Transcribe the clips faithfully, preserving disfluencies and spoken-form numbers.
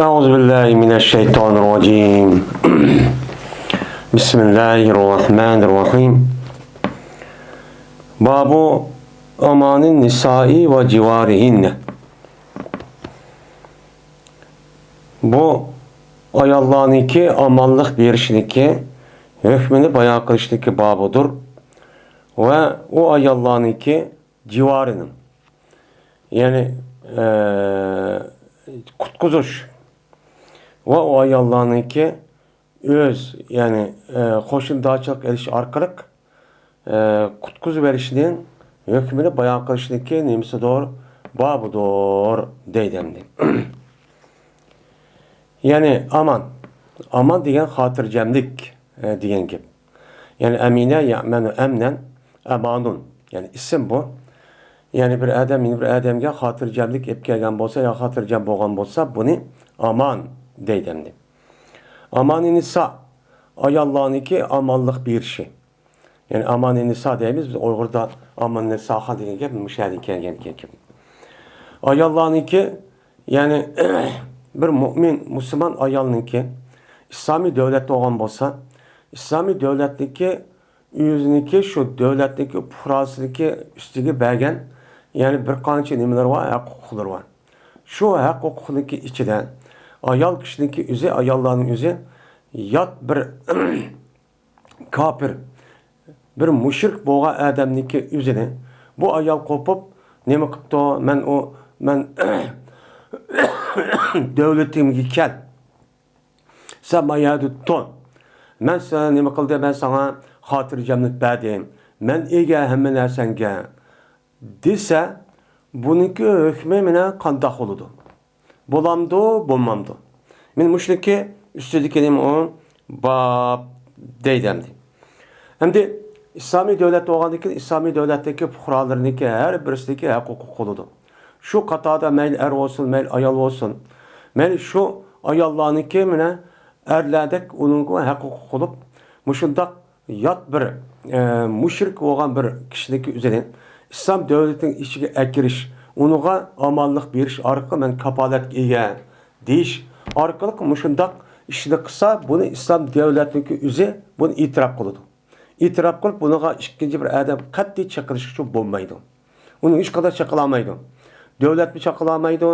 أعوذ بالله من الشيطان الرجيم. بسم الله الرحمن الرحيم. باب أمان النساء وجوارهن. بۇ ئاياللارنىڭكى ئامانلىق بېرىشىنىڭكى ھۆكمىنى بايان قىلىشنىڭكى بابىدۇر. ۋە ئۇ ئاياللارنىڭكى جىۋارىنىڭ، يەنى، ئە، قۇتقۇزۇش ۋە ئۇ ئاياللارنىڭكى ئۆز، يەنى، ئە، قوشنىدارچىلىق ئېلىش ئارقىلىق، ئە، قۇتقۇزۇۋېلىشنىڭ ھۆكمىنى بايان قىلىشنىڭكى نېمىسىدۇر؟ بابىدۇر، دەيدۇ ئەمدى. يەنى ئامان. ئامان دېگەن خاتىرجەملىك، ئە، دېگەن گەپ. يەنى ئەمىنە يەمەنۇ ئەمنەن، ئەمانۇن. يەنى ئىسىم بۇ. يەنى بىر ئادەم يەنە بىر ئادەمگە خاتىرجەملىك ئېلىپ كەلگەن بولسا يا خاتىرجەم بولغان بولسا، بۇنى ئامان دەيدۇ ئەمدى. ئامانى نىسا، ئاياللارنىڭكى ئامانلىق بېرىشى. يەنى ئامانى نىسا دەيمىز، بىز ئۇيغۇردا ئامانى نىساخان دېگەن گەپ مۇشۇ يەردىن كەلگەن گەپ. ئاياللارنىڭكى، يەنى بىر مۇئمىن، مۇسۇلمان ئايالنىڭكى ئىسلامىي دۆلەتتە بولغان بولسا، ئىسلامىي دۆلەتنىڭكى ئۆزىنىڭكى، شۇ دۆلەتنىڭكى پۇقراسىنىڭكى ئۈستىگە بەرگەن، يەنى بىر قانچە نېمىلىرى بار، ھەق ھوقۇقلىرى بار. شۇ ھەق ھوقۇقنىڭكى ئىچىدە ئايال كىشىنىڭكى ئۆزى، ئاياللارنىڭ ئۆزى يات بىر كاپىر، بىر مۇشرىك بولغان ئادەمنىڭكى ئۆزىنى بۇ ئايال قوپۇپ، نېمە قىپتۇ؟ مەن ئۇ، مەن دۆلىتىمگە كەل. سەن ما يەردە تۇر. مەن ساڭا نېمە قىلدىم؟ مەن ساڭا خاتىرجەملىك بەردىم. مەن ئىگە ھەممە نەرسەڭگە، دېسە، بۇنىڭكى ھۆكمى مانا قانداق بولىدۇ؟ بولامدۇ، بولمامدۇ؟ مانا مۇشۇنىڭكى ئۈستىدىكى نېمە ئۇ؟ باب دەيدۇ ئەمدى. ئەمدى ئىسلامىي دۆلەت بولغاندىن كېيىن، ئىسلامىي دۆلەتتىكى پۇقرالىرىنىڭكى ھەر بىرسىنىڭكى ھەق ھوقۇقى بولىدۇ. شۇ قاتاردا مەيلى ئەر بولسۇن، مەيلى ئايال بولسۇن، مەيلى شۇ ئاياللارنىڭكى مانا ئەرلەردەك ئۇنىڭغا ھەق ھوقۇق بولۇپ، مۇشۇنداق يات بىر، ئە، مۇشرىك بولغان بىر كىشىنىڭكى ئۆزىنى ئىسلام دۆلىتىنىڭ ئىچىگە ئەكىرىش، ئۇنىڭغا ئامانلىق بېرىش ئارقىلىق مەن كاپالەتكە ئىگە دېيىش ئارقىلىق مۇشۇنداق ئىشنى قىلسا، بۇنى ئىسلام دۆلەتنىڭكى ئۆزى بۇنى ئېتىراپ قىلىدۇ. ئېتىراپ قىلىپ، بۇنىڭغا ئىككىنچى بىر ئادەم قەتئىي چېقىلىشقا بولمايدۇ. ئۇنى ھېچقانداق چېقىلالمايدۇ. دۆلەتمۇ چېقىلالمايدۇ،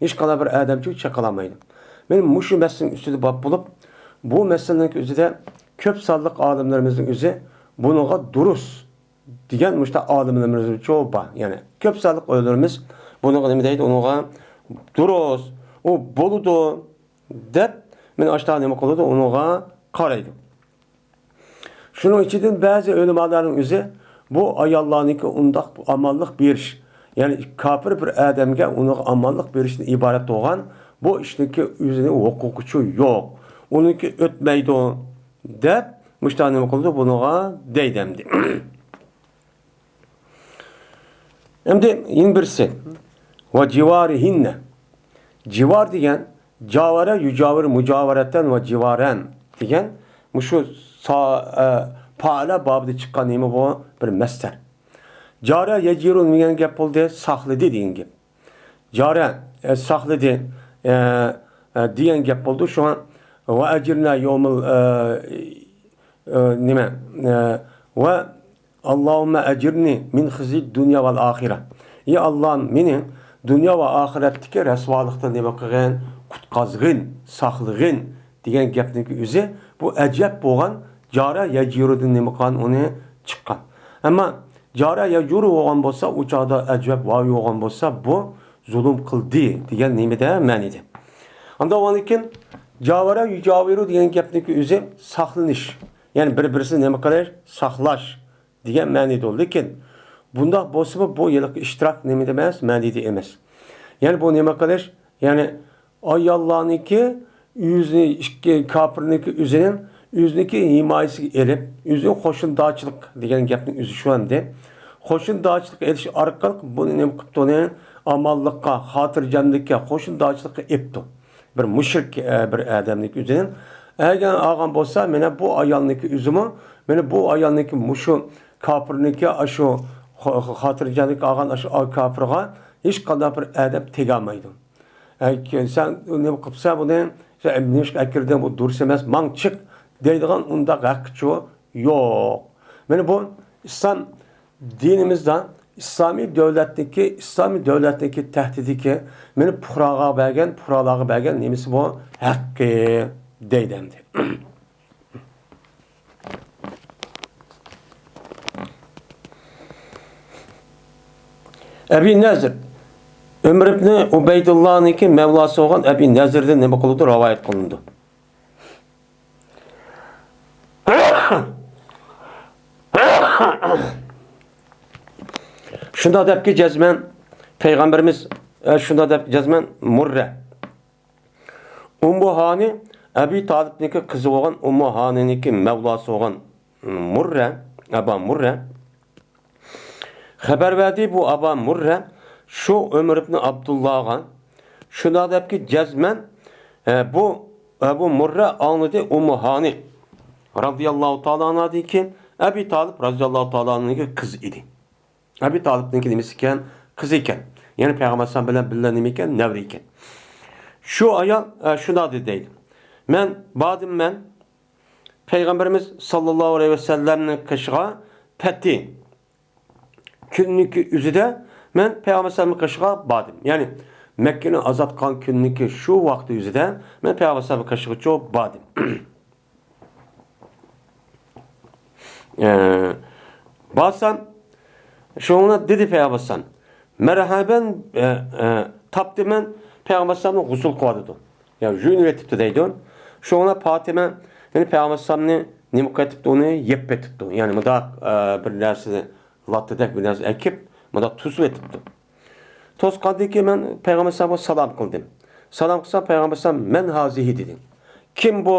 ھېچقانداق بىر ئادەمچۇ چېقىلالمايدۇ. مانا مۇشۇ مەسىلىنىڭ ئۈستىدە باب بولۇپ، بۇ مەسىلىنىڭ ئۆزىدە كۆپ سانلىق ئالىملىرىمىزنىڭ ئۆزى بۇنىڭغا دۇرۇس دېگەن مۇشۇنداق ئالىملىرىمىزچۇ بار. يەنى كۆپ سانلىق ئۆيلىرىمىز بۇنىڭغا نېمە دەيدۇ؟ ئۇنىڭغا دۇرۇس، ئۇ بولىدۇ دەپ، مانا ئاشۇنداق نېمە قىلىدۇ؟ ئۇنىڭغا قارايدۇ. شۇنىڭ ئىچىدىن بەزى ئۆلىمالارنىڭ ئۆزى بۇ ئاياللارنىڭكى ئۇنداق ئامانلىق بېرىش، يەنى كاپىر بىر ئادەمگە ئۇنىڭغا ئامانلىق بېرىشتىن ئىبارەت بولغان بۇ ئىشنىڭكى ئۆزىنىڭ ھوقۇقىچۇ يوق، ئۇنىڭكى ئۆتمەيدۇ دەپ، مۇشۇنداق نېمە قىلىدۇ؟ بۇنىڭغا دەيدۇ ئەمدى. ئەمدى يەنە بىرسى. ۋە جىۋارىھىننە. جىۋار دېگەن، جاۋارە، يۇجاۋىر، مۇجاۋارەتەن ۋە جىۋارەن دېگەن مۇشۇ سا-، ئە، پائىلە بابىدا چىققان نېمە بۇ؟ بىر مەسدەر. جارە يەجىرۇ دېگەن گەپ بولدى، ساقلىدى دېگەن گەپ. جارە، ئە، ساقلىدى، ئە، ئە، دېگەن گەپ بولدى. شۇڭا ۋە ئەجىرنە يومۇل، ئە، ئە، نېمە، ئە، ۋە ئاللاھۇممە ئەجىرنى مىن خىزي دۇنيا ۋەل ئاخىرە. ئى ئاللاھىم، مېنى دۇنيا ۋە ئاخىرەتتىكى رەسۋالىقتىن نېمە قىلغىن؟ قۇتقازغىن، ساقلىغىن دېگەن گەپنىڭكى ئۆزى بۇ ئەجەب بولغان جارە يەجۇرۇدىن نېمە قىلغان؟ ئۇنى چىققان. ئەمما جارە يەجۇرۇ بولغان بولسا، ئۇ چاغدا ئەجەب ۋاۋى بولغان بولسا، بۇ زۇلۇم قىلدى دېگەن نېمىدە مەنىدە. ئاندىن ئۇنىڭدىن كېيىن جاۋەرە يۇجاۋىرۇ دېگەن گەپنىڭكى ئۆزى ساقلىنىش. يەنى بىر-بىرسىنى نېمە قىلىش؟ ساقلاش دېگەن مەنىدە. لېكىن بۇنداق بولسىمۇ بۇ ھېلىقى ئىشتىراك نېمىدە ئەمەس؟ مەنىدە ئەمەس. يەنى بۇ نېمە قىلىش؟ يەنى ئاياللارنىڭكى ئۆزىنى ئىككى كاپىرنىڭكى ئۆزىنىڭ ئۆزىنىڭكى ھىمايىسىگە ئېلىپ، ئۆزىنىڭ قوشنىدارچىلىق دېگەن گەپنىڭ ئۆزى شۇ ئەمدى. قوشنىدارچىلىق ئېلىش ئارقىلىق بۇنى نېمە قىپتۇ؟ ئۇنى ئامانلىققا، خاتىرجەملىككە، قوشنىدارچىلىققا ئېپتۇ. بىر مۇشرىك، ئە، بىر ئادەمنىڭكى ئۆزىنىڭ. ئەگەر ئالغان بولسا، مانا بۇ ئايالنىڭكى ئۆزىمۇ، مانا بۇ ئايالنىڭكى مۇشۇ كاپىرنىڭكى ئاشۇ خا-، خا-، خاتىرجەملىك ئالغان ئاشۇ كاپىرغا ھېچقانداق بىر ئادەم تېگەلمەيدۇ. ئەك-، سەن نېمە قىپسەن بۇنى؟ سەن نېمىشقا ئەكىردىڭ؟ بۇ دۇرۇس ئەمەس، ماڭ چىق دەيدىغان ئۇنداق ھەققىچۇ يوق. مانا بۇ ئىسلام دىنىمىزدا ئىسلامىي دۆلەتنىكى، ئىسلامىي دۆلەتنىكى تەھدىتىكى، مانا پۇقراغا بەرگەن، پۇقرالارغا بەرگەن نېمىسى بۇ؟ ھەققى دەيدۇ ئەمدى. ئەبى نەزىر، ئۆمەر ئىبنى ئۇبەيدۇللانىڭكى مەۋلاسى بولغان ئەبى نەزىردىن نېمە قىلىدۇ؟ رىۋايەت قىلىنىدۇ. شۇنداق دەپكى جەزمەن پەيغەمبىرىمىز، ئە، شۇنداق دەپكى جەزمەن مۇررە. ئۇممۇ ھانى ئەبى تالىپنىڭكى قىزى بولغان ئۇممۇ ھانىنىڭكى مەۋلاسى بولغان مۇررە، ئەبا مۇررە. خەۋەر بەردى بۇ ئەبا مۇررە شۇ ئۆمەر ئىبنى ئابدۇللاغا. شۇنداق دەپكى جەزمەن، ئە، بۇ ئەبۇ مۇررە ئاڭلىدى ئۇممۇ ھانى رازىياللاھۇ تائالا ئانھادىكى، ئەبى تالىپ رازىياللاھۇ تائالا ئانھۇنىڭكى قىزى ئىدى. ئەبى تالىپنىڭكى نېمىسى ئىكەن؟ قىزى ئىكەن. يەنى پەيغەمبەر ئەلەيھىسسالام بىلەن بىللە نېمە ئىكەن؟ نەۋرە ئىكەن. شۇ ئايال، ئە، شۇنداق دېدى دەيدۇ. مەن باردىم، مەن پەيغەمبىرىمىز ساللاللاھۇ ئەلەيھى ۋەسەللەمنىڭ قېشىغا پەتى كۈننىڭكى ئۆزىدە مەن پەيغەمبەر ئەلەيھىسسالامنىڭ قېشىغا باردىم. يەنى مەككىنى ئازاد قىلغان كۈننىڭكى شۇ ۋاقتى ئۆزىدە مەن پەيغەمبەر ئەلەيھىسسالامنىڭ قېشىغىچە باردىم. ئە، بارسام، شۇڭا دېدى پەيغەمبەر ئەلەيھىسسالام، مەرھەبەن، ئە، ئە، تاپتىمەن پەيغەمبەر ئەلەيھىسسالامنى غۇسۇل قىلىۋاتىدۇ. يا يۇيۇنۇۋېتىپتۇ دەيدۇ. شۇڭا پاتىمە، يەنى پەيغەمبەر ئەلەيھىسسالامنى نېمە قىلىۋېتىپتۇ، ئۇنى يېپىۋېتىپتۇ. يەنى مۇنداق، ئە، بىر نەرسىنى، لاتتىدەك بىر نەرسە ئەكىپ، مۇنداق توسۇۋېتىپتۇ. توسقاندىن كېيىن مەن پەيغەمبەر ئەلەيھىسسالامغا سالام قىلدىم. سالام قىلسام پەيغەمبەر ئەلەيھىسسالام، مەن ھازىھى دېدى. كىم بۇ؟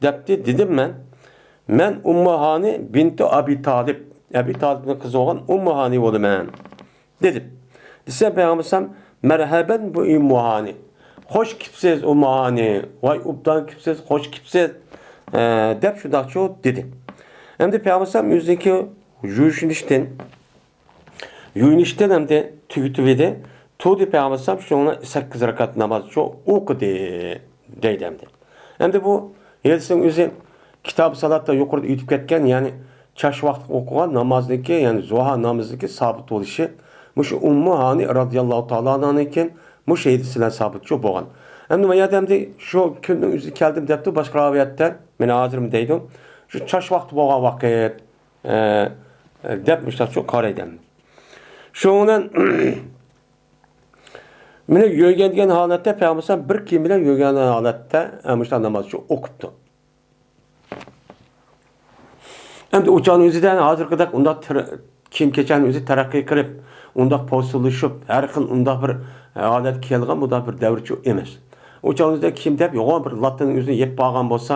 دەپتۇ. دېدىم مەن، مەن ئۇممۇ ھانى بىنتۇ ئەبى تالىپ، ئەبى تالىپنىڭ قىزى بولغان ئۇممۇ ھانى بولىمەن، دېدىم. دېسەم پەيغەمبەر ئەلەيھىسسالام، مەرھەبەن بۇ ئۇممۇ ھانى، خوش كېپسىز ئۇممۇ ھانى، ۋاي ئوبدان كېپسىز، خوش كېپسىز، ئە، دەپ شۇنداقچۇ دېدى. ئەمدى پەيغەمبەر ئەلەيھىسسالام ئۆزىنىڭكى يۇيۇنۇشتىن يۇيۇنۇشتىن ئەمدى تۈگىتىۋىدى. تۇردى پەيغەمبەر ئەلەيھىسسالام شۇنىڭ بىلەن سەككىز رەكەت نامازچۇ ئوقۇدى دەيدۇ ئەمدى. ئەمدى بۇ ھەدىسنىڭ ئۆزى كىتاب سالاتتا يۇقىرىدا ئۆتۈپ كەتكەن، يەنى چاش ۋاقتىدا ئوقۇغان نامازنىڭكى، يەنى زۇھا نامىزىنىڭكى سابىت بولۇشى مۇشۇ ئۇممۇ ھانى رازىياللاھۇ تائالا ئانھانىڭكى مۇشۇ ھەدىسى بىلەن سابىتچۇ بولغان. ئەمدى ما يەردە ئەمدى شۇ كۈننىڭ ئۆزىدە كەلدىم دەپتۇ، باشقا رىۋايەتتە، مانا ھازىرمۇ دەيدۇ، شۇ چاش ۋاقتى بولغان ۋاقىت. ئە، دەپ مۇشۇنداقچۇ قارايدۇ. شۇنىڭ بىلەن مېنى يۆگەنگەن ھالەتتە پەيغەمبەر بىر كىيىم بىلەن يۆگەنگەن ھالەتتە، ئە، مۇشۇنداق نامازچۇ ئوقۇپتۇ. ئەمدى ئۇ چاغنىڭ ئۆزىدە ھازىرقىدەك ئۇنداق تىر-، كىيىم-كېچەكنىڭ ئۆزى تەرەققىي قىلىپ، ئۇنداق پوسۇللىشىپ، ھەر خىل ئۇنداق بىر، ئە، ھالەتكە كەلگەن بۇنداق بىر دەۋرچۇ ئەمەس. ئۇ چاغنىڭ ئۆزىدە كىيىم دەپ يوغان بىر لاتتىنىڭ ئۆزىنى يەپ بارغان بولسا،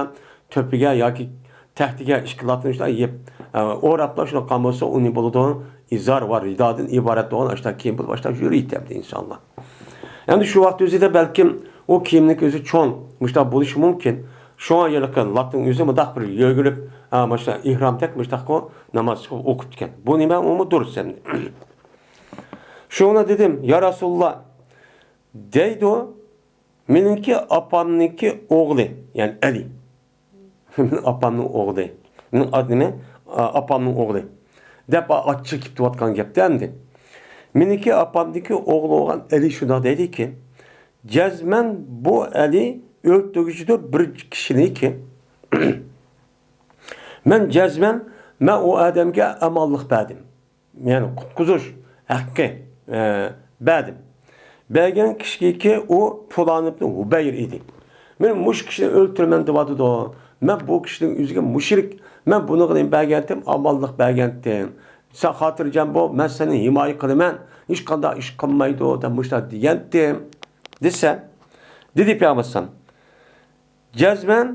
تۆپىگە ياكى تەختىگە ئىككى لاتىنى شۇنداق يەپ، ئە، ئوراپلا شۇنداق قىلغان بولسا، ئۇ نېمە بولىدۇ؟ ئىزار ۋە رىدادىن ئىبارەت بولغان ئاشۇنداق كىيىم بولۇپ، ئاشۇنداق يۈرىدىكەن ئىنشاللا. ئەمدى شۇ ۋاقىت ئۆزىدە بەلكىم ئۇ كىيىمنىڭ ئۆزى چوڭ، مۇشۇنداق بولۇشى مۇمكىن. شۇڭا ھېلىقى لاتىنىڭ ئۆزى مۇنداق بىر يۆگىلىپ، ئە، مۇشۇنداق ئېھرامدەك مۇشۇنداق ناماز چىقىپ ئوقۇپتىكەن. بۇ نېمە؟ ئۇمۇ دۇرۇس ئەمدى. شۇڭا دېدىم، يا رەسۇلاللا، دەيدۇ، مېنىڭكى ئاپامنىڭكى ئوغلى، يەنى ئەلى. ئاپامنىڭ ئوغلى. مېنىڭ ئات نېمە؟ ئا-، ئاپامنىڭ ئوغلى. دەپ ئا-، ئاچچىق كېتىۋاتقان گەپتە ئەمدى. مېنىڭكى ئاپامدىكى ئوغلى بولغان ئەلى شۇنداق دەيدىكى، جەزمەن بۇ ئەلى ئۆلتۈرگۈچىدۇر بىر كىشىنىكى. مەن جەزمەن، مەن ئۇ ئادەمگە ئامانلىق بەردىم. يەنى قۇتقۇزۇش ھەققى، ئە، بەردىم. بەرگەن كىشىگىكى ئۇ پۇلان ئىبنى ھۇبەير ئىدى. مەن مۇشۇ كىشىنى ئۆلتۈرىمەن دەۋاتىدۇ. مەن بۇ كىشىنىڭ ئۆزىگە مۇشرىك. مەن بۇنىڭغا نېمە بەرگەنتىم؟ ئامانلىق بەرگەنتىم. سەن خاتىرجەم بول، مەن سېنى ھىمايە قىلىمەن. ھېچقانداق ئىش قىلمايدۇ دەپ مۇشۇنداق دېگەنتىم. دېسە، دېدى پەيغەمبەر ئەلەيھىسسالام، جەزمەن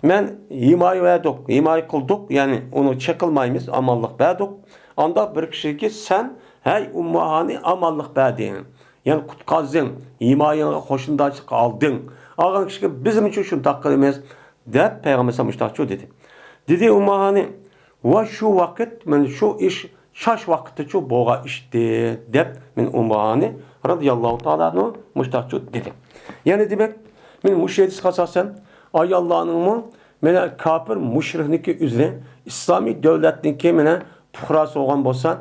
مەن ھىمايە بەردۇق، ھىمايە قىلدۇق، يەنى ئۇنى چېقىلمايمىز، ئامانلىق بەردۇق. ئانداق بىر كىشىگە سەن، ھەي ئۇممۇ ھانى، ئامانلىق بەردىڭ، يەنى قۇتقازدىڭ، ھىمايەڭگە قوشنىدارچىلىققا ئالدىڭ. ئالغان كىشىگە بىزمۇچۇ شۇنداق قىلىمىز، دەپ پەيغەمبەر ئەلەيھىسسالام مۇشۇنداقچۇ دېدى. دېدى ئۇممۇ ھانى، ۋە شۇ ۋاقىت، مانا شۇ ئىش شاش ۋاقىتتىچۇ بولغان ئىشتى، دەپ مەن ئۇممۇ ھانى رەزىياللاھۇ تائالا ئەنھۇ مۇشتاقچۇ دېدى. يەنى دېمەك، مەن مۇشۇ ھەدىسكە ئاساسەن، ئاياللارنىڭمۇ مانا كاپىر مۇشرىكنىڭكى ئۆزىنى ئىسلامىي دۆلەتنىڭكى مانا پۇقراسى بولغان بولسا،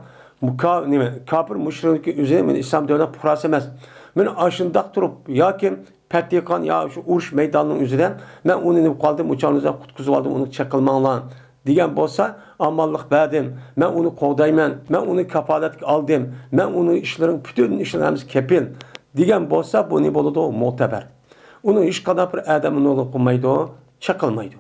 مۇكا-، نېمە، كاپىر مۇشرىكنىڭكى ئۆزى مانا ئىسلام دۆلەت پۇقراسى ئەمەس. مانا ئاشۇنداق تۇرۇپ ياكى پەتىخان يا شۇ ئۇرۇش مەيدانىنىڭ ئۆزىدە مەن ئۇنى نېمە قىلدىم، ئۇچانىزدا قۇتقۇزۇۋالدىم، ئۇنى چېقىلماڭلار دېگەن بولسا، ئامانلىق بەردىم، مەن ئۇنى قوغدايمەن، مەن ئۇنى كاپالەتكە ئالدىم، مەن ئۇنى ئىشلىرىڭ، پۈتۈن ئىشلىرىڭ ھەممىسى كېپىل دېگەن بولسا، بۇ نېمە بولىدۇ؟ مۇتەبەر. ئۇنى ھېچقانداق بىر ئادەم نېمە قىلمايدۇ؟ چېقىلمايدۇ.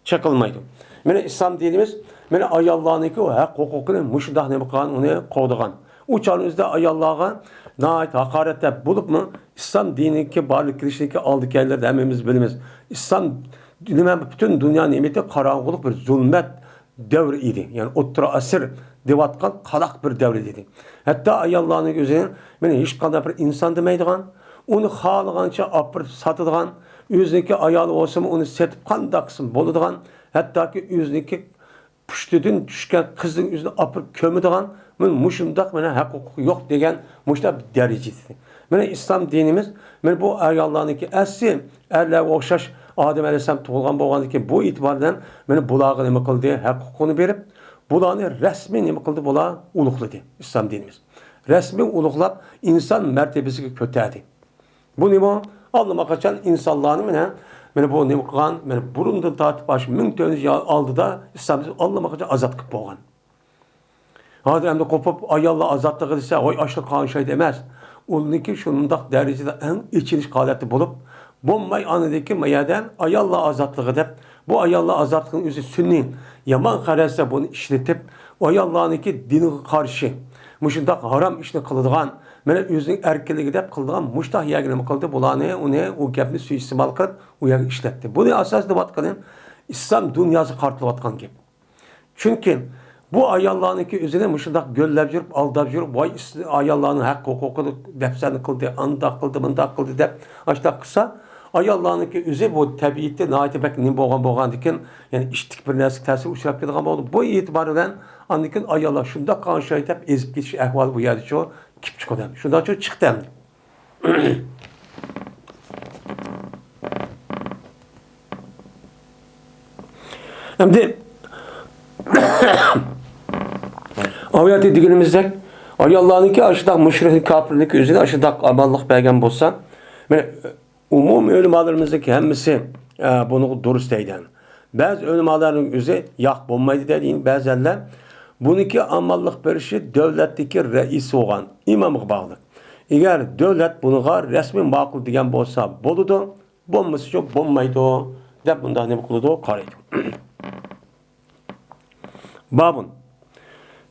چېقىلمايدۇ. مانا ئىسلام دىنىمىز مانا ئاياللارنىڭكى ھەق ھوقۇقىنى مۇشۇنداق نېمە قىلغان، ئۇنى قوغدىغان. ئۇ چاغنىڭ ئۆزىدە ئاياللارغا ناھايىتى ھاقارەت دەپ بولۇپمۇ، ئىسلام دىنىنىڭكى بارلىققا كېلىشىنىڭكى ئالدى كەينىلىرىدە ھەممىمىز بىلىمىز. ئىسلام نېمە، پۈتۈن دۇنيا نېمىتى قاراڭغۇلۇق بىر زۇلمەت دەۋرى ئىدى. يەنى ئوتتۇرا ئەسىر دەۋاتقان قالاق بىر دەۋر ئىدى. ھەتتا ئاياللارنىڭ ئۆزىنى مانا ھېچقانداق بىر ئىنسان دېمەيدىغان، ئۇنى خالىغانچە ئاپىرىپ ساتىدىغان، ئۆزىنىڭكى ئايالى بولسىمۇ ئۇنى سېتىپ قانداق قىلسىمۇ بولىدىغان، ھەتتاكى ئۆزىنىڭكى پۇشتىدىن چۈشكەن قىزنىڭ ئۆزىنى ئاپىرىپ كۆمىدىغان، مانا مۇشۇنداق مانا ھەق ھوقۇق يوق دېگەن مۇشۇنداق بىر دەرىجىدە. مانا ئىسلام دىنىمىز مانا بۇ ئاياللارنىڭكى ئەسلى ئەرلەرگە ئوخشاش ئادەم ئەلەيھىسسالام تۇغۇلغان بولغاندىن كېيىن بۇ ئېتىبار بىلەن مانا بۇلارغا نېمە قىلدى؟ ھەق ھوقۇقىنى بېرىپ، بۇلارنى رەسمىي نېمە قىلدى؟ بۇلار ئۇلۇغلىدى ئىسلام دىنىمىز. رەسمىي ئۇلۇغلاپ ئىنسان مەرتىۋىسىگە كۆتەردى. بۇ نېمە؟ ئاللىماقاچان ئىنسانلارنى مانا، مانا بۇ نېمە قىلغان؟ مانا بۇرۇندىن تارتىپ ئاشۇ مىڭ تۆت يۈز يىل ئالدىدا ئىسلام دىنى ئاللىماقاچان ئازاد قىلىپ بولغان. ھازىر ئەمدى قوپۇپ، ئاياللار ئازادلىقى دېسە، ۋاي، ئاشلىق قالغان شايدا ئەمەس. ئۇنىڭكى شۇنداق دەرىجىدە ئەڭ ئېچىنىش ھالەتتە بولۇپ، بولماي ئاندىن كېيىن ما يەردە ئاياللار ئازادلىقى دەپ، بۇ ئاياللار ئازادلىقىنىڭ ئۆزى سۈنئىي، يامان قەرەلسە بۇنى ئىشلىتىپ، ئۇ ئاياللارنىڭكى دىنغا قارشى، مۇشۇنداق ھارام ئىشنى قىلىدىغان، مانا ئۆزىنىڭ ئەركىنلىكى دەپ قىلىدىغان مۇشۇنداق يەرگە نېمە قىلدى؟ بۇلارنى، ئۇنى، ئۇ گەپنى سۇيىئىستېمال قىلىپ، ئۇ يەرگە ئىشلەتتى. بۇنى ئاساس دەۋاتقىنى ئىسلام دۇنياسى قارىتىلىۋاتقان گەپ. چۈنكى بۇ ئاياللارنىڭكى ئۆزىنى مۇشۇنداق گۆللەپ يۈرۈپ، ئالداپ يۈرۈپ، ۋاي، ئىس-، ئاياللارنىڭ ھەق ھوقۇقىنى دەپسەندە قىلدى، ئانداق قىلدى، مۇنداق قىلدى دەپ ئاشۇنداق قىلسا، ئاياللارنىڭكى ئۆزى بۇ تەبىئىتى ناھايىتى بەك نېمە بولغان بولغاندىكىن، يەنى ئىتتىك بىر نەرسىگە تەسىر ئۇچراپ كېتىدىغان بولىدۇ. بۇ ئېتىبار بىلەن ئاندىن كېيىن ئاياللار شۇنداق قالغان شايدا دەپ ئېزىپ كېتىش ئەھۋالى بۇ يەردىچۇ كېلىپ چىقىدۇ. شۇنداقچۇ چىقتى ئەمدى. ئەمدى ئايەتتە دېگىنىمىزدەك، ئاياللارنىڭكى ئاشۇنداق مۇشرىك كاپىرنىڭكى ئۆزىگە ئاشۇنداق ئامانلىق بەرگەن بولسا، مانا ئومۇمىي ئۆلىمالىرىمىزنىڭكى ھەممىسى، ئە، بۇنىڭغا دۇرۇس دەيدۇ. بەزى ئۆلىمالارنىڭ ئۆزى ياق، بولمايدۇ دەيدۇ. يەنە بەزىلەر بۇنىڭكى ئامانلىق بېرىشى دۆلەتتىكى رەئىس بولغان ئىمامغا باغلىق. ئەگەر دۆلەت بۇنىڭغا رەسمىي ماقۇل دېگەن بولسا بولىدۇ، بولمىسىچۇ بولمايدۇ دەپ مۇنداق نېمە قىلىدۇ، قارايدۇ. بابۇن.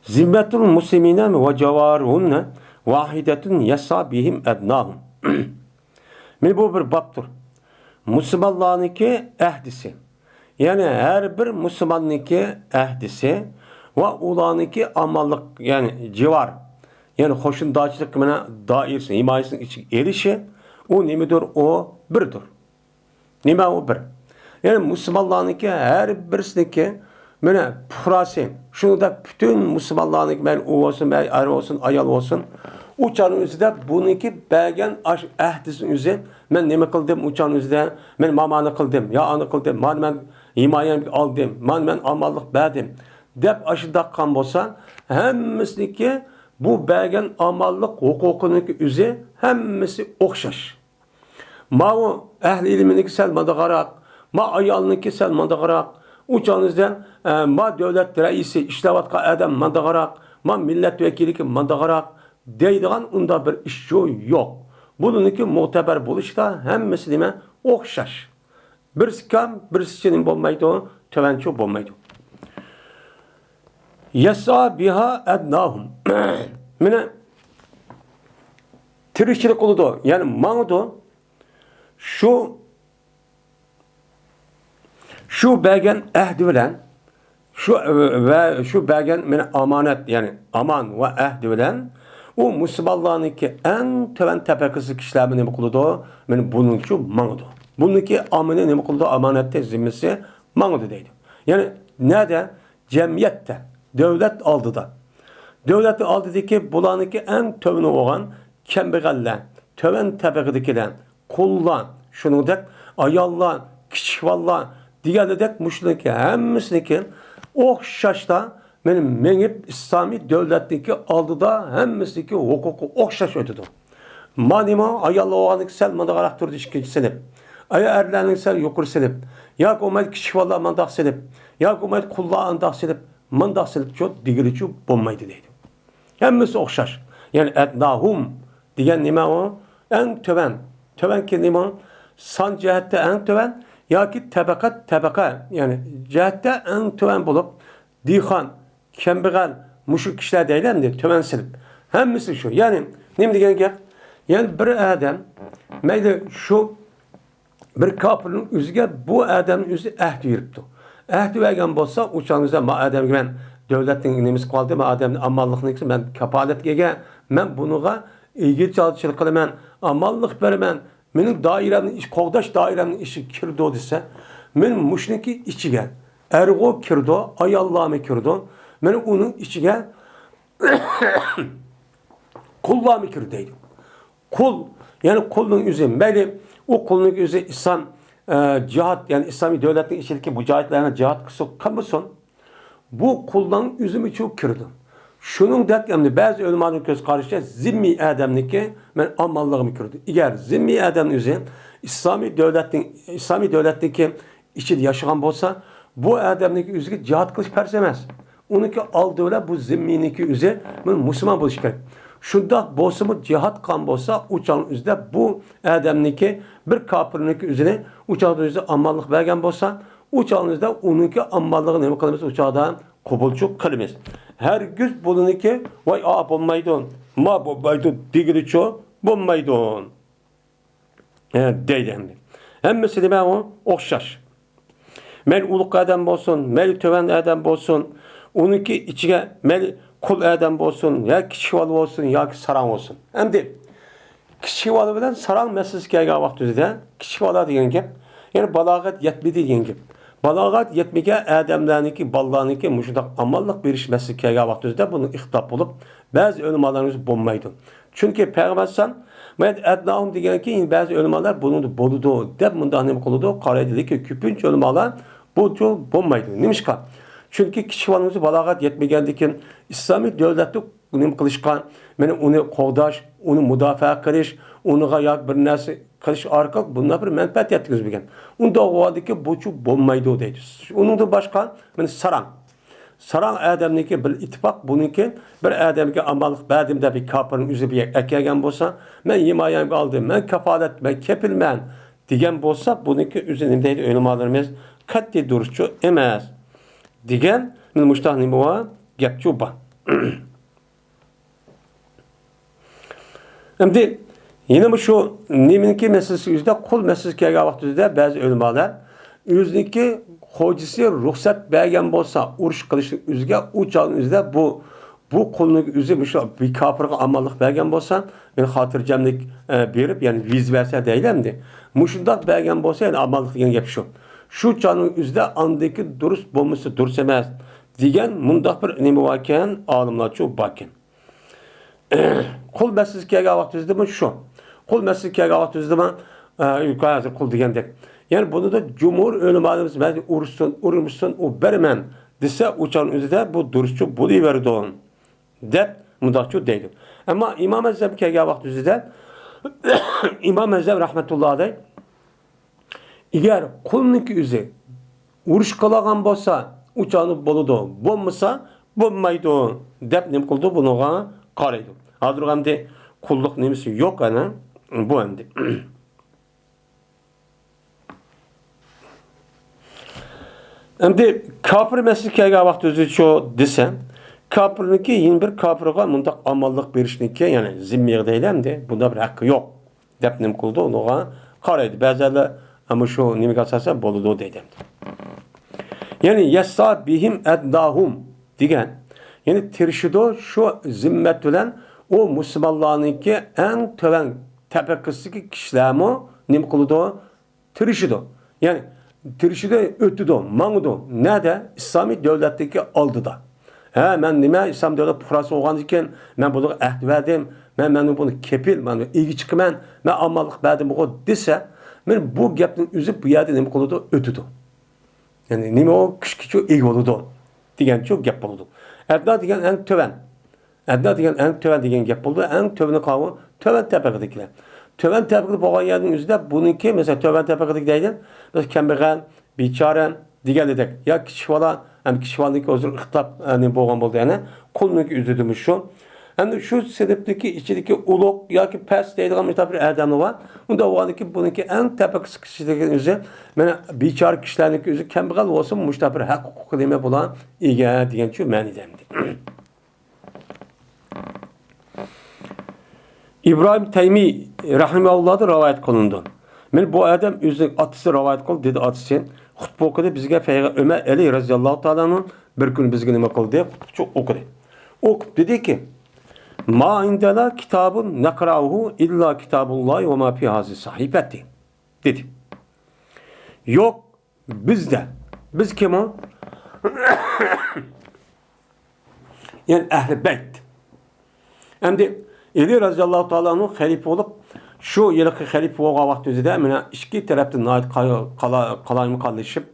زىممەتۇل مۇسلىمىنە ۋە جاۋارۇھۇننە ۋاھىدەتۇن يەسسا بىھىم ئەدناھۇم. مانا بۇ بىر بابتۇر. مۇسۇلمانلارنىڭكى ئەھدىسى. يەنى ھەر بىر مۇسۇلماننىڭكى ئەھدىسى ۋە ئۇلارنىڭكى ئامانلىق، يەنى جىۋار، يەنى قوشنىدارچىلىق مانا دائىرىسى، ھىمايىسىنىڭ ئىچىگە ئېلىشى، ئۇ نېمىدۇر؟ ئۇ بىردۇر. نېمە ئۇ بىر؟ يەنى مۇسۇلمانلارنىڭكى ھەر بىرسىنىڭكى مانا پۇقراسى، شۇنىڭدەك پۈتۈن مۇسۇلمانلارنىڭكى، مەيلى ئۇ بولسۇن، مەيلى ئەر بولسۇن، ئايال بولسۇن، ئۇ چاغنىڭ ئۆزىدە بۇنىڭكى بەرگەن ئاش-، ئەھدىسىنىڭ ئۆزى، مەن نېمە قىلدىم ئۇ چاغنىڭ ئۆزىدە، مەن مانا مانى قىلدىم، يا ئانى قىلدىم، مانا مەن ھىمايەمگە ئالدىم، مانا مەن ئامانلىق بەردىم دەپ ئاشۇنداق قىلغان بولسا، ھەممىسىنىڭكى بۇ بەرگەن ئامانلىق ھوقۇقىنىڭكى ئۆزى ھەممىسى ئوخشاش. ماۋۇ ئەھلى ئىلمىنىڭكى سەل ماندىغاراق، ما ئايالنىڭكى سەل ماندىغاراق، ئۇ چاغنىڭىزدا، ئە، ما دۆلەت رەئىسى ئىشلەۋاتقان ئادەم ماندىغاراق، ما مىللەت ۋەكىلىكى ماندىغاراق دەيدىغان ئۇنداق بىر ئىشچۇ يوق. بۇنىڭكى مۇتەبەر بولۇشىدا ھەممىسى نېمە؟ ئوخشاش. بىرسى كام، بىرسىچە نېمە بولمايدۇ؟ تۆۋەنچۇ بولمايدۇ. يەسسا بىھا ئەدناھۇم. مانا تىرىكچىلىك قىلىدۇ، يەنى ماڭىدۇ. شۇ، شۇ بەرگەن ئەھدى بىلەن، شۇ ۋە شۇ بەرگەن مانا ئامانەت، يەنى ئامان ۋە ئەھدى بىلەن ئۇ مۇسۇلمانلارنىڭكى ئەڭ تۆۋەن تەبەقىسى كىشىلەر نېمە قىلىدۇ؟ مانا بۇنىڭچۇ ماڭىدۇ. بۇنىڭكى ئامىنى نېمە قىلىدۇ؟ ئامانەتتە زىممىسى ماڭىدۇ دەيدۇ. يەنى نەدە؟ جەمئىيەتتە، دۆلەت ئالدىدا. دۆلەتنىڭ ئالدىدىكى بۇلارنىڭكى ئەڭ تۆۋىنى بولغان كەمبەغەللەر، تۆۋەن تەبىقىدىكىلەر، قۇللار، شۇنىڭدەك ئاياللار، كىچىك بالىلار دېگەنلىدەك مۇشۇلارنىڭكى ھەممىسىنىڭكى ئوخشاشلا مېنىڭ مېڭىپ ئىسلامىي دۆلەتنىڭكى ئالدىدا ھەممىسىنىڭكى ھوقۇقى ئوخشاش ئۆتىدۇ. مانىمۇ ئاياللار بولغاندىكى سەل مۇنداقراق تۇرىدۇ ئىككىنچى سىنىپ. ئايال ئەرلەرنىڭ سەل يۇقىرى سىنىپ. ياكى بولمايدۇ كىچىك بالىلار مانداق سىنىپ. ياكى بولمايدۇ قۇللار ئانداق سىنىپ. مانداق سىنىپچۇ دېگىلىچۇ بولمايدۇ دەيدۇ. ھەممىسى ئوخشاش. يەنى ئەدناھۇم دېگەن نېمە ئۇ؟ ئەڭ تۆۋەن. تۆۋەنكى نېمە ئۇ؟ سان جەھەتتە ئەڭ تۆۋەن ياكى تەبەقە، تەبەقە، يەنى جەھەتتە ئەڭ تۆۋەن بولۇپ، دېھقان، كەمبەغەل، مۇشۇ كىشىلەر دەيلى ئەمدى تۆۋەن سىنىپ. ھەممىسى شۇ. يەنى نېمە دېگەن گەپ؟ يەنى بىر ئادەم مەيلى شۇ بىر كاپىرنىڭ ئۆزىگە بۇ ئادەمنىڭ ئۆزى ئەھدى بېرىپتۇ. ئەھدى بەرگەن بولسا، ئۇ چاغنىڭ ئۆزىدە ما ئادەمگە مەن دۆلەتنىڭ نېمىسى قىلىۋالدىم، ما ئادەمنىڭ ئامانلىقنى مەن كاپالەتكە ئىگە، مەن بۇنىڭغا ئىگىچىلىك قىلىمەن، ئامانلىق بېرىمەن، مېنىڭ دائىرەمنىڭ ئىچى، قوغداش دائىرەمنىڭ ئىچىگە كىرىدۇ دېسە، مەن مۇشۇنىڭكى ئىچىگە ئەرغۇ كىرىدۇ، ئاياللارمۇ كىرىدۇ، مەن ئۇنىڭ ئىچىگە قۇللارمۇ كىرىدۇ دەيدۇ. قۇل، يەنى قۇلنىڭ ئۆزى، مەيلى ئۇ قۇلنىڭ ئۆزى ئىسلام، ئە، جىھاد، يەنى ئىسلامىي دۆلەتنىڭ ئىچىدىكى مۇجاھىدلارنى جىھاد قىلسا قىلمىسۇن، بۇ قۇلنىڭ ئۆزىمۇچۇ كىرىدۇ. شۇنىڭدەك ئەمدى بەزى ئۆلىمانىڭ كۆز قارىشىچە زىممىي ئادەمنىڭكى مەن ئامانلىقىمۇ كىرىدۇ. ئەگەر زىممىي ئادەمنىڭ ئۆزى ئىسلامىي دۆلەتنىڭ، ئىسلامىي دۆلەتنىڭكى ئىچىدە ياشىغان بولسا، بۇ ئادەمنىڭكى ئۆزىگە جىھاد قىلىش پەرز ئەمەس. ئۇنىڭكى ئالدى بىلەن بۇ زىممىينىڭكى ئۆزى مۇسۇلمان بولۇشى كېرەك. شۇنداق بولسىمۇ جىھاد قىلغان بولسا، ئۇ چاغنىڭ ئۆزىدە بۇ ئادەمنىڭكى بىر كاپىرنىڭكى ئۆزىنى ئۇ چاغدا ئۆزى ئامانلىق بەرگەن بولسا، ئۇ چاغنىڭ ئۆزىدە ئۇنىڭكى ئامانلىقىنى نېمە قىلىمىز؟ ئۇ چاغدا قوبۇلچۇ قىلىمىز. ھەرگىز بۇنىڭكى ۋاي ئا بولمايدۇ، ما بولمايدۇ دېگىلىچۇ بولمايدۇ. ھە، دەيدۇ ئەمدى. ھەممىسى نېمە ئۇ؟ ئوخشاش. مەيلى ئۇلۇغ ئادەم بولسۇن، مەيلى تۆۋەن ئادەم بولسۇن، ئۇنىڭكى ئىچىگە مەيلى قۇل ئادەم بولسۇن، يا كىچىك بالا بولسۇن، ياكى ساراڭ بولسۇن. ئەمدى كىچىك بالا بىلەن ساراڭ مەسىلىسى كەلگەن ۋاقتىمىزدا، كىچىك بالا دېگەن گەپ، يەنى بالاغەت يەتمىدى دېگەن گەپ. بالاغەت يەتمىگەن ئادەملەرنىڭكى، بالىلارنىڭكى مۇشۇنداق ئامانلىق بېرىش مەسىلىسى كەلگەن ۋاقتىمىزدا بۇنىڭ ئىختىلاپ بولۇپ، بەزى ئۆلىمالارنىڭ ئۆزى بولمايدۇ. چۈنكى پەيغەمبەر ئەلەيھىسسالام، مەن ئەدناھۇم دېگەنكى، بەزى ئۆلىمالار بۇنىڭدا بولىدۇ دەپ مۇنداق نېمە قىلىدۇ، قارايدۇ. لېكىن كۆپىنچە ئۆلىمالار بۇچۇ بولمايدۇ. نېمىشقا؟ چۈنكى كىچىك بالىنىڭ ئۆزى بالاغەت يەتمىگەندىن كېيىن ئىسلامىي دۆلەتنى نېمە قىلىشقا، مانا ئۇنى قوغداش، ئۇنى مۇداپىئە قىلىش، ئۇنىڭغا ياكى بىر نەرسە قىلىش ئارقىلىق بۇنداق بىر مەنپەئەت يەتكۈزمىگەن. ئۇنداق بولغاندىكىن بۇچۇ بولمايدۇ دەيدۇ. ئۇنىڭدىن باشقا، مانا ساراڭ. ساراڭ ئادەمنىڭكى بىر ئىتتىپاق، بۇنىڭكى بىر ئادەمگە ئامانلىق بەردىم دەپ، بىر كاپىرنىڭ ئۆزى بىر ئەكەلگەن بولسا، مەن ھىمايەمگە ئالدىم، مەن كاپالەت، مەن كېپىلمەن دېگەن بولسا، بۇنىڭكى ئۆزى نېمە دەيدۇ ئۆلىمالىرىمىز؟ قەتئىي دۇرۇسچۇ ئەمەس دېگەن، مانا مۇشۇنداق نېمە بار؟ گەپچۇ بار. ئەمدى يەنە مۇشۇ نېمىنىڭكى مەسىلىسى يۈزىدە، قۇل مەسىلىسى كەلگەن ۋاقتىدا بەزى ئۆلىمالار ئۆزىنىڭكى خوجىسى رۇخسەت بەرگەن بولسا، ئۇرۇش قىلىشنىڭ ئۆزىگە، ئۇ چاغنىڭ ئۆزىدە بۇ، بۇ قۇلنىڭ ئۆزى مۇشۇ بىر كاپىرغا ئامانلىق بەرگەن بولسا، يەنى خاتىرجەملىك، ئە، بېرىپ، يەنى ۋىزا بەرسە دەيلى ئەمدى. مۇشۇنداق بەرگەن بولسا، يەنى ئامانلىق دېگەن گەپ شۇ. شۇ چاغنىڭ ئۆزىدە ئاندىكى دۇرۇس بولمىسا دۇرۇس ئەمەس دېگەن مۇنداق بىر نېمە باركەن، ئالىملارچۇ باركەن. قۇل مەسىلىسى كەلگەن ۋاقتىمىزدىمۇ شۇ. قۇل مەسىلىسى كەلگەن ۋاقتىمىزدىمۇ، ئە، ھازىر قۇل دېگەندەك. يەنى بۇنىدا جۇمھۇر ئۆلىمالىرىمىز، مەن ئۇرۇشسۇن، ئۇرمىسۇن، ئۇ بەرمەن دېسە، ئۇ چاغنىڭ ئۆزىدە بۇ دۇرۇسچۇ بولۇۋېرىدۇ دەپ مۇنداقچۇ دەيدۇ. ئەمما ئىمام ئەزەم كەلگەن ۋاقتى ئۆزىدە، ئىمام ئەزەم رەھمەتۇللا ئەلەيھ ئەگەر قۇلنىڭكى ئۆزى ئۇرۇش قىلغان بولسا، ئۇ چاغدا بولىدۇ، بولمىسا بولمايدۇ دەپ نېمە قىلىدۇ، بۇنىڭغا قارايدۇ. ھازىرغۇ ئەمدى قۇللۇق نېمىسى يوق ئەنە بۇ ئەمدى. ئەمدى كاپىر مەسىلىسى كەلگەن ۋاقتى ئۆزىچۇ دېسە، كاپىرنىڭكى يەنە بىر كاپىرغا مۇنداق ئامانلىق بېرىشنىڭكى، يەنى زىممىيە دەيلى ئەمدى، بۇنداق بىر ھەققى يوق دەپ نېمە قىلىدۇ، ئۇنىڭغا قارايدۇ. بەزىلەر ئەمما شۇ نېمىگە ئاساسەن بولىدۇ دەيدۇ. يەنى يەسسا بىھىم ئەدناھۇم دېگەن، يەنى تىرىشىدۇ شۇ زىممەت بىلەن ئۇ مۇسۇلمانلارنىڭكى ئەڭ تۆۋەن تەبىقىسىدىكى كىشىلەرمۇ نېمە قىلىدۇ؟ تىرىشىدۇ. يەنى تىرىشىدۇ، ئۆتىدۇ، ماڭىدۇ. نەدە؟ ئىسلامىي دۆلەتتىكى ئالدىدا. ھە، مەن نېمە، ئىسلام دۆلەت پۇقراسى بولغاندىكىن، مەن بۇنىڭغا ئەھد بەردىم، مەن، مەن بۇنى كېپىل، مەن ئىگە چىقىمەن، مەن ئامانلىق بەردىمغۇ دېسە، مانا بۇ گەپنىڭ ئۆزى بۇ يەردە نېمە قىلىدۇ؟ ئۆتىدۇ. يەنى نېمە ئۇ كۈچكىچۇ ئىگە بولىدۇ دېگەنچۇ گەپ بولىدۇ. ئەدنا دېگەن ئەڭ تۆۋەن. ئەدنا دېگەن ئەڭ تۆۋەن دېگەن گەپ بولىدۇ. ئەڭ تۆۋىنى قاۋۇ، تۆۋەن تەبىقىدىكىلەر. تۆۋەن تەبىقىدە بولغان يەرنىڭ ئۆزىدە بۇنىڭكى، مەسىلەن، تۆۋەن تەبىقىدىكى دەيدۇ، بىز كەمبەغەل، بىچارە دېگەندەك. يا كىچىك بالا، ھەم كىچىك بالىنىڭكى ھازىر ئىختىلاپ، ئە، نېمە بولغان بولدى، يەنە قۇلنىڭكى ئۆزىدىمۇ شۇ. ئەمدى شۇ سىنىپنىڭكى ئىچىدىكى ئۇلۇغ ياكى پەس دەيدىغان مۇشۇنداق بىر ئادەملەر بار. ئۇنداق بولغاندىكىن بۇنىڭكى ئەڭ تەبىقىسى كىچىكىدىكى ئۆزى، مانا بىچارە كىشىلەرنىڭكى ئۆزى كەمبەغەل بولسىمۇ مۇشۇنداق بىر ھەق ھوقۇققا نېمە بولا، ئىگە دېگەنچۇ مەنىدە ئەمدى. ئىبراھىم تەيمىي رەھىمەھۇللاھدىن رىۋايەت قىلىنىدۇ. مانا بۇ ئادەم ئۆزىنىڭ ئاتىسى رىۋايەت قىلدى، دېدى ئاتىسى، خۇتبە ئوقۇدى بىزگە پەيغەمبەر ئۆمەر ئەلى رەزىياللاھۇ تائالا ئەنھۇ بىر كۈنى بىزگە نېمە قىلدى؟ خۇتبە ئوقۇدى. ئوقۇپ دېدىكى، ما ئىندەنا كىتابۇن نەقرەئۇھۇ ئىللا كىتابۇللاھى ۋە ما فى ھازى سەھىپەتى، دېدى. يوق، بىزدە. بىز كىم ئۇ؟ يەنى ئەھلى بەيت. ئەمدى ئەلى رەزىياللاھۇ تائالا ئەنھۇ خەلىپە بولۇپ، شۇ ھېلىقى خەلىپە بولغان ۋاقىت ئۆزىدە مانا ئىككى تەرەپتىن ناھايىتى قالا-، قالا-، قالايمىقانلىشىپ،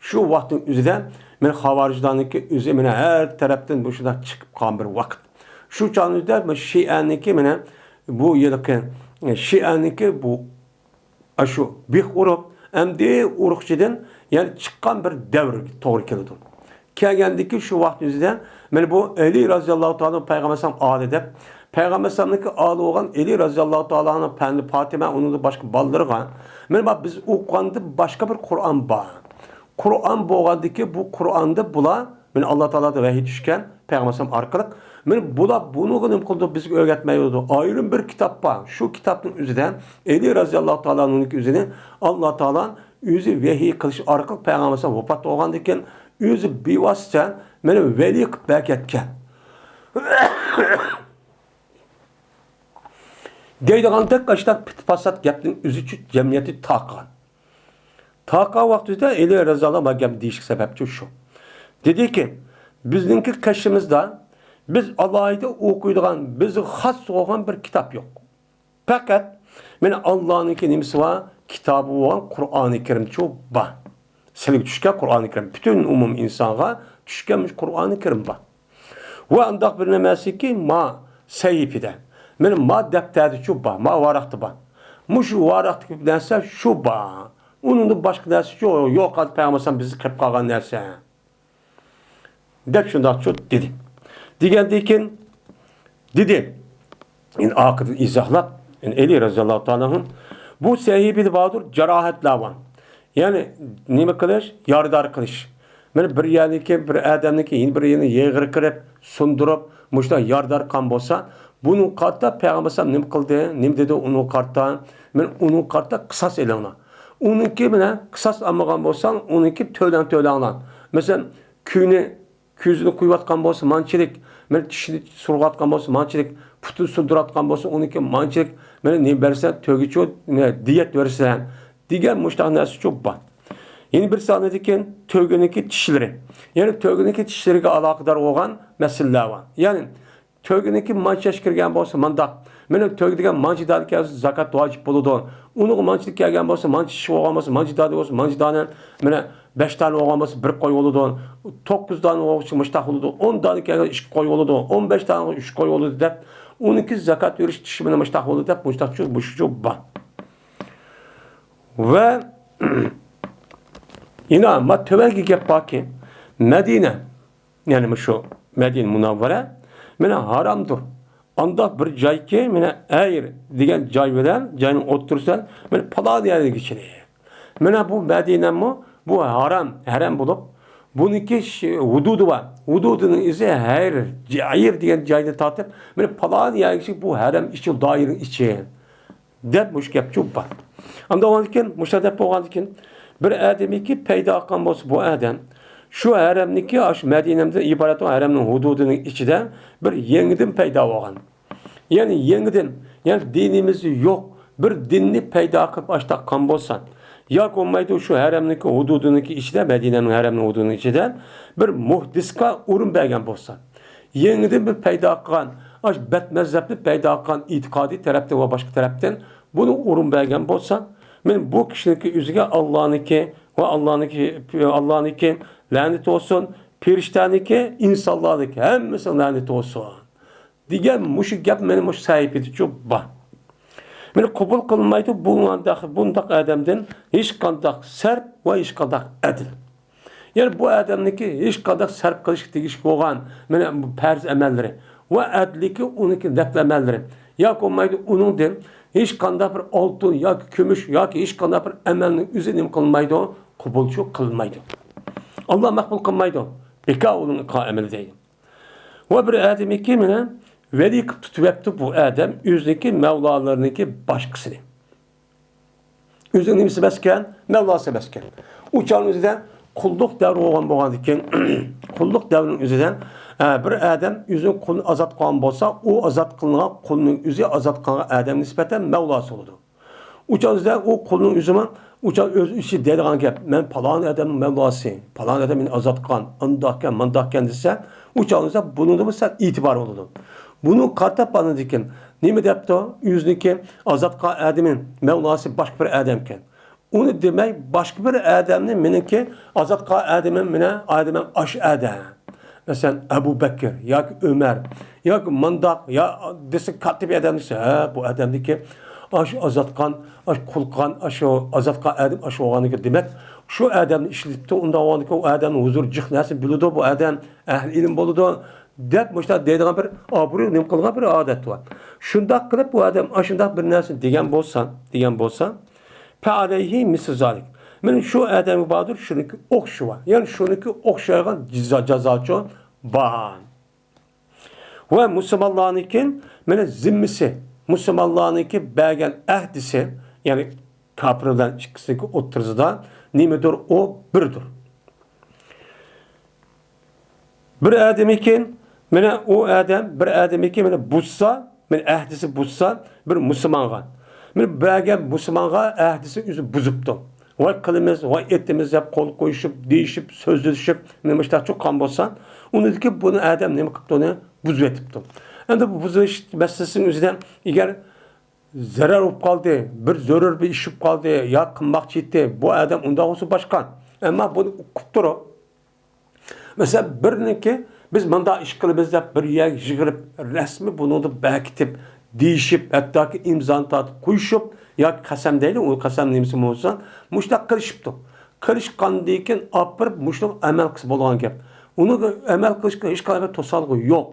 شۇ ۋاقىتنىڭ ئۆزىدە مانا خاۋارىجلارنىڭكى ئۆزى مانا ھەر تەرەپتىن مۇشۇنداق چىقىپ قالغان بىر ۋاقىت. شۇ چاغنىڭ ئۆزىدە مانا شىئەنىڭكى مانا بۇ ھېلىقى شىئەنىڭكى بۇ ئاشۇ بىخ ئۇرۇپ، ئەمدى ئۇرۇقچىدىن يەنە چىققان بىر دەۋرگە توغرا كېلىدۇ. كەلگەندىكى شۇ ۋاقىت ئۆزىدە مانا بۇ ئەلى رازىياللاھۇ تائالا پەيغەمبەر ئالىيلىرىدىن، پەيغەمبەر ئالىيلىرىدىن ئالىي بولغان ئەلى رازىياللاھۇ تائالا پەنى پاتىمە، ئۇنىڭدىن باشقا بالىلىرىغا، مانا بۇ بىز ئوقۇغاندا باشقا بىر قۇرئان بار. قۇرئان بولغاندىكى بۇ قۇرئاندا بۇلار، مانا ئاللا تائالادىن ۋەھىي چۈشكەن پەيغەمبەر ئارقىلىق، مانا بۇلار بۇنىڭغا نېمە قىلىدۇ؟ بىزگە ئۆگەتمەيدۇ. ئايرىم بىر كىتاب بار. شۇ كىتابنىڭ ئۆزىدە ئەلى رازىياللاھۇ تائالا ئەنھۇنىڭكى ئۆزىنى ئاللا تائالا ئۆزى ۋەھىي قىلىش ئارقىلىق پەيغەمبەر ۋاپات بولغاندىن كېيىن ئۆزى بىۋاسىتە مانا ۋەلىي قىلىپ بەرگەن. دەيدىغاندەك ئاشۇنداق پىت-پاسات گەپنىڭ ئۆزىچۇ جەمئىيەتنى تارقىغان. تارقىغان ۋاقتىدا ئەلى رەزىياللاھۇ ما گەپ دېيىشلىك سەۋەبچۇ شۇ. دېدىكى، بىزنىڭكى قېشىمىزدا بىز ئالاھىدە ئوقۇيدىغان، بىزگە خاس بولغان بىر كىتاب يوق. پەقەت مانا ئاللانىڭكى نېمىسى بار؟ كىتابى بولغان قۇرئانى كەرىمچۇ بار. سىلىگە چۈشكەن قۇرئانى كەرىم، پۈتۈن ئومۇم ئىنسانغا چۈشكەن مۇشۇ قۇرئانى كەرىم بار. ۋە ئانداق بىر نېمەسىكى ما سەھىپىدە، مانا ما دەپتەردىچۇ بار، ما ۋاراقتا بار. مۇشۇ ۋاراقتىكى نەرسە شۇ بار. ئۇنىڭدىن باشقا نەرسە يوق، يوق، پەيغەمبەر بىزگە قېلىپ قالغان نەرسە. دەپ شۇنداقچۇ دېدى. دېگەندىن كېيىن دېدى. يەنى ئارقىدىن ئىزاھلاپ، يەنى ئەلى رەزىياللاھۇ تائالا ئەنھۇ، بۇ سەھىپىدە باردۇر، جاراھەتلەر بار. يەنى نېمە قىلىش؟ يارىدار قىلىش. مانا بىر يەرنىڭكى، بىر ئادەمنىڭكى يەنە بىر يەرنى يېغىر قىلىپ، سۇندۇرۇپ، مۇشۇنداق يارىدار قىلغان بولسا، بۇنىڭغا قارىتا پەيغەمبەر نېمە قىلدى؟ نېمە دېدى ئۇنىڭغا قارىتا؟ مانا ئۇنىڭغا قارىتا قىساس ئېلىڭلار. ئۇنىڭكى مانا قىساس ئالمىغان بولساڭ، ئۇنىڭكى تۆلەڭ تۆلەڭلار. مەسىلەن، كۈينى كۆزىنى قويۇۋاتقان بولسا مانچىلىك، مانا چىشىنى سۇرغاتقان بولسا مانچىلىك، پۇتىنى سۇندۇراتقان بولسا ئۇنىڭكى مانچىلىك، مانا نېمە بەرسەن، تۆگىچۇ، نېمە، دىيەت بەرسەن دېگەن مۇشۇنداق نەرسىچۇ بار. يەنە بىر سانىدىكى تۆگىنىڭكى چىشلىرى. يەنى تۆگىنىڭكى چىشلىرىگە ئالاقىدار بولغان مەسىلىلەر بار. يەنى تۆگىنىڭكى مانچە ياش كىرگەن بولسا مانداق، مانا تۆگە دېگەن مانچە دانە كەلسە زاكات ۋاجىپ بولىدۇ. ئۇنىڭغا مانچىلىك كەلگەن بولسا، مانچە چىشى بولغان بولسا، مانچە دانە بولسا، مانچە دانە، مانا بەش دانە بولغان بولسا بىر قوي بولىدۇ. توققۇز دانە بولغۇچە مۇشتاق بولىدۇ. ئون دانە كەلگەن ئىككى قوي بولىدۇ. ئون بەش دانە ئۈچ قوي بولىدۇ دەپ، ئۇنىڭكى زاكات بېرىش چىشى مانا مۇشتاق بولىدۇ دەپ مۇشتاقچۇ، مۇشۇچۇ بار. ۋە يەنە ما تۆۋەنكى گەپ باركى، مەدىنە، يەنى مۇشۇ مەدىنە مۇنەۋۋەرە، مانا ھارامدۇر. ئانداق بىر جايكى، مانا ھەير دېگەن جاي بىلەن جاينىڭ ئوتتۇرىسى، مانا پالان يەرگە كېلىدۇ. مانا بۇ مەدىنەمۇ بۇ ھارام، ھەرەم بولۇپ، بۇنىڭكى ش-، ھۇدۇدى بار. ھۇدۇدىنىڭ ئىزى ھەير، ھەير دېگەن جاينى تارتىپ، مانا پالان يەرگىچە بۇ ھەرەم ئىچى، دائىرىنىڭ ئىچى. دەپ مۇشۇ گەپچۇ بار. ئاندىن كېيىن مۇشۇنداق دەپ بولغاندىن كېيىن، بىر ئادەمكى پەيدا قىلغان بولسا بۇ ئادەم، شۇ ھەرەمنىكى، ئاشۇ مەدىنەمدىن ئىبارەت بولغان ھەرەمنىڭ ھۇدۇدىنىڭ ئىچىدە بىر يېڭىدىن پەيدا بولغان. يەنى يېڭىدىن، يەنى دىنىمىزدا يوق بىر دىننى پەيدا قىلىپ ئاشتاق قىلغان بولسا، ياكى بولمايدۇ شۇ ھەرەمنىڭكى ھۇدۇدىنىڭكى ئىچىدە، مەدىنەنىڭ ھەرەمنىڭ ھۇدۇدىنىڭ ئىچىدە بىر مۇھدىسقا ئورۇن بەرگەن بولسا، يېڭىدىن بىر پەيدا قىلغان، ئاشۇ بەت مەزھەپنى پەيدا قىلغان ئېتىقادىي تەرەپتىن ۋە باشقا تەرەپتىن بۇنى ئورۇن بەرگەن بولسا، مەن بۇ كىشىنىڭكى ئۆزىگە ئاللانىڭكى ۋە ئاللانىڭكى، ئاللانىڭكى لەنىتى بولسۇن، پېرىشتەنىڭكى، ئىنسانلارنىڭكى ھەممىسىنىڭ لەنىتى بولسۇن دېگەن مۇشۇ گەپ مېنىڭ مۇشۇ سەھىپىدىچۇ بار. مېنى قوبۇل قىلمايدۇ، بۇ، بۇنداق ئادەمدىن ھېچقانداق سەرپ ۋە ھېچقانداق ئەدىل. يەنى بۇ ئادەمنىڭكى ھېچقانداق سەرپ قىلىشقا تېگىشلىك بولغان، مانا، بۇ پەرز ئەمەللىرى ۋە ئەدلىكى ئۇنىڭكى نەپلى ئەمەللىرى ياكى بولمايدۇ، ئۇنىڭدىن ھېچقانداق بىر ئالتۇن ياكى كۈمۈش ياكى ھېچقانداق بىر ئەمەلنىڭ ئۆزى نېمە قىلمايدۇ، قوبۇلچۇ قىلمايدۇ. ئاللا مەقبۇل قىلمايدۇ. بىكار ئۇنىڭ قىلغان ئەمىلى دەيدۇ. ۋە بىر ئادەمنىڭكى مانا ۋەلى قىلىپ تۇتۇۋەپتۇ بۇ ئادەم ئۆزىنىڭكى مەۋلالىرىنىڭكى باشقىسىنى. ئۆزىنىڭ نېمىسى ئەمەسكەن؟ مەۋلاسى ئەمەسكەن. ئۇ چاغنىڭ ئۆزىدە قۇللۇق دەۋرى بولغان بولغاندىكىن، قۇللۇق دەۋرىنىڭ ئۆزىدە، ئە، بىر ئادەم ئۆزىنىڭ قۇلىنى ئازاد قىلغان بولسا، ئۇ ئازاد قىلىنغان قۇلنىڭ ئۆزى ئازاد قىلغان ئادەمگە نىسبەتەن مەۋلاسى بولىدۇ. ئۇ چاغ ئۆزىدە ئۇ قۇلنىڭ ئۆزىمۇ، ئۇ چاغ ئۆز ئىچىدە دەيدىغان گەپ، مەن پالان ئادەمنىڭ مەۋلاسى، پالان ئادەم مېنى ئازاد قىلغان، ئانداقكەن، مانداقكەن دېسە، ئۇ چاغ ئۆزىدە بۇنىڭدىمۇ سەل ئېتىبار بولىدۇ. بۇنى قارىتىپ ئاندىن كېيىن نېمە دەپتۇ؟ ئۆزىنىڭكى ئازاد قىلغان ئادىمى، مەۋلاسى باشقا بىر ئادەمكەن. ئۇنى دېمەي، باشقا بىر ئادەمنى مېنىڭكى ئازاد قىلغان ئادىمىم، مېنىڭ ئادىمىم ئاشۇ ئادەم. مەسىلەن، ئەبۇ بەكىر ياكى ئۆمەر ياكى مانداق يا دېسە، كاتتا بىر ئادەم دېسە، ھە، بۇ ئادەمنىڭكى ئاشۇ ئازاد قىلغان، ئاشۇ قۇل قىلغان، ئاشۇ ئازاد قىلغان ئادەم ئاشۇ بولغانىكەن. دېمەك، شۇ ئادەمنى ئىشلىتىپتۇ، ئۇنداق بولغاندىكىن ئۇ ئادەمنىڭ ھۇزۇرى جىق نەرسىنى بىلىدۇ، بۇ ئادەم ئەھلى ئىلىم بولىدۇ، دەپ مۇشۇنداق دەيدىغان بىر ئابرۇي نېمە قىلغان بىر ئادەت بار. شۇنداق قىلىپ بۇ ئادەم ئاشۇنداق بىر نەرسىنى دېگەن بولسا، دېگەن بولسا، فەئەلەيھى مىسلۇ زالىك. مانا شۇ ئادەمگە باردۇر، شۇنىڭكى ئوخشىشى بار. يەنى شۇنىڭكى ئوخشايدىغان جازا، جازاچۇ بار. ۋە مۇسۇلمانلارنىڭكى مانا زىممىسى، مۇسۇلمانلارنىڭكى بەرگەن ئەھدىسى، يەنى كاپىر بىلەن ئىككىسىنىڭكى ئوتتۇرىسىدا نېمىدۇر، ئۇ بىردۇر. بىر ئادەمكى، مانا ئۇ ئادەم، بىر ئادەمكى مانا بۇزسا، مانا ئەھدىسى بۇزسا بىر مۇسۇلمانغا، مانا بەرگەن مۇسۇلمانغا ئەھدىسى ئۆزى بۇزۇپتۇ. ۋاي قىلىمىز، ۋاي ئېتىمىز دەپ قول قويۇشۇپ، دېيىشىپ، سۆزلىشىپ، مانا مۇشۇنداق چوققان بولسا، ئۇنىڭدىكى بۇنى ئادەم نېمە قىپتۇ، ئۇنى بۇزۇۋېتىپتۇ. ئەمدى بۇ بۇزۇش مەسىلىسىنىڭ ئۆزىدە ئەگەر زەرەر بولۇپ قالدى، بىر زۆرۈر بىر ئىش بولۇپ قالدى، يا قىلماقچى ئىدى، بۇ ئادەم ئۇنداق بولسا باشقا. ئەمما بۇنى ئۇقۇپ تۇرۇپ، مەسىلەن، بىرنىڭكى بىز مۇنداق ئىش قىلىمىز دەپ بىر يەرگە يىغىلىپ، رەسمىي بۇنىڭدا بەكىتىپ، دېيىشىپ، ھەتتاكى ئىمزانى تارتىپ قويۇشۇپ، ياكى قەسەم دەيلى، ئۇ قەسەم نېمىسى بولسا، مۇشۇنداق قىلىشىپتۇ. قىلىشقاندىن كېيىن ئاپىرىپ مۇشۇنىڭغا ئەمەل قىلسا بولىدىغان گەپ. ئۇنىڭغا ئەمەل قىلىشقا ھېچقانداق بىر توسالغۇ يوق.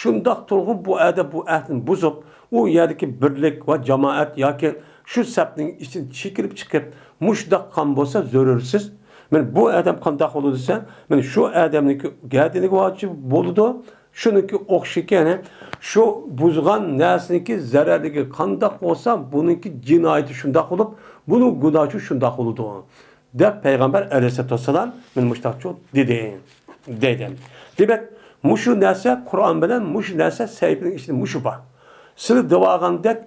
شۇنداق تۇرغۇن بۇ ئادەم بۇ ئەھدىنى بۇزۇپ، ئۇ يەردىكى بىرلىك ۋە جامائەت ياكى شۇ سەپنىڭ ئىچىدىن چېكىنىپ چىقىپ، مۇشۇنداق قىلغان بولسا زۆرۈرسىز. مانا بۇ ئادەم قانداق بولىدۇ دېسە، مانا شۇ ئادەمنىڭكى گەدىنىگە ۋاجىپ بولىدۇ. شۇنىڭكى ئوخشىشىكەن، شۇ بۇزغان نەرسىنىڭكى زەرەرلىكى قانداق بولسا، بۇنىڭكى جىنايىتى شۇنداق بولۇپ، بۇنىڭ گۇناھى شۇنداق بولىدۇ. دەپ پەيغەمبەر ئەلەيھىسسالاتۇ ۋەسسالام مانا مۇشۇنداقچۇ دېدى، دەيدۇ. دېمەك، مۇشۇ نەرسە قۇرئان بىلەن مۇشۇ نەرسە سەھىپىنىڭ ئىچىدە مۇشۇ بار. سىلى دېۋالغاندەك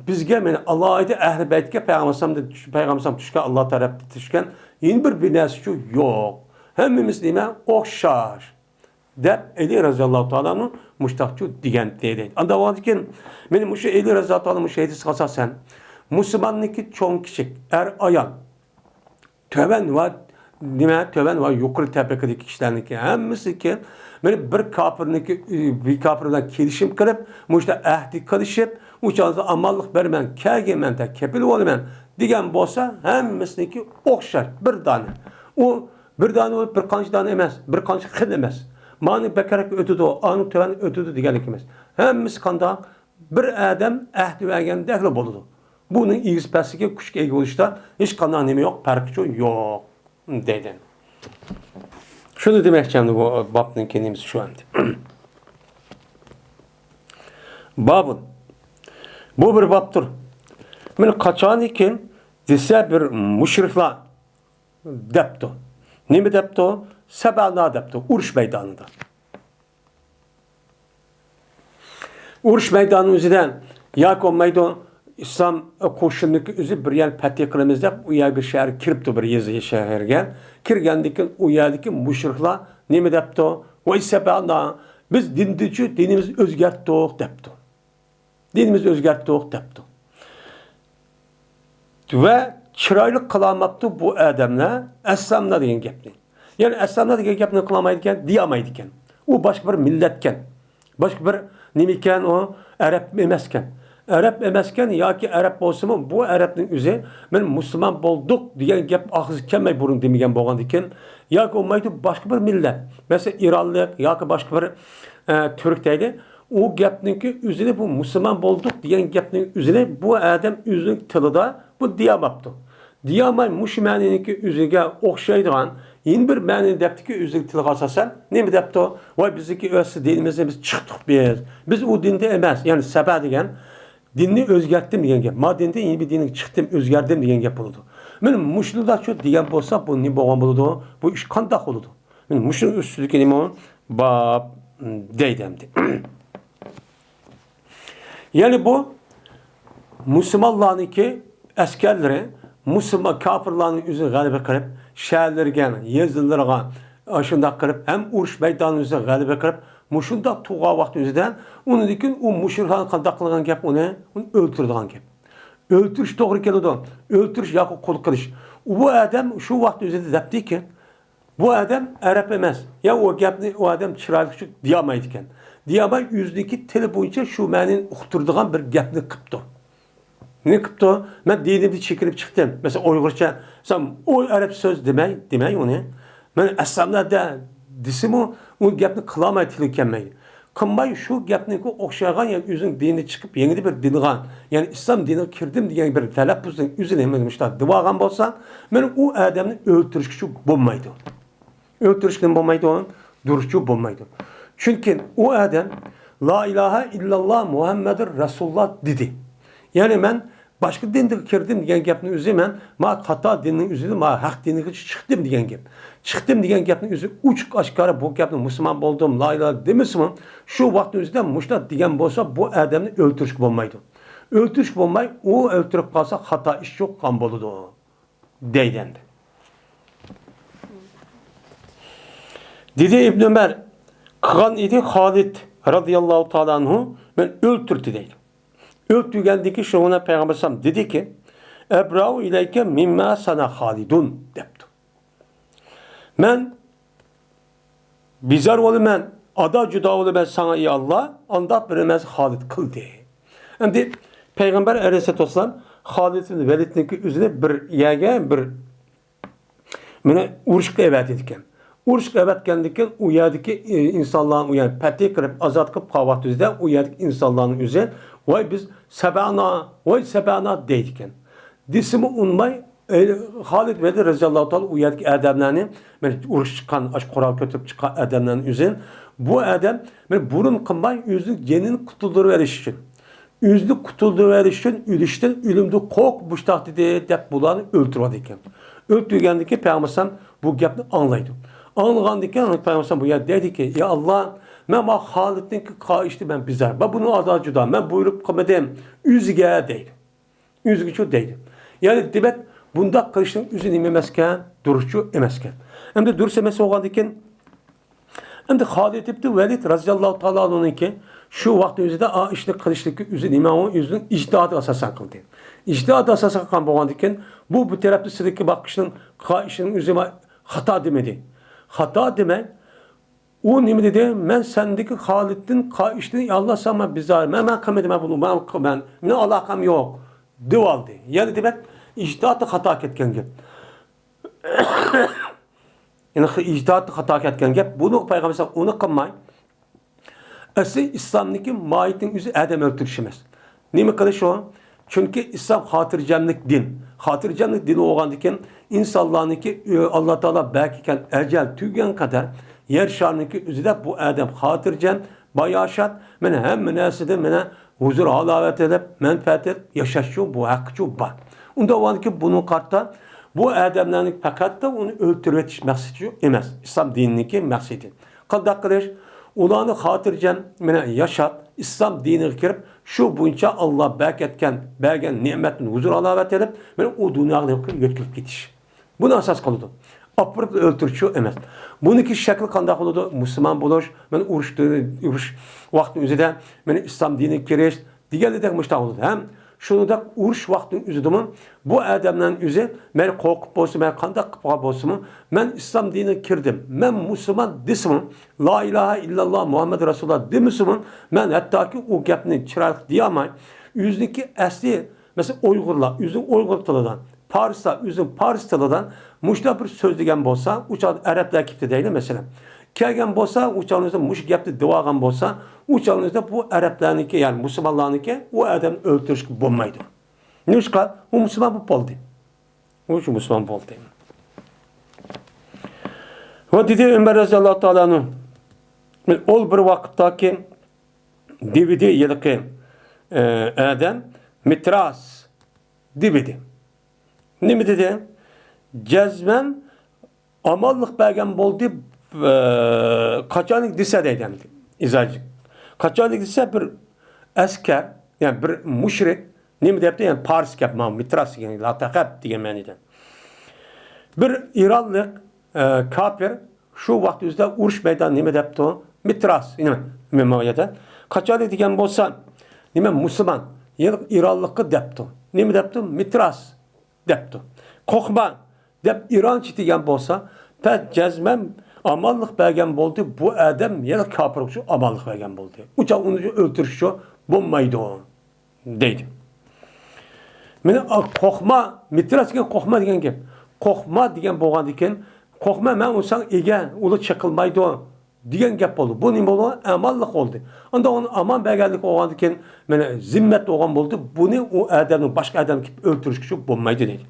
بىزگە مانا ئالاھىدە ئەھلى بەيتكە پەيغەمبەر ئەلەيھىسسالامدىن چۈش-، پەيغەمبەر ئەلەيھىسسالام چۈشكەن، ئاللا تەرەپتىن چۈشكەن يەنە بىر، بىر نەرسىچۇ يوق. ھەممىمىز نېمە؟ ئوخشاش. دەپ ئەلى رەزىياللاھۇ تائالا ئەنھۇ مۇشۇنداقچۇ دېگەنتى دەيدۇ. ئانداق بولغاندىكىن، مانا مۇشۇ ئەلى رەزىياللاھۇ تائالا مۇشۇ ھەدىسكە ئاساسەن، مۇسۇلماننىڭكى چوڭ كىچىك، ئەر ئايال، تۆۋەن ۋە نېمە، تۆۋەن ۋە يۇقىرى تەبىقىدىكى كىشىلەرنىڭكى ھەممىسىكى مانا بىر كاپىرنىڭكى، بىر كاپىر بىلەن كېلىشىم قىلىپ، مۇشۇنداق ئەھدى قىلىشىپ، ئۇ چاغدا ئامانلىق بېرىمەن، كەلگىنمەن دە، كېپىل بولىمەن دېگەن بولسا، ھەممىسىنىڭكى ئوخشاش، بىر دانە. ئۇ بىر دانە بولۇپ، بىر قانچە دانە ئەمەس، بىر قانچە خىل ئەمەس. مانى بەكرەك ئۆتىدۇ، ئانى تۆۋەن ئۆتىدۇ دېگەنلىك ئەمەس. ھەممىسى قانداق؟ بىر ئادەم ئەھدى بەرگەندەكلا بولىدۇ. بۇنىڭ ئېگىز پەسلىكى، كۈچكە ئىگە بولۇشتا ھېچقانداق نېمە يوق، پەرقىچۇ يوق، دەيدۇ. شۇنى دېمەكچى ئەمدى بۇ بابنىڭكى نېمىسى شۇ ئەمدى. بابۇن. بۇ بىر بابتۇر. مانا قاچانكى دېسە بىر مۇشرىكلار دەپتۇ. نېمە دەپتۇ؟ سەبەنا دەپتۇ. ئۇرۇش مەيدانىدا. ئۇرۇش مەيدانى ئۆزىدە ياكى بولمايدۇ، ئىسلام قوشۇنىنىڭكى ئۆزى بىر يەرنى پەتھى قىلىمىز دەپ، ئۇ يەرگە بىر شەھەرگە كىرىپتۇ، بىر يېزا شەھەرگە. كىرگەندىن كېيىن ئۇ يەردىكى مۇشرىكلار نېمە دەپتۇ؟ ۋەي سەبەنا، بىز دىندىچۇ دىنىمىزنى ئۆزگەرتتۇق دەپتۇ. دىنىمىزنى ئۆزگەرتتۇق دەپتۇ. ۋە چىرايلىق قىلالماپتۇ بۇ ئادەملەر ئەسلاملار دېگەن گەپنى. يەنى ئەسلاملار دېگەن گەپنى قىلالمايدىكەن، دېيەلمەيدىكەن. ئۇ باشقا بىر مىللەتكەن. باشقا بىر نېمىكەن ئۇ؟ ئەرەب ئەمەسكەن. ئەرەب ئەمەسكەن ياكى ئەرەب بولسىمۇ، بۇ ئەرەبنىڭ ئۆزى، مەن مۇسۇلمان بولدۇق دېگەن گەپ ئاغزىغا كەلمەي بۇرۇن دېمىگەن بولغاندىكىن، ياكى بولمايدۇ باشقا بىر مىللەت، مەسىلەن، ئىرانلىق ياكى باشقا بىر، ئە، تۈرك دەيلى، ئۇ گەپنىڭكى ئۆزىنى، بۇ مۇسۇلمان بولدۇق دېگەن گەپنىڭ ئۆزىنى بۇ ئادەم ئۆزىنىڭ تىلىدا بۇ دېيەلمەپتۇ. دېيەلمەي مۇشۇ مەنىنىڭكى ئۆزىگە ئوخشايدىغان يەنە بىر مەنىنى دەپتىكى، ئۆزىنىڭ تىلىغا ئاساسەن نېمە دەپتۇ؟ ۋاي، بىزنىڭكى ئەسلى دىنىمىزنى بىز چىقتۇق بىز. بىز ئۇ دىندا ئەمەس، يەنى سەبە دېگەن دىننى ئۆزگەرتتىم دېگەن گەپ. ما دىندىن يەنە بىر دىنگە چىقتىم، ئۆزگەردىم دېگەن گەپ بولىدۇ. مانا مۇشۇنداقچۇ دېگەن بولسا، بۇ نېمە بولغان بولىدۇ؟ بۇ ئىش قانداق بولىدۇ؟ مانا مۇشۇنىڭ ئۈستىدىكى نېمە؟ باب دەيدۇ ئەمدى. يەنى بۇ مۇسۇلمانلارنىڭكى ئەسكەرلىرى مۇسۇلمان كاپىرلارنىڭ ئۆزىنى غەلىبە قىلىپ، شەھەرلىرىگە، يېزىلىرىغا ئاشۇنداق قىلىپ، ھەم ئۇرۇش مەيدانىنىڭ ئۆزىنى غەلىبە قىلىپ، مۇشۇنداق تۇرغان ۋاقتى ئۆزىدە، ئۇنىڭدىن كېيىن ئۇ مۇشرىكلارنى قانداق قىلغان گەپ؟ ئۇنى، ئۇنى ئۆلتۈرىدىغان گەپ. ئۆلتۈرۈش توغرا كېلىدۇ. ئۆلتۈرۈش ياكى قۇل قىلىش. بۇ ئادەم شۇ ۋاقىت ئۆزىدە دەپتىكى، بۇ ئادەم ئەرەب ئەمەس. يا ئۇ گەپنى ئۇ ئادەم چىرايلىقچە دېيەلمەيدىكەن. دېيەلمەي ئۆزىنىڭكى تىلى بويىچە شۇ مەنىنى ئۇقتۇرىدىغان بىر گەپنى قىپتۇ. نېمە قىپتۇ؟ مەن دىنىمدىن چېكىنىپ چىقتىم. مەسىلەن، ئۇيغۇرچە، مەسىلەن، ئۇ ئەرەب سۆز دېمەي، دېمەي ئۇنى. مەن ئەسلاملاردا دېسىمۇ، ئۇ گەپنى قىلالماي تىلى كەلمەي. قىلماي شۇ گەپنىڭكى ئوخشىغان، يەنى ئۆزىنىڭ دىنىدىن چىقىپ، يېڭىدا بىر دىنغا، يەنى ئىسلام دىنىغا كىردىم دېگەن بىر تەلەپپۇزنىڭ ئۆزىنى ھەممە مۇشۇنداق دېۋالغان بولسا، مەن ئۇ ئادەمنى ئۆلتۈرۈشكىچۇ بولمايدۇ. ئۆلتۈرۈشكىمۇ بولمايدۇ، دۇرۇسچۇ بولمايدۇ. چۈنكى ئۇ ئادەم لا ئىلاھە ئىللاللا مۇھەممەدۇر رەسۇلۇللا دېدى. يەنى مەن باشقا دىنغا كىردىم دېگەن گەپنىڭ ئۆزى، مەن ما خاتا دىننىڭ ئۆزىدىن ما ھەق دىنغا چىقتىم دېگەن گەپ. چىقتىم دېگەن گەپنىڭ ئۆزى ئوچۇق ئاشكارا بۇ گەپنى مۇسۇلمان بولدۇم، لا ئىلاھە دېمىسىمۇ، شۇ ۋاقىتنىڭ ئۆزىدە مۇشۇنداق دېگەن بولسا، بۇ ئادەمنى ئۆلتۈرۈشكە بولمايدۇ. ئۆلتۈرۈشكە بولماي، ئۇ ئۆلتۈرۈپ قالسا خاتا ئىش يوق قان بولىدۇ. دەيدۇ ئەمدى. دېدى ئىبن ئۆمەر، قىلغان ئىدى خالىد رازىياللاھۇ تائالا ئەنھۇ، مەن ئۆلتۈردى دەيدۇ. ئۆلتۈرگەندىن كېيىن شۇنىڭ بىلەن پەيغەمبەر ئەلەيھىسسالام دېدىكى، ئەبرەئۇ ئىلەيكە مىمما سەنە خالىدۇن دەپتۇ. مەن بىزار بولىمەن، ئادا جۇدا بولىمەن ساڭا، ئى ئاللا، ئانداق بىر ئەمەس خالىد قىلدى. ئەمدى پەيغەمبەر ئەلەيھىسسالاتۇ ۋەسسالام خالىد ئىبن ۋەلىدنىڭكى ئۆزىنى بىر يەرگە، بىر، مانا، ئۇرۇشقا ئەۋەتىدىكەن. ئۇرۇشقا ئەۋەتكەندىن كېيىن ئۇ يەردىكى، ئى، ئىنسانلارنى، ئۇ يەرنى پەتھى قىلىپ، ئازاد قىلىپ قالغان ۋاقتىدا ئۇ يەردىكى ئىنسانلارنىڭ ئۆزى، ۋاي بىز سەبەنا، ۋاي سەبەنا دەيدىكەن. دېسىمۇ ئۇنىماي، ئەي، خالىد بىلەن رەزىياللاھۇ تائالا ئۇ يەردىكى ئادەملەرنى، مانا ئۇرۇش چىققان، ئاشۇ قورال كۆتۈرۈپ چىققان ئادەملەرنىڭ ئۆزىنى، بۇ ئادەم، مانا بۇرۇن قىلماي ئۆزىنىڭ جېنىنى قۇتۇلدۇرۇۋېلىش ئۈچۈن، ئۆزىنى قۇتۇلدۇرۇۋېلىش ئۈچۈن ئۆلۈشتىن ئۆلۈمدىن قورقۇپ مۇشۇنداق دېدى دەپ بۇلارنى ئۆلتۈرۈۋالىدىكەن. ئۆلتۈرگەندىن كېيىن پەيغەمبەر ئەلەيھىسسالام بۇ گەپنى ئاڭلايدۇ. ئاڭلىغاندىن كېيىن پەيغەمبەر ئەلەيھىسسالام بۇ يەردە دەيدىكى، يا ئاللا، مەن ما خالىدنىڭكى قىلىشىدىن مەن بىزار. مەن بۇنىڭ ئازادى جۇدا، مەن بۇيرۇق قىلمىدىم، ئۆزىگە دەيدۇ. ئۆزىگىچۇ دەيدۇ. يەنى دېمەك، بۇنداق قىلىشنىڭ ئۆزى نېمە ئەمەسكەن؟ دۇرۇسچۇ ئەمەسكەن. ئەمدى دۇرۇس ئەمەس بولغاندىكىن، ئەمدى خالىد ئىبن ۋەلىد رازىياللاھۇ تائالا ئەنھۇنىڭكى شۇ ۋاقىتنىڭ ئۆزىدە ئا ئىشنى قىلىشلىكى ئۆزى نېمە؟ ئۇ ئۆزىنىڭ ئىجتىھادىغا ئاساسەن قىلدى. ئىجتىھادىغا ئاساسەن قىلغان بولغاندىكىن، بۇ، بۇ تەرەپتە سىلىكى باقىشنىڭ، قىلىشنىڭ ئۆزى خاتا دېمىدى. خاتا دېمەي، ئۇ نېمە دېدى؟ مەن سەندىكى خالىدتىن قا-، ئىشتىن ياللاسام مەن بىزار. مەن، مەن قىلمىدىم، مەن بۇنى، مەن، مەن، مېنىڭ ئالاقەم يوق، دېۋالدى. يەنى دېمەك، ئىجتىھاتى خاتا كەتكەن گەپ. يەنى خ-، ئىجتىھاتى خاتا كەتكەن گەپ. بۇنى پەيغەمبەر ئۇنى قىلماي، ئەسلى ئىسلامدىكى ماھىيىتىنىڭ ئۆزى ئادەم ئۆلتۈرۈش ئەمەس. نېمە قىلىش ئۇ؟ چۈنكى ئىسلام خاتىرجەملىك دىن. خاتىرجەملىك دىنى بولغاندىكىن، ئىنسانلارنىڭكى، ئى، ئاللا تائالا بەرگەن ئەجەل تۈگىگەن قەدەر يەر شارىنىڭكى ئۆزىدە بۇ ئادەم خاتىرجەم، باياشات، مانا ھەممە نەرسىدىن مانا ھۇزۇر ھالاۋەت ئېلىپ، مەنپەئەت ئېلىپ ياشاشچۇ، بۇ ھەققىچۇ بار. ئۇنداق بولغاندىكىن بۇنىڭغا قارىتا بۇ ئادەملەرنى پەقەتلا ئۇنى ئۆلتۈرۈۋېتىش مەقسىتى ئەمەس، ئىسلام دىنىنىڭكى مەقسىتى. قانداق قىلىش؟ ئۇلارنى خاتىرجەم مانا ياشاپ، ئىسلام دىنىغا كىرىپ، شۇ بويىچە ئاللا بەركەتكەن، بەرگەن نېمەتتىن ھۇزۇر ھالاۋەت ئېلىپ، مانا ئۇ دۇنياغا يۆتكىلىپ كېتىش. بۇنى ئاساس قىلىدۇ. ئاپىرىپ ئۆلتۈرۈش ئەمەس. بۇنىڭكى شەكلى قانداق بولىدۇ؟ مۇسۇلمان بولۇش، مەن ئۇرۇش، ئۇرۇش ۋاقتىنىڭ ئۆزىدە مەن ئىسلام دىنىگە كىرىش دېگەندەك مۇشۇنداق بولىدۇ. ھەم شۇنداق ئۇرۇش ۋاقتىنىڭ ئۆزىدىمۇ بۇ ئادەمنىڭ ئۆزى مەن قورقۇپ بولسا، مەن قانداق قىلىپ قالغان بولسىمۇ، مەن ئىسلام دىنىگە كىردىم، مەن مۇسۇلمان دېسىمۇ، لا ئىلاھە ئىللاللا مۇھەممەد رەسۇلۇللا دېمىسىمۇ، مەن ھەتتاكى ئۇ گەپنى چىرايلىق دېيەلمەي، ئۆزىنىڭكى ئەسلى مەسىلەن، ئۇيغۇرلار ئۆزىنىڭ ئۇيغۇر تىلىدا، پارسلار ئۆزىنىڭ پارس تىلىدا مۇشۇنداق بىر سۆزلىگەن بولسا، ئۇ چاغدا ئەرەبلەر كېپتۇ دەيلى، مەسىلەن. كەلگەن بولسا، ئۇ چاغدا مۇشۇ گەپنى دېۋالغان بولسا، ئۇ چاغدا بۇ ئەرەبلەرنىڭكى، يەنى مۇسۇلمانلارنىڭكى ئۇ ئادەمنى ئۆلتۈرۈشكە بولمايدۇ. نېمىشقا؟ ئۇ مۇسۇلمان بولۇپ بولدى. ئۇ شۇ مۇسۇلمان بولدى. ۋە دېدى ئۆمەر رەزىياللاھۇ تائالا ئەنھۇ، ئۇ بىر ۋاقىتتاكى دېۋىدى ھېلىقى، ئە، ئادەم مىتراس دېۋىدى. نېمە دېدى؟ جەزمەن ئامانلىق بەرگەن بولدى، ئە، قاچانلىك دېسە دەيدۇ ئەمدى. ئىزاجى. قاچانلىك دېسە بىر ئەسكەر، يەنى بىر مۇشرىك نېمە دەپتۇ؟ يەنى پارس گەپ، مانا مىتراس دېگەن، لا تەخەپ دېگەن مەنىدە. بىر ئىرانلىق، ئە، كاپىر شۇ ۋاقىت ئۆزىدە ئۇرۇش مەيدانى نېمە دەپتۇ؟ مىتراس، نېمە؟ مېمايەدە. قاچانلىك دېگەن بولسا، نېمە، مۇسۇلمان، يەنى ئىرانلىققا دەپتۇ. نېمە دەپتۇ؟ مىتراس دەپتۇ. قورقما دەپ ئىرانچە دېگەن بولسا، پەس جەزمەن ئامانلىق بەرگەن بولدى، بۇ ئادەم يەنە كاپىرغا شۇ ئامانلىق بەرگەن بولدى. ئۇ چاغ ئۇنى ئۆلتۈرۈشكە بولمايدۇ. دەيدۇ. مانا، قورقما، مىتراس دېگەن قورقما دېگەن گەپ. قورقما دېگەن بولغاندىكىن، قورقما، مەن ئۇرساڭ ئىگە، ئۇلار چېقىلمايدۇ دېگەن گەپ بولدى. بۇ نېمە بولدى؟ ئامانلىق بولدى. ئاندا ئۇنى ئامان بەرگەنلىك بولغاندىكىن، مانا، زىممەت بولغان بولدى. بۇنى ئۇ ئادەمنى باشقا ئادەم كېلىپ ئۆلتۈرۈشكە شۇ بولمايدۇ دەيدۇ.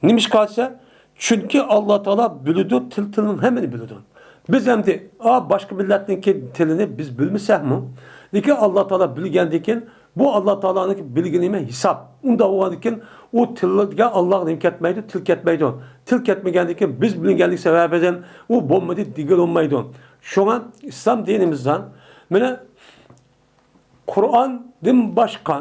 نېمىشقا دېسە، چۈنكى ئاللا تائالا بىلىدۇ، تىل تىلنىڭ ھەممىنى بىلىدۇ. بىز ئەمدى، ئا، باشقا مىللەتنىڭكى تىلىنى بىز بىلمىسەكمۇ، لېكىن ئاللا تائالا بىلگەندىكىن، بۇ ئاللا تائالانىڭكى بىلگىنى نېمە؟ ھېساب. ئۇنداق بولغاندىكىن، ئۇ تىل دېگەن ئاللاغا نېمە كەتمەيدۇ؟ تىل كەتمەيدۇ. تىل كەتمىگەندىكىن، بىز بىلگەنلىك سەۋەبىدىن ئۇ بولمىدى دېگىلى بولمايدۇ. شۇڭا ئىسلام دىنىمىزدا، مانا، قۇرئاندىن باشقا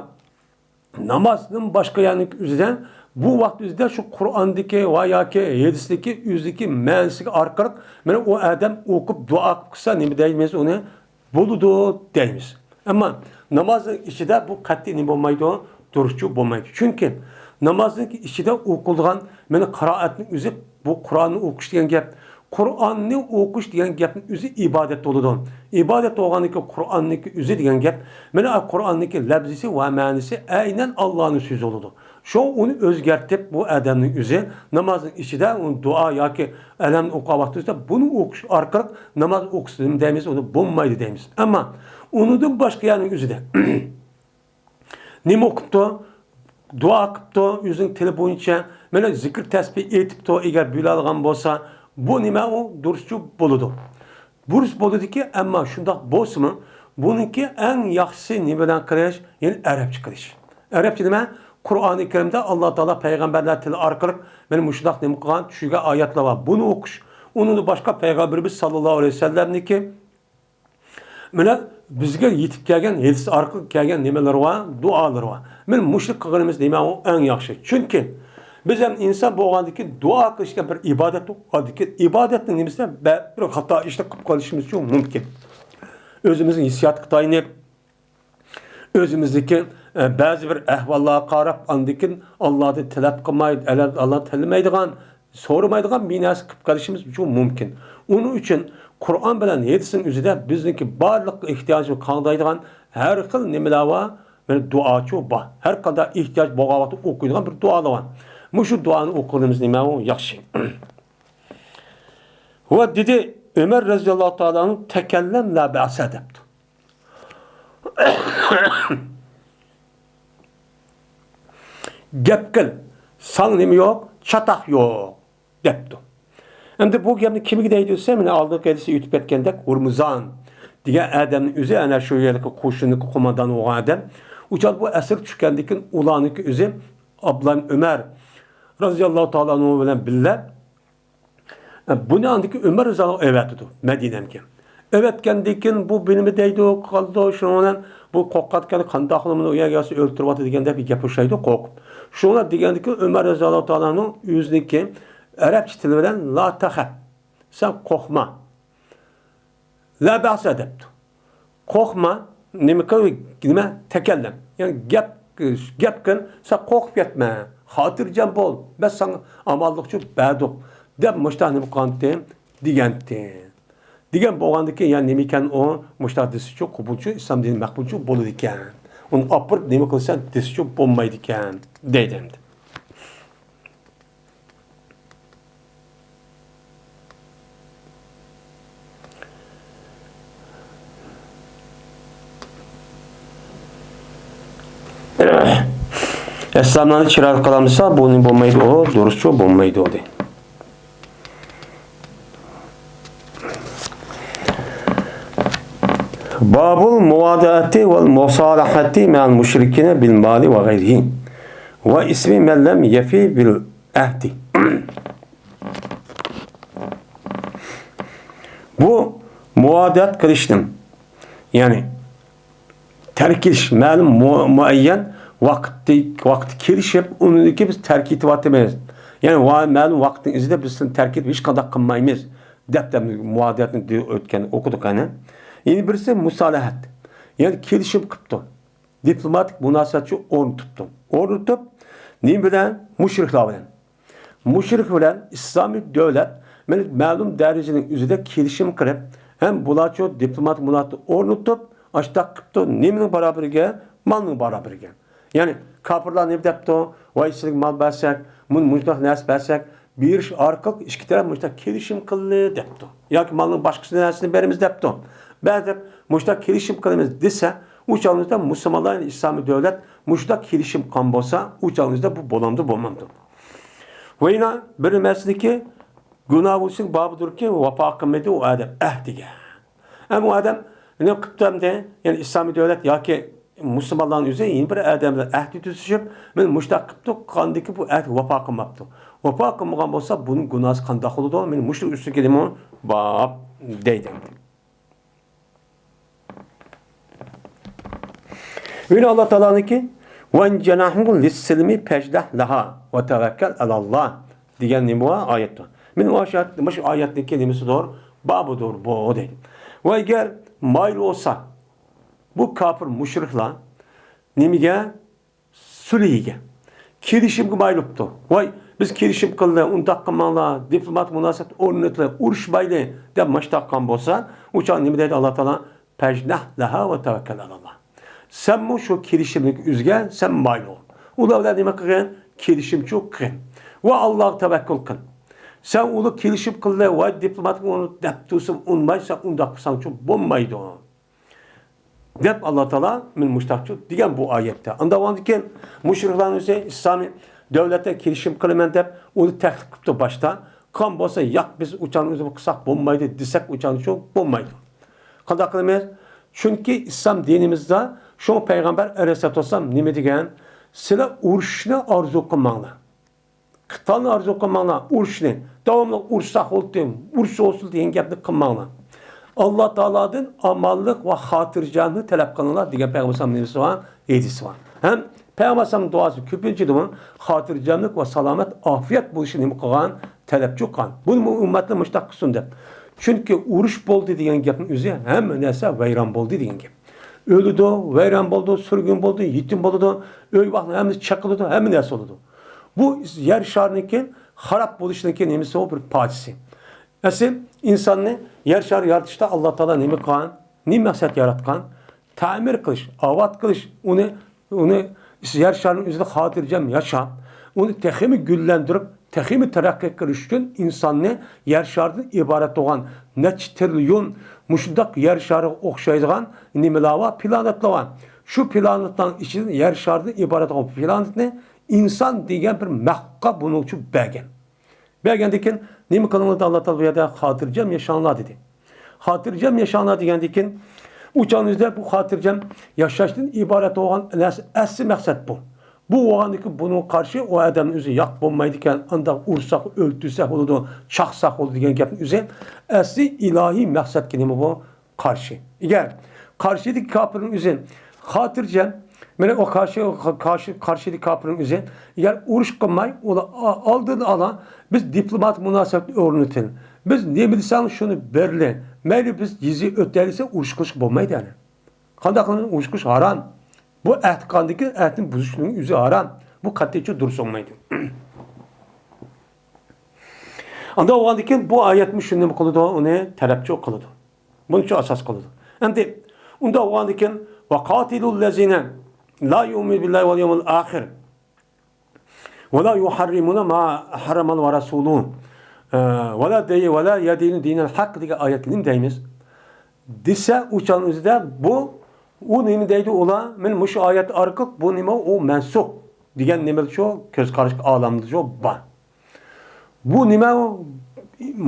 نامازدىن باشقا يەرنىڭ ئۆزىدە، بۇ ۋاقىت ئۆزىدە شۇ قۇرئاندىكى ۋە ياكى ھەدىستىكى ئۆزىدىكى مەنىسىگە ئارقىلىق، مانا ئۇ ئادەم ئوقۇپ دۇئا قىلىپ قىلسا نېمە دەيمىز ئۇنى؟ بولىدۇ دەيمىز. ئەمما نامازنىڭ ئىچىدە بۇ قەتئىي نېمە بولمايدۇ؟ دۇرۇسچۇ بولمايدۇ. چۈنكى نامازنىڭ ئىچىدە ئوقۇلىدىغان مانا قىرائەتنىڭ ئۆزى بۇ قۇرئاننى ئوقۇش دېگەن گەپ. قۇرئاننى ئوقۇش دېگەن گەپنىڭ ئۆزى ئىبادەت بولىدۇ. ئىبادەت بولغاندىكىن قۇرئاننىڭكى ئۆزى دېگەن گەپ، مانا قۇرئاننىڭكى لەپزىسى ۋە مەنىسى ئەينەن ئاللانىڭ سۆزى بولىدۇ. شۇ ئۇنى ئۆزگەرتىپ، بۇ ئادەمنىڭ ئۆزى نامازنىڭ ئىچىدە ئۇنى دۇئا ياكى ئەلەمنى ئوقۇغان ۋاقتىدا بۇنى ئوقۇش ئارقىلىق ناماز ئوقۇسا نېمە دەيمىز، ئۇنى بولمايدۇ دەيمىز. ئەمما ئۇنىڭدىن باشقا يەرنىڭ ئۆزىدە نېمە ئوقۇپتۇ؟ دۇئا قىپتۇ، ئۆزىنىڭ تىلى بويىچە، مانا زىكىر تەسبىھ ئېيتىپتۇ، ئەگەر بىلەلىغان بولسا، بۇ نېمە ئۇ؟ دۇرۇسچۇ بولىدۇ. دۇرۇس بولىدۇكى، ئەمما شۇنداق بولسىمۇ، بۇنىڭكى ئەڭ ياخشىسى نېمە بىلەن قىلىش؟ يەنى ئەرەبچە قىلىش. ئەرەبچە نېمە؟ قۇرئانى كەرىمدە ئاللا تائالا پەيغەمبەرلەر تىلى ئارقىلىق مانا مۇشۇنداق نېمە قىلغان، چۈشۈرگەن ئايەتلەر بار. بۇنى ئوقۇش. ئۇنىڭدىن باشقا پەيغەمبىرىمىز ساللاللاھۇ ئەلەيھى ۋەسەللەمنىڭكى مانا بىزگە يېتىپ كەلگەن ھەدىس ئارقىلىق كەلگەن نېمىلىرى بار، دۇئالىرى بار. مانا مۇشۇ قىلغىنىمىز نېمە ئۇ ئەڭ ياخشى. چۈنكى بىز ھەم ئىنسان بولغاندىكىن دۇئا قىلىش دېگەن بىر ئىبادەت بولغاندىكىن، ئىبادەتنىڭ نېمىسىدە بە-، بىر خاتا ئىشنى قىلىپ قېلىشىمىز شۇ مۇمكىن. ئۆزىمىزنىڭ ھېسسىياتىغا تايىنىپ، ئۆزىمىزدىكى، ئە، بەزى بىر ئەھۋاللارغا قاراپ، ئاندىن كېيىن ئاللادىن تەلەپ قىلماي، ئەلە-، ئاللادىن تىلىمەيدىغان، سورىمايدىغان بىر نەرسە قىلىپ قېلىشىمىز شۇ مۇمكىن. ئۇنىڭ ئۈچۈن قۇرئان بىلەن ھەدىسنىڭ ئۆزىدە بىزنىڭكى بارلىق ئېھتىياجنى قاندايدىغان ھەر خىل نېمىلەر بار، مانا دۇئاچۇ بار. ھەر قانداق ئېھتىياج بولغان ۋاقىتتا ئوقۇيدىغان بىر دۇئالار بار. مۇشۇ دۇئانى ئوقۇغىنىمىز نېمە ئۇ ياخشى. ۋە دېدى ئۆمەر رەزىياللاھۇ تائالا ئەنھۇ، تەكەللەم لا بەئسە دەپتۇ. گەپ قىل، ساڭا نېمە يوق؟ چاتاق يوق، دەپتۇ. ئەمدى بۇ گەپنى كىمگە دەيدۇ دېسە، مانا ئالدىنقى ھەدىستە ئۆتۈپ كەتكەندەك، ھۇرمۇزان دېگەن ئادەمنىڭ ئۆزى، ئەنە شۇ يەردىكى قوشۇندىكى قوماندان بولغان ئادەم. ئۇ چاغدا بۇ ئەسىر چۈشكەندىن كېيىن ئۇلارنىڭكى ئۆزى ئابدۇللا ئۆمەر رەزىياللاھۇ تائالا ئەنھۇ بىلەن بىللە بۇنى ئاندىكى ئۆمەر رەزىياللاھۇ ئەۋەتىدۇ مەدىنەگە. ئەۋەتكەندىن كېيىن بۇ بىلمە دەيدۇ، قالىدۇ، شۇنىڭ بىلەن بۇ قورقاتكەن، قانداق قىلىمىز، ئۇ يەرگە كەلسە ئۆلتۈرۈۋاتىدۇ دېگەندەك بىر گەپ بوشايدۇ، قورقۇپ. شۇڭا دېگەندىكىن ئۆمەر رەزىياللاھۇ تائالا ئەنھۇ ئۆزىنىڭكى ئەرەبچە تىلى بىلەن لا تەخەپ، سەن قورقما. لا بەسە دەپتۇ. قورقما، نېمە قىل، نېمە، تەكەللەم. يەنى گەپ، گەپ قىل، سەن قورقۇپ كەتمە. خاتىرجەم بول، بىز ساڭا ئامانلىقچۇ بەردۇق، دەپ مۇشتا نېمە قىلغانتى، دېگەنتى. دېگەن بولغاندىكىن، يەنى نېمە ئىكەن ئۇ، مۇشتا دېسىچۇ قوبۇلچۇ، ئىسلام دىنى مەقبۇلچۇ بولىدىكەن. ئۇنى ئاپىرىپ نېمە قىلسا دېسىچۇ بولمايدىكەن، دەيدۇ ئەمدى. ئەسلاملارنى چىرايلىق قىلالمىسا، بۇنى بولمايدۇ، ئۇ دۇرۇسچۇ بولمايدۇ، دەيدۇ. بابۇل مۇۋادەئەتى ۋەل مۇسالەھەتى مەئەل مۇشرىكىنە بىل مالى ۋە غەيرىھى ۋە ئىسمى مەن لەم يەفى بىل ئەھدى. بۇ مۇۋادەئەت قىلىشنىڭ، يەنى تەرك كېلىش مەلۇم مۇ-، مۇئەييەن ۋاقىتتا، ۋاقىت كېلىشىپ، ئۇنىڭدىن كېيىن بىز تەرك ئېتىۋاتىمىز. يەنى ۋا-، مەلۇم ۋاقىتنىڭ ئىچىدە بىز سىلەرنى تەرك ئېتىپ ھېچقانداق قىلمايمىز، دەپ، دەپ مۇۋادىئەتنى دې-، ئۆتكەن ئوقۇدۇق قېنى. يەنە بىرسى مۇسالىھەت. يەنى كېلىشىم قىپتۇ. دىپلوماتىك مۇناسىۋەتچۇ ئورنىتىپتۇ. ئورنىتىپ، نېمە بىلەن؟ مۇشرىكلار بىلەن. مۇشرىك بىلەن ئىسلامىي دۆلەت مەلۇم دەرىجىنىڭ ئۆزىدە كېلىشىم قىلىپ، ھەم بۇلارچۇ دىپلوماتىك مۇناسىۋەت ئورنىتىپ، ئاشتاق قىپتۇ، نېمىنىڭ باراۋىرىگە؟ مالنىڭ باراۋىرىگە. يەنى كاپىرلار نېمە دەپتۇ؟ ۋاي، سىلىگە مال بەرسەك، مۇن-، مۇشۇنداق نەرسە بەرسەك، بېرىش ئارقىلىق ئىككى تەرەپ مۇشۇنداق كېلىشىم قىلدى دەپتۇ. ياكى مالنىڭ باشقىسى نەرسىنى بېرىمىز دەپتۇ. بەزى دەپ مۇشۇنداق كېلىشىم قىلىمىز دېسە، ئۇ چاغىمىزدا مۇسۇلمانلار، ئىسلامىي دۆلەت مۇشۇنداق كېلىشىم قىلغان بولسا، ئۇ چاغىمىزدا بۇ بولامدۇ، بولمامدۇ؟ ۋە يەنە بىر مەسىلىكى، گۇناھ بولۇشنىڭ بابىدۇركى، ۋاپا قىلمىدى ئۇ ئادەم ئەھدىگە. ئەمما ئۇ ئادەم نېمە قىپتۇ ئەمدى؟ يەنى ئىسلامىي دۆلەت ياكى مۇسۇلمانلارنىڭ ئۆزى يەنە بىر ئادەم بىلەن ئەھدى تۈزۈشۈپ، مەن مۇشۇنداق قىپتۇ، قاندىكى بۇ ئەھدىگە ۋاپا قىلماپتۇ. ۋاپا قىلمىغان بولسا، بۇنىڭ گۇناھى قانداق بولىدۇ؟ مەن مۇشۇ ئۈستىگىمۇ باب دەيدۇ. يەنە ئاللا تائالانىڭكى، «ۋەن جەناھۇ لىسسىلمى پەجنەھ لەھا ۋە تەۋەككەل ئەلەللا» دېگەن نېمە بار؟ ئايەت بار. مېنىڭ ئاشۇ، مۇشۇ ئايەتنىڭكى نېمىسىدۇر؟ بابىدۇر بۇ، دەيدۇ. ۋە ئەگەر مايىل بولسا، بۇ كاپىر مۇشرىكلار نېمىگە؟ سۈلھىگە، كېلىشىمگە مايىل بوپتۇ. ۋاي، بىز كېلىشىم قىلدى، ئۇنداق قىلماڭلار، دىپلوماتىك مۇناسىۋەت ئورنىتىلى، ئۇرۇشمايلى، دەپ ماشتاق قىلغان بولسا، ئۇ چاغ نېمە دەيدۇ ئاللا تائالا؟ پەجنەھ لەھا ۋە تەۋەككەل ئەلەللا. سەنمۇ شۇ كېلىشىمنىڭ ئۆزىگە سەن مايىل بول. ئۇلار بىلەن نېمە قىلغىن؟ كېلىشىمچۇ قىلغىن. ۋە ئاللاغا تەۋەككۈل قىل. سەن ئۇلار كېلىشىم قىلدى، ۋاي، دىپلوماتىك ئورنىتىلى دەپ تۇرسا ئۇنىمايسەن، ئۇنداق قىلساڭچۇ بولمايدۇ. دەپ ئاللا تائالا مەن مۇشتاقچۇ دېگەن بۇ ئايەتتە. ئاندىن كېيىن مۇشرىكلارنىڭ ئۆزى ئىسلامىي دۆلەتتە كېلىشىم قىلىمەن دەپ ئۇنى تەكلىپ قىپتۇ باشتا. قىلغان بولسا، ياق، بىز ئۇچانى ئۆزى قىلساق بولمايدۇ دېسەك، ئۇچانچۇ بولمايدۇ. قانداق قىلىمىز؟ چۈنكى ئىسلام دىنىمىزدا شۇڭا پەيغەمبەر ئەلەيھىسسالاتۇ ۋەسسالام نېمە دېگەن؟ سىلەر ئۇرۇشنى ئارزۇ قىلماڭلار. قىتالنى ئارزۇ قىلماڭلار، ئۇرۇشنى، داۋاملىق ئۇرۇشساق بولدى، ئۇرۇش بولسۇن دېگەن گەپنى قىلماڭلار. ئاللا تائالادىن ئامانلىق ۋە خاتىرجەملىك تەلەپ قىلىڭلار دېگەن پەيغەمبەر ئەلەيھىسسالام ھەدىسى بار. ھەم پەيغەمبەر ئەلەيھىسسالام دۇئاسى كۆپىنچىدىمۇ خاتىرجەملىك ۋە سالامەت، ئافىيەت بولۇشى نېمە قىلغان؟ تەلەپچۇ قىلغان. بۇنى ئۇممەتلەر مۇشۇنداق قىلسۇن دەپ. چۈنكى ئۇرۇش بولدى دېگەن گەپنىڭ ئۆزى ھەممە نەرسە ۋەيران بولدى دېگەن گەپ. ئۆلىدۇ، ۋەيران بولىدۇ، سۈرگۈن بولىدۇ، يېتىم بولىدۇ، ئۆي-ۋاقنىڭ ھەممىسى چېقىلىدۇ، ھەممە نەرسە بولىدۇ. بۇ يەر شارىنىڭكى خاراب بولۇشىنىڭكى نېمىسى ئۇ؟ بىر پارچىسى. ئەسلى ئىنساننى يەر شارى يارىتىشتا ئاللا تائالا نېمە قىلغان؟ نېمە مەقسەت ياراتقان؟ تەمىر قىلىش، ئاۋات قىلىش، ئۇنى، ئۇنى يەر شارىنىڭ ئۆزىدە خاتىرجەم ياشاپ، ئۇنى تېخىمۇ گۈللەندۈرۈپ، تېخىمۇ تەرەققىي قىلىش ئۈچۈن ئىنساننى يەر شارىدىن ئىبارەت بولغان نەچچە تىرىليون مۇشۇنداق يەر شارىغا ئوخشايدىغان نېمىلەر بار؟ پلانېتلار بار. شۇ پلانېتلارنىڭ ئىچىدىن يەر شارىدىن ئىبارەت بولغان پلانېتنى ئىنسان دېگەن بىر مەخلۇققا بۇنىڭ ئۈچۈن بەرگەن. بەرگەندىن كېيىن نېمە قىلىڭلار دېدى ئاللا تائالا بۇ يەردە؟ خاتىرجەم ياشاڭلار دېدى. خاتىرجەم ياشاڭلار دېگەندىن كېيىن، ئۇ چاغنىڭ ئۆزىدە بۇ خاتىرجەم ياشاشتىن ئىبارەت بولغان نەرسە، ئەسلى مەقسەت بۇ. بۇ بولغاندىن كېيىن بۇنىڭغا قارشى ئۇ ئادەمنىڭ ئۆزى ياق بولمايدىكەن، ئانداق ئۇرساق، ئۆلتۈرسەك بولىدۇ، چاقساق بولىدۇ دېگەن گەپنىڭ ئۆزى ئەسلى ئىلاھىي مەقسەتكە نېمە بۇ؟ قارشى. ئەگەر قارشىدىكى كاپىرنىڭ ئۆزى خاتىرجەم، مانا ئۇ قارشى، قارشى، قارشىدىكى كاپىرنىڭ ئۆزى، يەنى ئۇرۇش قىلماي، ئۇلار ئا-، ئالدىنى ئالا، بىز دىپلوماتىك مۇناسىۋەتنى ئورنىتىلى. بىز نېمە دېسەڭ، شۇنى بېرىلى. مەيلى، بىز جىزيە ئۆتەيلىسە، ئۇرۇش قىلىشقا بولمايدۇ يەنى. قانداق قىلىمىز؟ ئۇرۇش قىلىش ھارام. بۇ ئەھدى قىلغاندىكىن ئەھدىنى بۇزۇشنىڭ ئۆزى ھارام. بۇ قەتئىيچە دۇرۇس بولمايدۇ. ئانداق بولغاندىكىن بۇ ئايەتمۇ شۇنى نېمە قىلىدۇ؟ ئۇنى تەلەپچۇ قىلىدۇ. بۇنى شۇ ئاساس قىلىدۇ. ئەمدى ئۇنداق بولغاندىكىن، «وقاتلوا الذين لا يؤمنون بالله واليوم الآخر ولا يحرمون ما حرم الله ورسوله، ئە، ولا دي-، ولا يدينون دين الحق» دېگەن ئايەتكە نېمە دەيمىز؟ دېسە، ئۇ چاغنىڭ ئۆزىدە بۇ، ئۇ نېمە دەيدۇ ئۇلار؟ مانا مۇشۇ ئايەت ئارقىلىق بۇ نېمە؟ ئۇ مەنسۇخ دېگەن نېمە شۇ؟ كۆز قاراشقا ئالەمدە شۇ بار. بۇ نېمە؟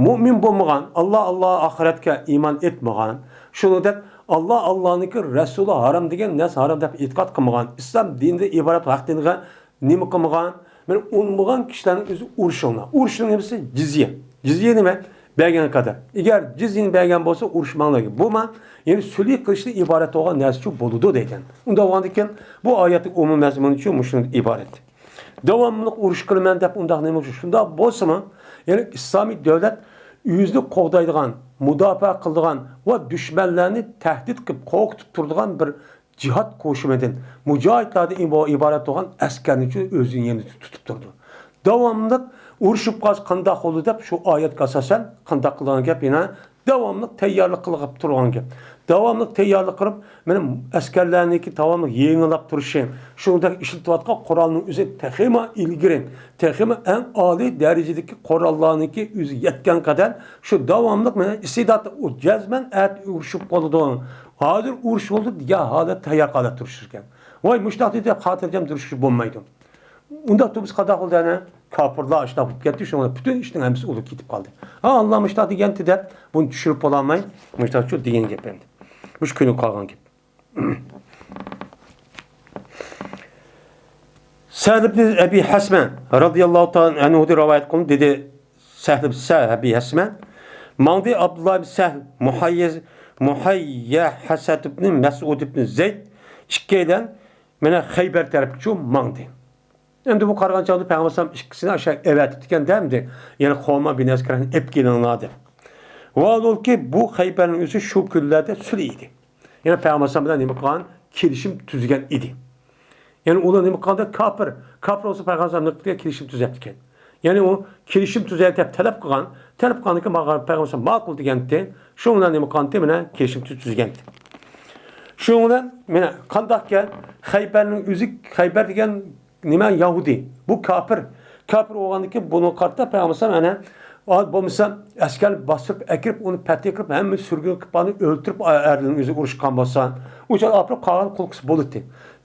مۇئمىن بولمىغان، ئاللا، ئاللا، ئاخىرەتكە ئىمان ئېيتمىغان، شۇنىڭدەك ئاللا، ئاللانىڭكى رەسۇلى ھارام دېگەن نەرسە ھارام دەپ ئېتىقاد قىلمىغان، ئىسلام دىنىدىن ئىبارەت ھەق دىنغا نېمە قىلمىغان، مانا ئۇنىمىغان كىشىلەرنىڭ ئۆزى ئۇرۇشۇڭلار. ئۇرۇشنىڭ نېمىسى؟ جىزيە. جىزيە نېمە؟ بەرگەن قەدەر. ئەگەر جىزيەنى بەرگەن بولسا، ئۇرۇشماڭلار. بۇمۇ يەنى سۈلھى قىلىشتىن ئىبارەت بولغان نەرسىچۇ بولىدۇ دەيدىكەن. ئۇنداق بولغاندىكىن بۇ ئايەتنىڭ ئومۇمىي مەزمۇنىچۇ مۇشۇنىڭدىن ئىبارەت. داۋاملىق ئۇرۇش قىلىمەن دەپ ئۇنداق نېمە شۇنداق بولسىمۇ، يەنى ئىسلامىي دۆلەت ئۆزىنى قوغدايدىغان، مۇداپىئە قىلىدىغان ۋە دۈشمەنلەرنى تەھدىت قىلىپ قورقۇتۇپ تۇرىدىغان بىر جىھاد قوشۇنىدىن، مۇجاھىدلاردىن ئىبا-، ئىبارەت بولغان ئەسكەرنىچۇ ئۆزىنىڭ يېنىدا تۇتۇپ تۇرىدۇ. داۋاملىق ئۇرۇشۇپ قالسا قانداق بولىدۇ دەپ شۇ ئايەتكە ئاساسەن قانداق قىلغان گەپ يەنە داۋاملىق تەييارلىق قىلىپ تۇرغان گەپ. داۋاملىق تەييارلىق قىلىپ، مانا ئەسكەرلەرنىڭكى داۋاملىق يېڭىلاپ تۇرۇشى، شۇنىڭدەك ئىشلىتىۋاتقان قورالنىڭ ئۆزى تېخىمۇ ئىلگىرى، تېخىمۇ ئەڭ ئالىي دەرىجىدىكى قوراللارنىڭكى ئۆزى يەتكەن قەدەر شۇ داۋاملىق مانا ئىستىداتتا ئۇ جەزمەن ئەتە ئۇرۇشۇپ بولىدۇ، ھازىر ئۇرۇش بولىدۇ دېگەن ھالەت تەييار ھالەتتە تۇرۇشىدىكەن. ۋاي مۇشۇنداق دېدى دەپ خاتىرجەم تۇرۇشقا بولمايدۇ. ئۇنداق تۇرمىسا قانداق بولدى ئەنە؟ كاپىرلار ئاشۇنداق بولۇپ كەتتى، شۇڭا پۈتۈن ئىشنىڭ ھەممىسى ئۇلۇغ كېتىپ قالدى. ھا، ئاللا مۇشۇنداق دېگەنتى دەپ، بۇنى چۈشۈرۈپ بولالماي، مۇشۇنداقچۇ دېگەن گەپ ئەمدى. مۇشۇ كۆنۈپ قالغان گەپ. سەھل ئىبن ئەبى ھەسمە رەزىياللاھۇ تائالا ئەنھۇدىن رىۋايەت قىلىندى، دېدى سەھل، سەھل ئەبى ھەسمە، ماڭدى ئابدۇللا ئىبن سەھل، مۇھەييە-، مۇھەييەھەسەت ئىبن مەسئۇد ئىبن زەيد ئىككىيلەن مانا خەيبەر تەرەپكىچۇ ماڭدى. ئەمدى بۇ قارىغان چاغدا پەيغەمبەر ئەلەيھىسسالام ئىككىسىنى ئاشۇ ئەۋەتىپتىكەن دە، ئەمدى، يەنى قوماندان بىر ئەسكەرنى ئېلىپ كېلىڭلار دەپ. ۋاھالبۇلكى، بۇ خەيبەرنىڭ ئۆزى شۇ كۈنلەردە سۈلھى ئىدى. يەنى پەيغەمبەر ئەلەيھىسسالام بىلەن نېمە قىلغان؟ كېلىشىم تۈزگەن ئىدى. يەنى ئۇلار نېمە قىلغاندا؟ كاپىر، كاپىر بولسا پەيغەمبەر ئەلەيھىسسالام نېمە قىلغان؟ كېلىشىم تۈزەپتىكەن. يەنى ئۇ كېلىشىم تۈزەي دەپ تەلەپ قىلغان، تەلەپ قىلغاندىكىن ماڭا پەيغەمبەر ئەلەيھىسسالام ماقۇل دېگەنتى. شۇنىڭ بىلەن نېمە قىلغانتى؟ مانا كېلىشىم تۈز-، تۈزگەنتى. شۇنىڭ بىلەن مانا قانداقكەن؟ خەيبەرنىڭ ئۆزى، خەيبەر دېگەن نېمە؟ يەھۇدىي. بۇ كاپىر. كاپىر بولغاندىكىن بۇنىڭغا قارىتا پەيغەمبەر ئەلەيھىسسالام ئەنە، بولمىسا ئەسكەرنى باستۇرۇپ ئەكىرىپ، ئۇنى پەتھ قىلىپ، ھەممە سۈرگۈن قىلىپ، ئۇنى ئۆلتۈرۈپ، ئەرلىرىنىڭ ئۆزى ئۇرۇشقان بولسا، ئۇ چاغدا ئاپىرىپ قالغان قۇل قىلسا بولاتتى.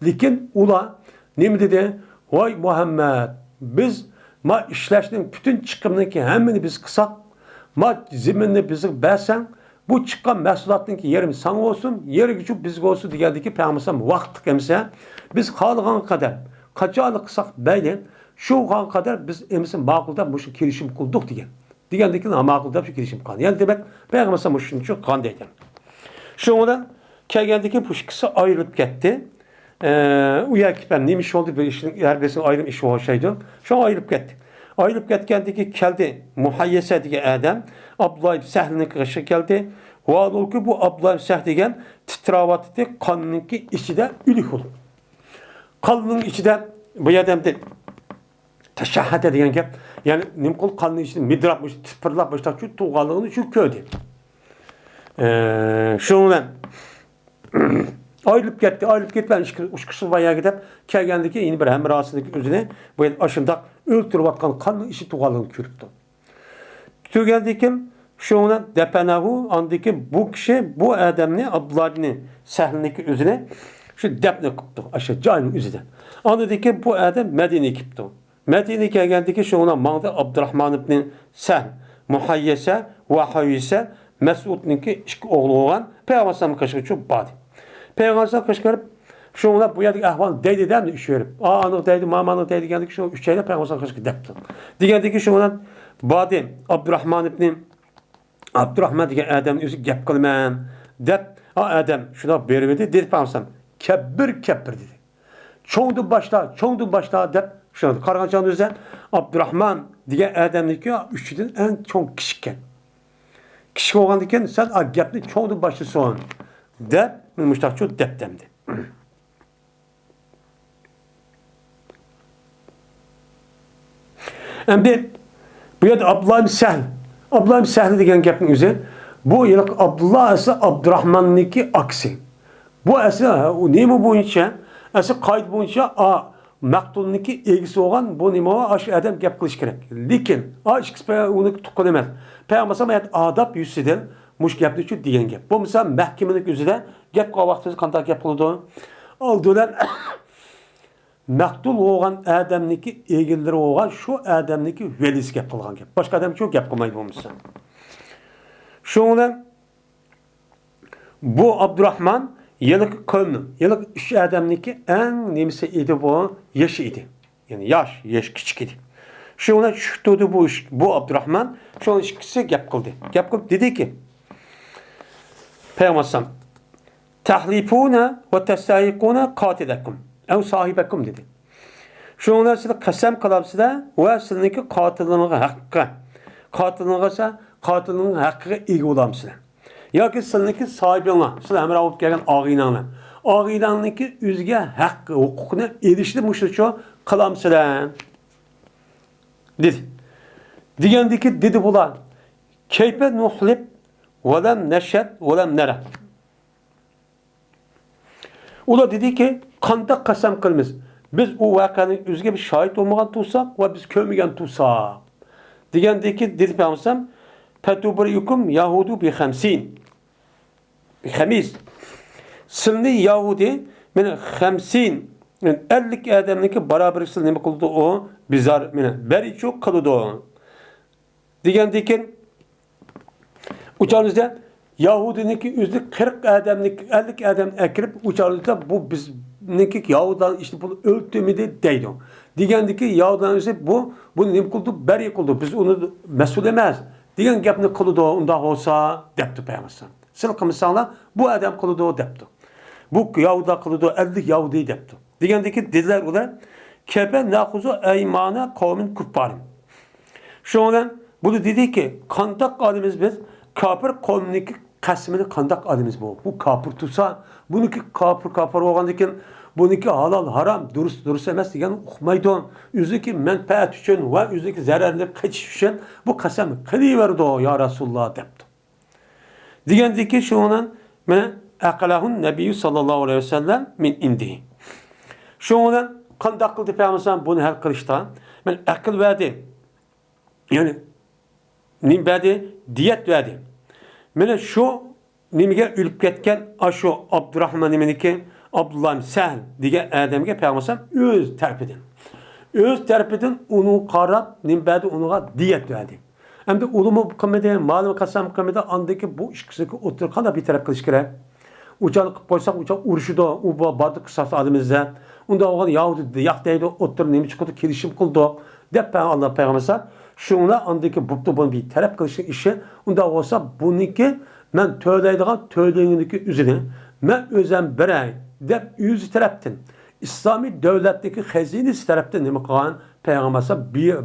لېكىن ئۇلار نېمە دېدى؟ ۋاي مۇھەممەد، بىز ما ئىشلەشنىڭ پۈتۈن چىقىمنىڭكى ھەممىنى بىز قىلساق، ما زېمىننى بىزگە بەرسەڭ، بۇ چىققان مەھسۇلاتنىڭكى يېرىمى ساڭا بولسۇن، يېرىمىچۇ بىزگە بولسۇن دېگەندىكى پەيغەمبەر ئەلەيھىسسالام ۋاقىتلىق ئەمىسە، بىز خالىغان قەدەر، قاچانلىق قىلساق مەيلى، شۇ قەدەر بىز ئەمىسە ماقۇل دەپ مۇشۇ كېلىشىم قىلدۇق دېگەن. دېگەندىكىن، ھا، ماقۇل دەپ شۇ كېلىشىم قىلغان. يەنى دېمەك، پەيغەمبەر ئەلەيھىسسالام مۇشۇنى چۈشەنگەن دەيدۇ. شۇنىڭ بىلەن كەلگەندىكىن بۇ ئىككىسى ئايرىلىپ كەتتى. ئە، ئۇ يەرگە كېلىپ نېمە ئىش بولدى؟ بىر ئىشنىڭ، ھەر بىرسىنىڭ ئايرىم ئىشى ئوخشايدۇ. شۇڭا ئايرىلىپ كەتتى. ئايرىلىپ كەتكەندىكىن كەلدى مۇھەييەسە دېگەن ئادەم ئابدۇللا ئىبن سەھلنىڭ قېشىغا كەلدى. ۋاھالبۇلكى، بۇ ئابدۇللا ئىبن سەھل دېگەن تىتراۋاتىدۇ، قاننىڭكى ئىچىدە ئۆلۈك بولۇپ. قاننىڭ ئىچىدە بۇ ئادەمدە تەشەھھەتە دېگەن گەپ. يەنى نېمە قىلدى؟ قاننىڭ ئىچىدە مىدىراپ، مۇشۇ تىپىرلاپ، مۇشۇنداق شۇ تۇرغانلىقىنى شۇ كۆردى. ئە، شۇنىڭ بىلەن ئايرىلىپ كەتتى. ئايرىلىپ كېتىپ، مەن ئىككى، ئۇچقۇچىسى بار يەرگە دەپ كەلگەندىكىن، يەنە بىر ھەمراھسىدىكى ئۆزىنى بۇ يەردە ئاشۇنداق ئۆلتۈرۈۋاتقان قاننىڭ ئىچىدە تۇرغانلىقىنى كۆرۈپتۇ. تۈگەندىكىن شۇنىڭ بىلەن دەپەنەھۇ، ئاندىكىن بۇ كىشى بۇ ئادەمنى، ئابدۇللا ئىبنى سەھلنىڭكى ئۆزىنى شۇ دەپنە قىپتۇ، ئاشۇ جاينىڭ ئۆزىدە. ئاندىن كېيىن بۇ ئادەم مەدىنىگە كېپتۇ. مەدىنىگە كەلگەندىكىن شۇنىڭ بىلەن ماڭدى ئابدۇراھمان ئىبنى سەھل، مۇھەييەسە ۋە ھاييىسە، مەسئۇدنىڭكى ئىككى ئوغلى بولغان پەيغەمبەر ئەلەيھىسسالامنىڭ قېشىغا چۈشۈپ باردى. پەيغەمبەر ئەلەيھىسسالام قېشىغا كىرىپ، شۇنىڭ بىلەن بۇ يەردىكى ئەھۋالنى دەيدۇ دەمدۇ ئۈچ بېرىپ. ئا، ئانىغا دەيدۇ، مامانىغا دەيدۇ دېگەندىكىن شۇ ئۈچەيلەن پەيغەمبەر ئەلەيھىسسالام قېشىغا دەپتۇ. دېگەندىكىن شۇنىڭ بىلەن باردى ئابدۇراھمان ئىبنى، ئابدۇراھمان دېگەن ئادەمنىڭ ئۆزى گەپ قىلىمەن دەپ، ئا ئادەم شۇنداق بېرىۋىدى، دېدى پەيغەمبەر ئەلەيھىسسالام، كەببىر، كەببىر دېدى. چوڭدىن باشلا، چوڭدىن باشلا دەپ شۇنداق قارىغان چاغدا ئۆزى ئابدۇراخمان دېگەن ئادەمنىڭكى ئۈچىدىن ئەڭ چوڭ كىچىككەن. كىچىك بولغاندىكىن سەن ئا گەپنى چوڭدىن باشلىسۇن دەپ مۇشۇنداقچۇ دەپتۇ ئەمدى. ئەمدى بۇ يەردە ئابدۇللا ئىبن سەھل، ئابدۇللا ئىبن سەھل دېگەن گەپنىڭ ئۆزى، بۇ ھېلىقى ئابدۇللا ئەسلى ئابدۇراخماننىڭكى ئاكىسى. بۇ ئەسلى نېمە بويىچە، ئەسلى قائىدە بويىچە ئا مەقتۇلنىڭكى ئىگىسى بولغان بۇ نېمە، ئاشۇ ئادەم گەپ قىلىشى كېرەك. لېكىن ئا ئىككىسى پە-، ئۇنىڭ تۇغقىنى ئەمەس. پەيغەمبەر ئەلەيھىسسالام ئاداب يۈزىسىدىن مۇشۇ گەپنى شۇ دېگەن گەپ. بولمىسا مەھكىمىنىڭ ئۆزىدە گەپ قىلغان ۋاقتىمىزدا قانداق گەپ قىلىدۇ؟ ئالدى بىلەن مەقتۇل بولغان ئادەمنىڭكى ئىگىلىرى بولغان شۇ ئادەمنىڭكى ۋەلىسى گەپ قىلغان گەپ. باشقا ئادەم شۇ گەپ قىلمايدۇ بولمىسا. شۇنىڭ بىلەن بۇ ئابدۇراخمان ھېلىقى قەۋمنىڭ، ھېلىقى ئۈچ ئادەمنىڭكى ئەڭ نېمىسى ئىدى بۇ؟ يېشى ئىدى. يەنى ياش، ياش كىچىك ئىدى. شۇنىڭ بىلەن چۈشۈپ تۇردى بۇ ئىش-، بۇ ئابدۇراخمان. شۇنىڭ ئىككىسى گەپ قىلدى. گەپ قىلىپ دېدىكى، پەيغەمبەر ئەلەيھىسسالام، تەھلىفۇنە ۋە تەستەھىقۇنە قاتىلەكۇم ئەۋ ساھىبەكۇم دېدى. شۇنىڭ بىلەن سىلەر قەسەم قىلامسىلەر ۋە سىلىنىڭكى قاتىلىڭىزغا ھەققە، قاتىلىڭىزغا، قاتىلىڭىزنىڭ ھەققىگە ئىگە بولامسىلەر؟ ياكى سىلىنىڭكى ساھىبىڭلار، سىلەر ھەمراھ بولۇپ كەلگەن ئاغىنەڭلار، ئاغىنەڭنىڭكى ئۆزىگە ھەق، ھوقۇقىنى ئېلىشنى مۇشۇچۇ قىلامسىلەر؟ دېدى. دېگەندىكى دېدى بۇلار، كەيپە نۇھلىپ ۋەلەم نەشەت ۋەلەم نەرە. ئۇلار دېدىكى، قانداق قەسەم قىلىمىز؟ بىز ئۇ ۋەقەنىڭ ئۆزىگە بىر شاھىت بولمىغان تۇرساق ۋە بىز كۆرمىگەن تۇرساق. دېگەندىكى دېدى پەيغەمبەر، پەتۇبرىئۇكۇم يەھۇدۇ بىخەمسىن. بىخەمىس. سىلنى يەھۇدىي، مانا خەمسىن، ئەللىك ئادەمنىڭكى بارابىرى سىلنى نېمە قىلىدۇ ئۇ؟ بىزار، مانا بەرىچۇ قىلىدۇ. دېگەندىكىن، ئۇچارىمىزدا يەھۇدىينىڭكى ئۆزى قىرىق ئادەمنى، ئەللىك ئادەمنى ئەكىرىپ، ئۇچارىمىزدا بۇ بىزنىڭكى يەھۇدىيلارنىڭ ئىشىنى بۇ ئۆلتۈرمىدى دەيدۇ. دېگەندىكى يەھۇدىيلارنىڭ ئۆزى بۇ، بۇنى نېمە قىلدى؟ بەرى قىلدى. بىز ئۇنى مەسئۇل ئەمەس دېگەن گەپنى قىلىدۇ، ئۇنداق بولسا، دەپتۇ پەيغەمبەر. سىلەر قىلمىساڭلار، بۇ ئادەم قىلىدۇ، دەپتۇ. بۇ يەھۇدىيلار قىلىدۇ، ئەللىك يەھۇدىي دەپتۇ. دېگەندىكىن دېدىلەر ئۇلار، كەيپە نەخۇزۇ ئەيمانە قەۋمىن كۇففارىن. شۇنىڭ بىلەن بۇلار دېدىكى، قانداق ئالىمىز بىز كاپىر قەۋمنىڭكى قەسىمىنى قانداق ئالىمىز بۇ؟ بۇ كاپىر تۇرسا، بۇنىڭكى كاپىر، كاپىر بولغاندىكىن، بۇنىڭكى ھالال، ھارام، دۇرۇس، دۇرۇس ئەمەس دېگەننى ئۇقمايدۇ. ئۆزىنىڭكى مەنپەئەت ئۈچۈن ۋە ئۆزىنىڭكى زەرەرىنى قېچىش ئۈچۈن بۇ قەسەم قىلىۋېرىدۇ، يا رەسۇلاللا، دەپتۇ. دېگەندىكى شۇنىڭ مانا ئەقەلەھۇن نەبىييۇ ساللاللاھۇ ئەلەيھى ۋەسەللەم مىن ئىندىھى. شۇنىڭ بىلەن قانداق قىلدى پەيغەمبەر بۇنى ھەل قىلىشتا؟ مانا ئەقىل بەردى. يەنى نېمە بەردى؟ دىيەت بەردى. مانا شۇ نېمىگە ئۆلۈپ كەتكەن ئاشۇ ئابدۇراخمان نېمىنىكى، ئابدۇللا سەھل دېگەن ئادەمگە پەيغەمبەر ئۆز تەرىپىدىن، ئۆز تەرىپىدىن ئۇنىڭغا قاراپ نېمە بەردى؟ ئۇنىڭغا دىيەت بەردى. ئەمدى ئۇلىمۇ قىلمىدى، مالىمۇ قەسەم قىلمىدى، ئاندىكى بۇ ئىككىسىنى ئوتتۇرىغا قانداق بىر تەرەپ قىلىش كېرەك؟ ئۇچانى قىلىپ قويساق، ئۇچان ئۇرۇشىدۇ، ئۇ با-، باردا قىساس ئالىمىز دەپ. ئۇنداق بولغان ياھۇدىي ياق دەيدۇ، ئوتتۇرا نېمە چىقىدۇ، كېلىشىم قىلدۇق، دەپ پەيغەمبەر، ئاللا پەيغەمبەر ئەلەيھىسسالام. شۇڭلار ئاندىكى بوپتۇ، بۇنى بىر تەرەپ قىلىشنىڭ ئىشى. ئۇنداق بولسا، بۇنىڭكى مەن تۆلەيدىغان تۆلىگىنىڭكى ئۆزىنى مەن ئۆزۈم بېرەي، دەپ ئۆزى تەرەپتىن، ئىسلامىي دۆلەتنىڭكى خەزىنىسى تەرەپتىن نېمە قىلغان؟ پەيغەمبەر ئەلەيھىسسالام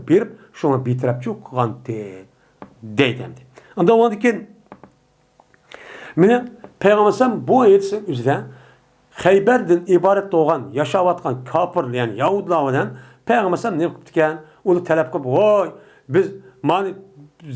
بېرىپ، شۇڭا بىتەرەپچۇ قىلغانتى، دەيدۇ ئەمدى. ئاندىن ئۇنىڭدىن كېيىن، مېنىڭ پەيغەمبەر ئەلەيھىسسالام بۇ ھەدىسنىڭ ئۆزىدە خەيبەردىن ئىبارەت بولغان، ياشاۋاتقان كاپىر، يەنى يەھۇدىيلار بىلەن پەيغەمبەر ئەلەيھىسسالام نېمە قىپتىكەن؟ ئۇلار تەلەپ قىلىپ، ۋاي، بىز مانا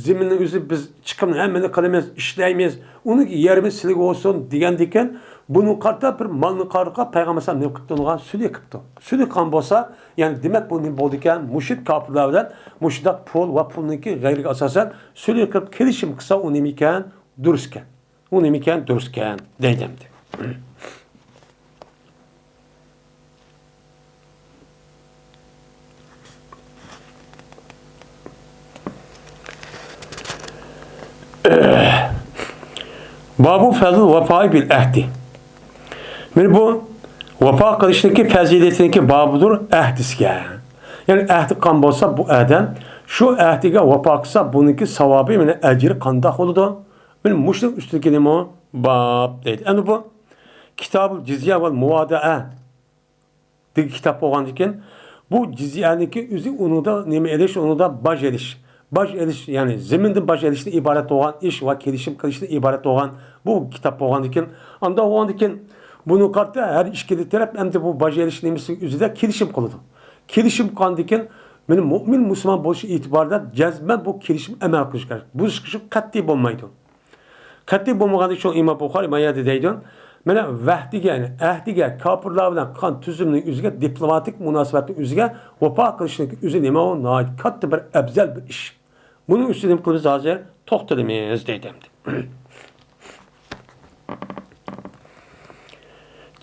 زېمىننىڭ ئۆزى، بىز چىقىمنى ھەممىنى قىلىمىز، ئىشلەيمىز، ئۇنىڭ يېرىمى سىلىگە بولسۇن، دېگەندىكىن، بۇنىڭغا قارىتا بىر مالنى قارىغا پەيغەمبەر ئەلەيھىسسالام نېمە قىپتۇ؟ ئۇنىڭغا سۈلھە قىپتۇ. سۈلھە قىلغان بولسا، يەنى دېمەك، بۇ نېمە بولىدىكەن؟ مۇشرىك كاپىرلار بىلەن مۇشۇنداق پۇل ۋە پۇلنىڭكى غەيرىگە ئاساسەن سۈلھە قىلىپ كېلىشىم قىلسا، ئۇ نېمىكەن؟ دۇرۇسكەن. ئۇ نېمىكەن؟ دۇرۇسكەن، دەيدۇ ئەمدى. بابۇ فەزلىل ۋەپائى بىل ئەھدى. مانا بۇ ۋاپا قىلىشنىڭكى پەزىلىتىنىڭكى بابىدۇر ئەھدىسىگە. يەنى ئەھدى قىلغان بولسا بۇ ئادەم، شۇ ئەھدىگە ۋاپا قىلسا، بۇنىڭكى ساۋابى، مانا ئەجرى قانداق بولىدۇ؟ مانا مۇشۇنىڭ ئۈستىدىكى نېمە؟ باب دەيدۇ. ئەمدى بۇ كىتابۇل جىزيە ۋەل مۇۋادىئە. دېگەن كىتاب بولغاندىكىن، بۇ جىزيەنىڭكى ئۆزى ئۇنىڭدا نېمە ئېلىش، ئۇنىڭدا باج ئېلىش. باج ئېلىش، يەنى زېمىندىن باج ئېلىشتىن ئىبارەت بولغان ئىش ۋە كېلىشىم قىلىشتىن ئىبارەت بولغان بۇ كىتاب بولغاندىكىن، ئاندا بولغاندىكىن، بۇنى قارىتا ھەر ئىككىلا تەرەپ ئەمدى بۇ باج ئېلىش نېمىسى ئۆزىدە كېلىشىم قىلىدۇ. كېلىشىم قىلغاندىكىن، مېنىڭ مۆمىن مۇسۇلمان بولۇش ئېتىبارىدا جەزمەن بۇ كېلىشىم ئەمەل قىلىش كېرەك. بۇزۇش قەتئىي بولمايدۇ. قەتئىي بولمىغاندىكىن شۇ ئىمام بۇخارىي ما يەردە دەيدۇ، مانا ۋەھدىگە، يەنى ئەھدىگە، كاپىرلار بىلەن قىلغان تۈزۈمنىڭ ئۆزىگە، دىپلوماتىك مۇناسىۋەتنىڭ ئۆزىگە ۋاپا قىلىشنىڭ ئۆزى نېمە ئۇ؟ ناھايىتى كاتتا بىر ئەۋزەل بىر ئىش. بۇنىڭ ئۈستىدە نېمە قىلىمىز ھازىر؟ توختىلىمىز دەيدۇ ئەمدى.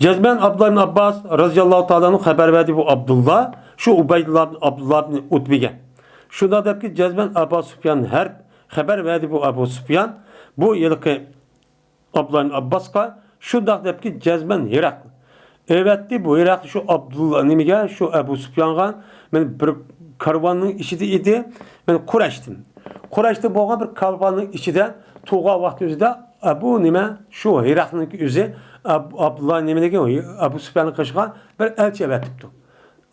جەزمەن ئابدۇللا ئىبن ئابباس رازىياللاھۇ تائالا ئەنھۇ خەۋەر بەردى بۇ ئابدۇللا، شۇ ئۇبەيدۇللا ئابدۇللا ئىبن ئۇتبىگە. شۇنداق دەپكى، جەزمەن ئەبۇ سۇپيان ھەرب خەۋەر بەردى بۇ ئەبۇ سۇپيان، بۇ ھېلىقى ئابدۇللا ئىبن ئابباسقا شۇنداق دەپكى، جەزمەن ھېراقل. ئەۋەتتى بۇ ھېراقل شۇ ئابدۇللا نېمىگە، شۇ ئەبۇ سۇپيانغا، مەن بىر كارۋاننىڭ ئىچىدە ئىدى، مەن قۇرەشتىن. قۇرەشتە بولغان بىر كارۋاننىڭ ئىچىدە تۇرغان ۋاقتى ئۆزىدە ئەبۇ نېمە، شۇ ھېراقلنىڭكى ئۆزى ئاب-، ئابدۇللا نېمىنىڭكى، ئەبۇ سۇپياننىڭ قېشىغا بىر ئەلچى ئەۋەتىپتۇ.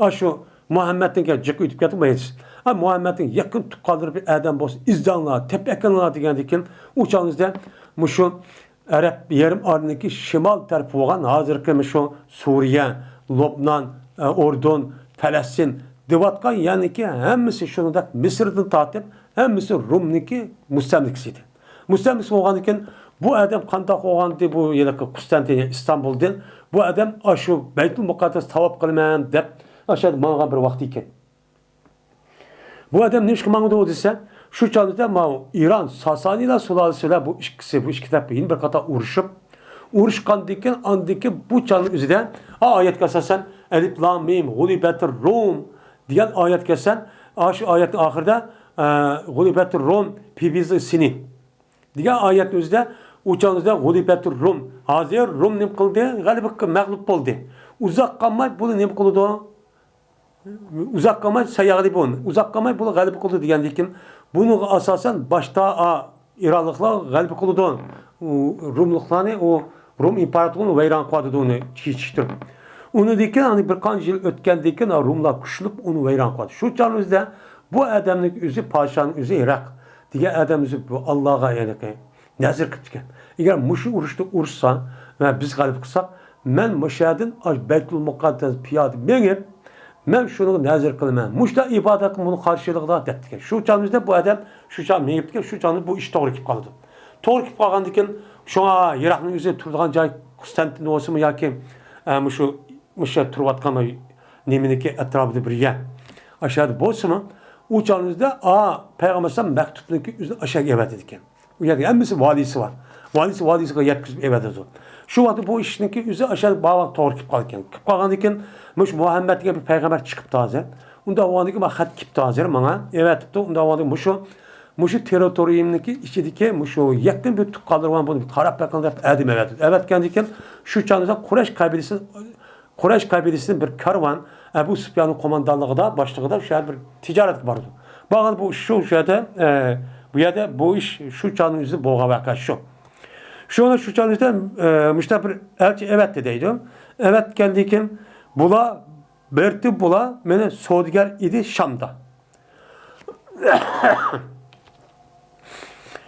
ئاشۇ مۇھەممەدنىڭكى جىق ئۆتۈپ كەتتى بۇ ھەدىس. ئا، مۇھەممەدنىڭ يېقىن تۇغقانلىرى بىر ئادەم بولسا ئىزدەڭلار، تېپىپ ئەكېلىڭلار دېگەندىكىن، ئۇ چاغىمىزدا مۇشۇ ئەرەب يېرىم ئارىلىنىڭكى شىمال تەرىپى بولغان، ھازىرقى مۇشۇ سۈرىيە، لوبنان، ئە، ئۇردۇن، پەلەستىن دەۋاتقان يەرنىڭكى ھەممىسى شۇنىڭدەك مىسىردىن تارتىپ، ھەممىسى رومنىڭكى مۇستەملىكىسى ئىدى. مۇستەملىكىسى بولغاندىكىن، بۇ ئادەم قانداق بولغانتى، بۇ ھېلىقى قۇستانتىنىيە، ئىستانبۇلدىن بۇ ئادەم ئاشۇ بەيتۇل مۇقەددەس تاۋاپ قىلىمەن دەپ، ئاشۇ يەردە ماڭغان بىر ۋاقتى ئىكەن. بۇ ئادەم نېمىشقا ماڭىدۇ دېسە، شۇ چاغدا ماۋۇ ئىران، ساسانىيلار سۇلالىسى بىلەن بۇ ئىككىسى، بۇ ئىككى تەرەپ يەنە بىر قاتار ئۇرۇشۇپ، ئۇرۇشقاندىن كېيىن، ئاندىن كېيىن بۇ چاغنىڭ ئۆزىدە، ئا، ئايەتكە ئاساسەن، ئەلىف لام مىم، غۇلىبەتىر رۇم دېگەن ئايەتكە ئاساسەن، ئا، شۇ ئايەتنىڭ ئاخىرىدا، ئە، غۇلىبەتىر رۇم، پى بىزى سىنىن دېگەن ئايەتنىڭ ئۆزىدە، ئۇ چاغنىڭ ئۆزىدە غۇلىبەتۇر رۇم. ھازىر رۇم نېمە قىلدى؟ غەلىبە قىل-، مەغلۇپ بولدى. ئۇزاق قالماي بۇلار نېمە قىلىدۇ؟ ئۇزاق قالماي سەيەغلىبۇن. ئۇزاق قالماي بۇلار غەلىبە قىلىدۇ دېگەندىكىن، بۇنىڭغا ئاساسەن باشتا، ئا، ئىرانلىقلار غەلىبە قىلىدۇ. ئۇ رۇملۇقلارنى، ئۇ رۇم ئىمپېراتورىنى ۋەيران قىلىۋاتىدۇ ئۇنى چېچىشتۈرۈپ. ئۇنىڭدىن كېيىن، ئاندىن بىر قانچە يىل ئۆتكەندىن كېيىن، رۇملار كۈچلۈپ ئۇنى ۋەيران قىلىۋاتىدۇ. شۇ چاغنىڭ ئۆزىدە بۇ ئادەمنىڭ ئۆزى، پادىشانىڭ ئۆزى ھېراقل دېگەن ئادەم ئۆزى بۇ ئاللاغا، يەنى نەزىر قىپتىكەن. ئەگەر مۇشۇ ئۇرۇشتا ئۇرۇشسا ۋە بىز غەلىبە قىلساق، مەن مۇشۇ يەردىن ئاش بەيتۇل مۇقەددەس پىيادە مېڭىپ، مەن شۇنىڭغا نەزىر قىلىمەن. مۇشۇنداق ئىبادەت قىل، بۇنى قارشىلىقىدا دەپتىكەن. شۇ چاغىمىزدا بۇ ئادەم شۇ چاغ مېڭىپتىكەن، شۇ چاغدا بۇ ئىش توغرا كېلىپ قالىدۇ. توغرا كېلىپ قالغاندىن كېيىن، شۇڭا يىراقنىڭ ئۆزى تۇرىدىغان جاي قۇستانتىن بولسىمۇ ياكى، ئە، مۇشۇ، مۇشۇ تۇرۇۋاتقان نېمىنىڭكى ئەتراپىدا بىر يەر. ئاشۇ يەردە بولسىمۇ، ئۇ چاغىمىزدا، ئا، پەيغەمبەر ئەلەيھىسسالام مەكتۇبنىڭكى ئۆزىنى ئاشۇ يەرگە ئەۋەتىدىكەن. ئۇ يەردە ھەممىسى ۋالىسى بار. ۋالىسى ۋالىسىغا يەتكۈزۈپ ئەۋەتىدۇ. شۇ ۋاقىتتا بۇ ئىشنىڭكى ئۆزى ئاشۇ بارغان توغرا كېلىپ قالىدىكەن. كېلىپ قالغاندىن كېيىن، مۇشۇ مۇھەممەد دېگەن بىر پەيغەمبەر چىقىپتۇ ھازىر. ئۇنداق بولغاندىن كېيىن، مانا خەت كېلىپتۇ ھازىر ماڭا. ئەۋەتىپتۇ. ئۇنداق بولغاندىن كېيىن، مۇشۇ، مۇشۇ تېررىتورىيەمنىڭكى ئىچىدىكى مۇشۇ يېقىن بىر تۇغقانلىرى بار، بۇنى قاراپ بېقىڭ دەپ ئادەم ئەۋەتىپتۇ. ئەۋەتكەندىن كېيىن، شۇ چاغدا قۇرەيش قەبىلىسى قۇرەيش قەبىلىسىدىن بىر كارۋان ئەبۇ سۇپياننىڭ قوماندانلىقىدا، باشلىقىدا شۇ يەردە بىر تىجارەتكە بارىدۇ. بارغاندا بۇ ئىش شۇ، شۇ يەردە، ئە، بۇ يەردە بۇ ئىش شۇ چاغنىڭ ئۆزىدە بولغان ۋەقە شۇ. شۇڭا شۇ چاغنىڭ ئۆزىدە، ئە، مۇشۇنداق بىر ئەلچى ئەۋەتتى دەيدۇ. ئەۋەتكەندىن كېيىن بۇلار، بىرتى بۇلار مېنى سودىگەر ئىدى شامدا.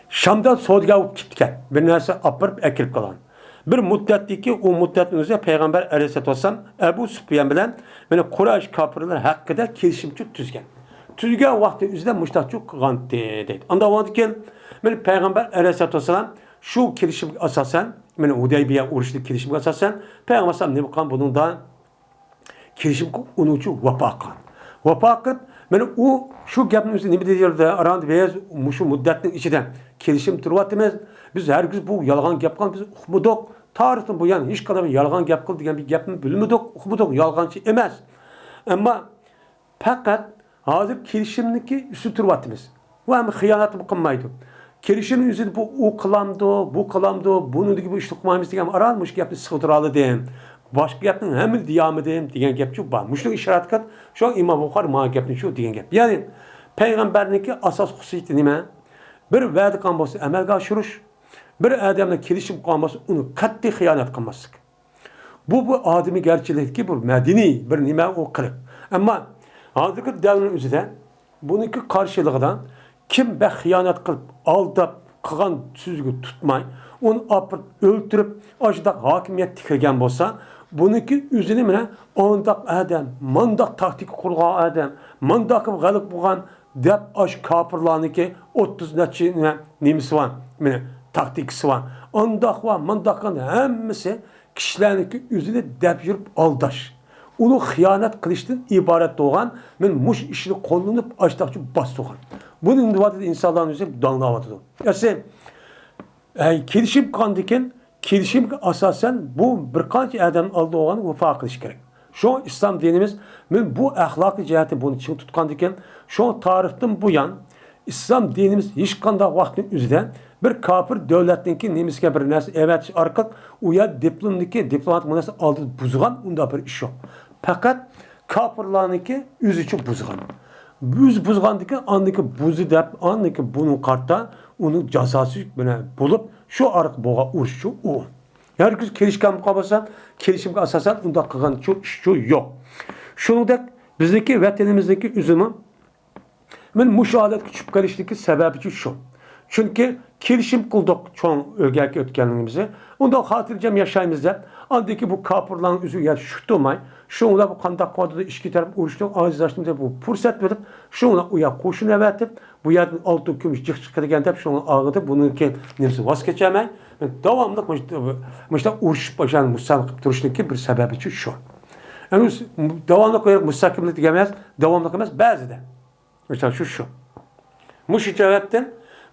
شامدا سودىگەر بولۇپ كېتىدىكەن. بىر نەرسە ئاپىرىپ ئەكىرىپ قالغان. بىر مۇددەتتىكى، ئۇ مۇددەتنىڭ ئۆزىدە پەيغەمبەر ئەلەيھىسسالاتۇ ۋەسسالام ئەبۇ سۇپيان بىلەن مانا قۇرەيش كاپىرلار ھەققىدە كېلىشىمچۇ تۈزگەن. تۈزگەن ۋاقتى ئۆزىدە مۇشتاقچۇ قىلغانتى دەيدۇ. ئاندىن بولغاندىكىن مانا پەيغەمبەر ئەلەيھىسسالاتۇ ۋەسسالام شۇ كېلىشىمگە ئاساسەن، مانا ھۇدەيبىيە ئۇرۇشىدىكى كېلىشىمگە ئاساسەن، پەيغەمبەر ئەلەيھىسسالام نېمە قىلغان بۇنىڭدا؟ كېلىشىمگە ئۇنىڭ ئۈچۈن ۋاپا قىلغان. ۋاپا قىلىپ، مانا ئۇ شۇ گەپنىڭ ئۆزى نېمە دېدى؟ ئاراندا بىز مۇشۇ مۇددەتنىڭ ئىچىدە كېلىشىم تۇرۇۋاتىمىز. بىز ھەرگىز بۇ يالغان گەپ قىلغان بىز ئۇقمىدۇق. تارىختىن بۇيان ھېچقانداق بىر يالغان گەپ قىل دېگەن بىر گەپنى بىلمىدۇق، ئۇقمىدۇق، يالغانچى ئەمەس. ئەمما پەقەت ھازىر كېلىشىمنىڭكى ئۈستىدە تۇرۇۋاتىمىز. ئۇ ھەم خىيانەتمۇ قىلمايدۇ. كېلىشىمنىڭ ئۆزىدە بۇ، ئۇ قىلامدۇ، بۇ قىلامدۇ، بۇنىڭدىكى بۇ ئىشنى قىلمايمىز دېگەن ئاران مۇشۇ گەپنى سىغدۇرالىدىم. باشقا گەپنىڭ ھەممىنى دېيالمىدىم دېگەن گەپ شۇ بار. مۇشۇنىڭ ئىشارەت قىلىپ، شۇ ئىمام بۇخارى ماڭا گەپنى شۇ دېگەن گەپ. يەنى پەيغەمبەرنىڭكى ئاساس خۇسۇسىيىتى نېمە؟ بىر ۋەدە قىلغان بولسا ئەمەلگە ئاشۇرۇش، بىر ئادەمنى كېلىشىم قىلغان بولسا ئۇنى قەتئىي خىيانەت قىلماسلىق. بۇ، بۇ ئادىمىيگەرچىلىكتىكى بىر مەدەنىي بىر نېمە ئۇ قىلىق. ئەمما ھازىرقى دەۋرنىڭ ئۆزىدە بۇنىڭكى قارشىلىقىدا كىم بەك خىيانەت قىلىپ، ئالداپ قىلغان سۆزىگە تۇتماي، ئۇنى ئاپىرىپ ئۆلتۈرۈپ، ئاشۇنداق ھاكىمىيەت تىكلىگەن بولسا، بۇنىڭكى ئۆزىنى مانا ئانداق ئادەم، مانداق تاكتىكا قۇرغان ئادەم، مانداق قىلىپ غەلىبە بولغان دەپ، ئاشۇ كاپىرلارنىڭكى ئوتتۇز نەچچە نېمە، نېمىسى بار، مانا تاكتىكىسى بار. ئانداق ۋە مانداق قىلغان ھەممىسى كىشىلەرنىڭكى ئۆزىنى دەپ يۈرۈپ ئالداش، ئۇلۇغ خىيانەت قىلىشتىن ئىبارەت بولغان، مەن مۇشۇ ئىشنى قوللىنىپ ئاشتاقچە باستۇرغان. بۇنى نېمە دەۋاتىدۇ؟ ئىنسانلارنىڭ ئۆزى داڭلاۋاتىدۇ. ئەسلى، ئەي، كېلىشىم قىلغاندىكىن، كېلىشىمگە ئاساسەن بۇ بىر قانچە ئادەم ئالدى بولغان ۋاپا قىلىش كېرەك. شۇڭا ئىسلام دىنىمىز، مەن بۇ ئەخلاقىي جەھەتتىن بۇنى چىڭ تۇتقاندىكىن، شۇڭا تارىختىن بۇيان ئىسلام دىنىمىز ھېچقانداق ۋاقىتنىڭ ئۆزىدە بىر كاپىر دۆلەتنىڭكى نېمىسىگە بىر نەرسە ئەۋەتىش ئارقىلىق ئۇ يەر دىپلومدىكى، دىپلوماتىك مۇناسىۋەت ئالدىدا بۇزغان ئۇنداق بىر ئىش يوق. پەقەت كاپىرلارنىڭكى ئۆزىچە بۇزغان. ئۆزى بۇزغاندىكىن ئاندىكى بۇزدى دەپ، ئاندىكى بۇنىڭغا قارىتا ئۇنىڭ جازاسى بىلەن بولۇپ، شۇ ئارقىلىق بولغان ئۇرۇشچۇ ئۇ. ھەرگىز كېلىشكەن بولغان بولسا، كېلىشىمگە ئاساسەن ئۇنداق قىلغانچۇ ئىشچۇ يوق. شۇنىڭدەك بىزنىڭكى ۋەتىنىمىزنىڭكى ئۆزىمۇ مەن مۇشۇ ھالەتكە چۈشۈپ قېلىشتىكى سەۋەبىچۇ شۇ. چۈنكى كېلىشىم قىلدۇق چوڭ ئۆلكىگە ئۆتكەنلىكىمىزنى. ئۇنداق خاتىرجەم ياشايمىز دەپ، ئاندىكى بۇ كاپىرلارنىڭ ئۆزى يەر شۇتۇرماي، شۇنىڭ بىلەن بۇ قانداق قىلىۋاتىدۇ، ئىككى تەرەپ ئۇرۇشتىن ئاجىزلاشتىمىز دەپ بۇ پۇرسەت بېرىپ، شۇنىڭ بىلەن ئۇ يەر قوشۇن ئەۋەتىپ، بۇ يەردىن ئالتۇن كۈمۈش جىق چىقىدىكەن دەپ شۇنىڭ ئالدىدا بۇنىڭكى نېمىسى ۋاز كېچەلمەي، داۋاملىق مۇش-، مۇشۇنداق ئۇرۇشۇپ، مۇشۇنداق مۇسابىقە قىلىپ تۇرۇشنىڭكى بىر سەۋەبىچۇ شۇ. يەنى داۋاملىق مۇستەھكەملىك دېگەن ئەمەس، داۋاملىق ئەمەس، بەزىدە. مىسال شۇ، شۇ. مۇشۇ سەۋەبتىن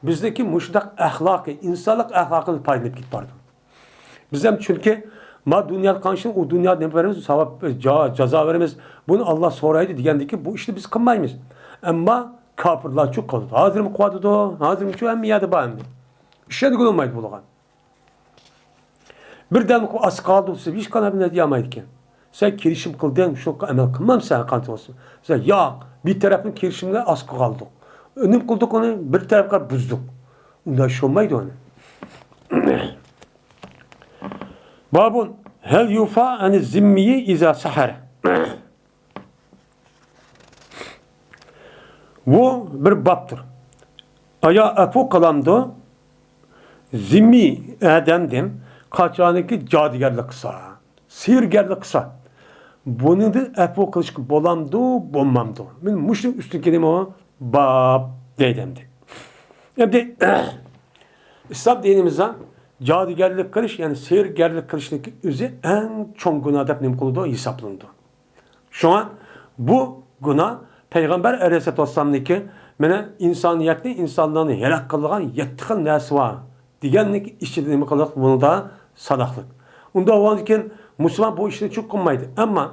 بىزنىڭكى مۇشۇنداق ئەخلاقى، ئىنسانلىق ئەخلاقىمىز پايدىلىنىپ كېتىپ بارىدۇ. بىز ھەم چۈنكى ما دۇنيادا قانشىنى، ئۇ دۇنيادا نېمە بېرىمىز، ساۋاب، جا-، جازا بېرىمىز، بۇنى ئاللا سورايدۇ دېگەندىكى بۇ ئىشنى بىز قىلمايمىز. ئەمما كاپىرلارچۇ قىلىدۇ. ھازىرمۇ قىلىۋاتىدۇ، ھازىرمۇچۇ ھەممە يەردە بار ئەمدى. ئىشەنگىلى بولمايدۇ بۇلارغا. بىردەم ئاسقا قالدى دېسە، ھېچقانداق بىر نەتىجە ئالمايدىكەن. سەن كېلىشىم قىلدىڭ، شۇ ئەمەل قىلمامسەن قانچە بولسۇن؟ سەن ياق، بىر تەرەپنىڭ كېلىشىمىگە ئاسقا قالدۇق. نېمە قىلدۇق ئۇنى؟ بىر تەرەپكە بۇزدۇق. ئۇنداق ئىش بولمايدۇ ئۇنى. بابۇن، ھەل يۇفا ئەنى زىممىيى ئىزا سەھەر. بۇ بىر بابتۇر. ئايا ئەپۇ قىلامدۇ زىممىي ئادەمدىن قاچانكى جادۇگەرلىك قىلسا، سېھىرگەرلىك قىلسا، بۇنىڭدىن ئەپۇ قىلىشقا بولامدۇ، بولمامدۇ؟ مەن مۇشۇنىڭ ئۈستىدىكى نېمە باب دەيدۇ ئەمدى. ئەمدى ئىسلام دىنىمىزدا جادۇگەرلىك قىلىش، يەنى سېھىرگەرلىك قىلىشنىڭكى ئۆزى ئەڭ چوڭ گۇناھ دەپ نېمە قىلىدۇ؟ ھېسابلىنىدۇ. شۇڭا بۇ گۇناھ پەيغەمبەر ئەلەيھىسسالاتۇ ۋەسسالامنىڭكى، مانا، ئىنسانىيەتنى، ئىنسانلارنى ھالاك قىلىدىغان يەتتە خىل نەرسە بار دېگەننىڭ ئىچىدە نېمە قىلىدۇ؟ بۇنىڭدا ساناقلىق. ئۇنداق بولغاندىكىن مۇسۇلمان بۇ ئىشنى چوق قىلمايدۇ. ئەمما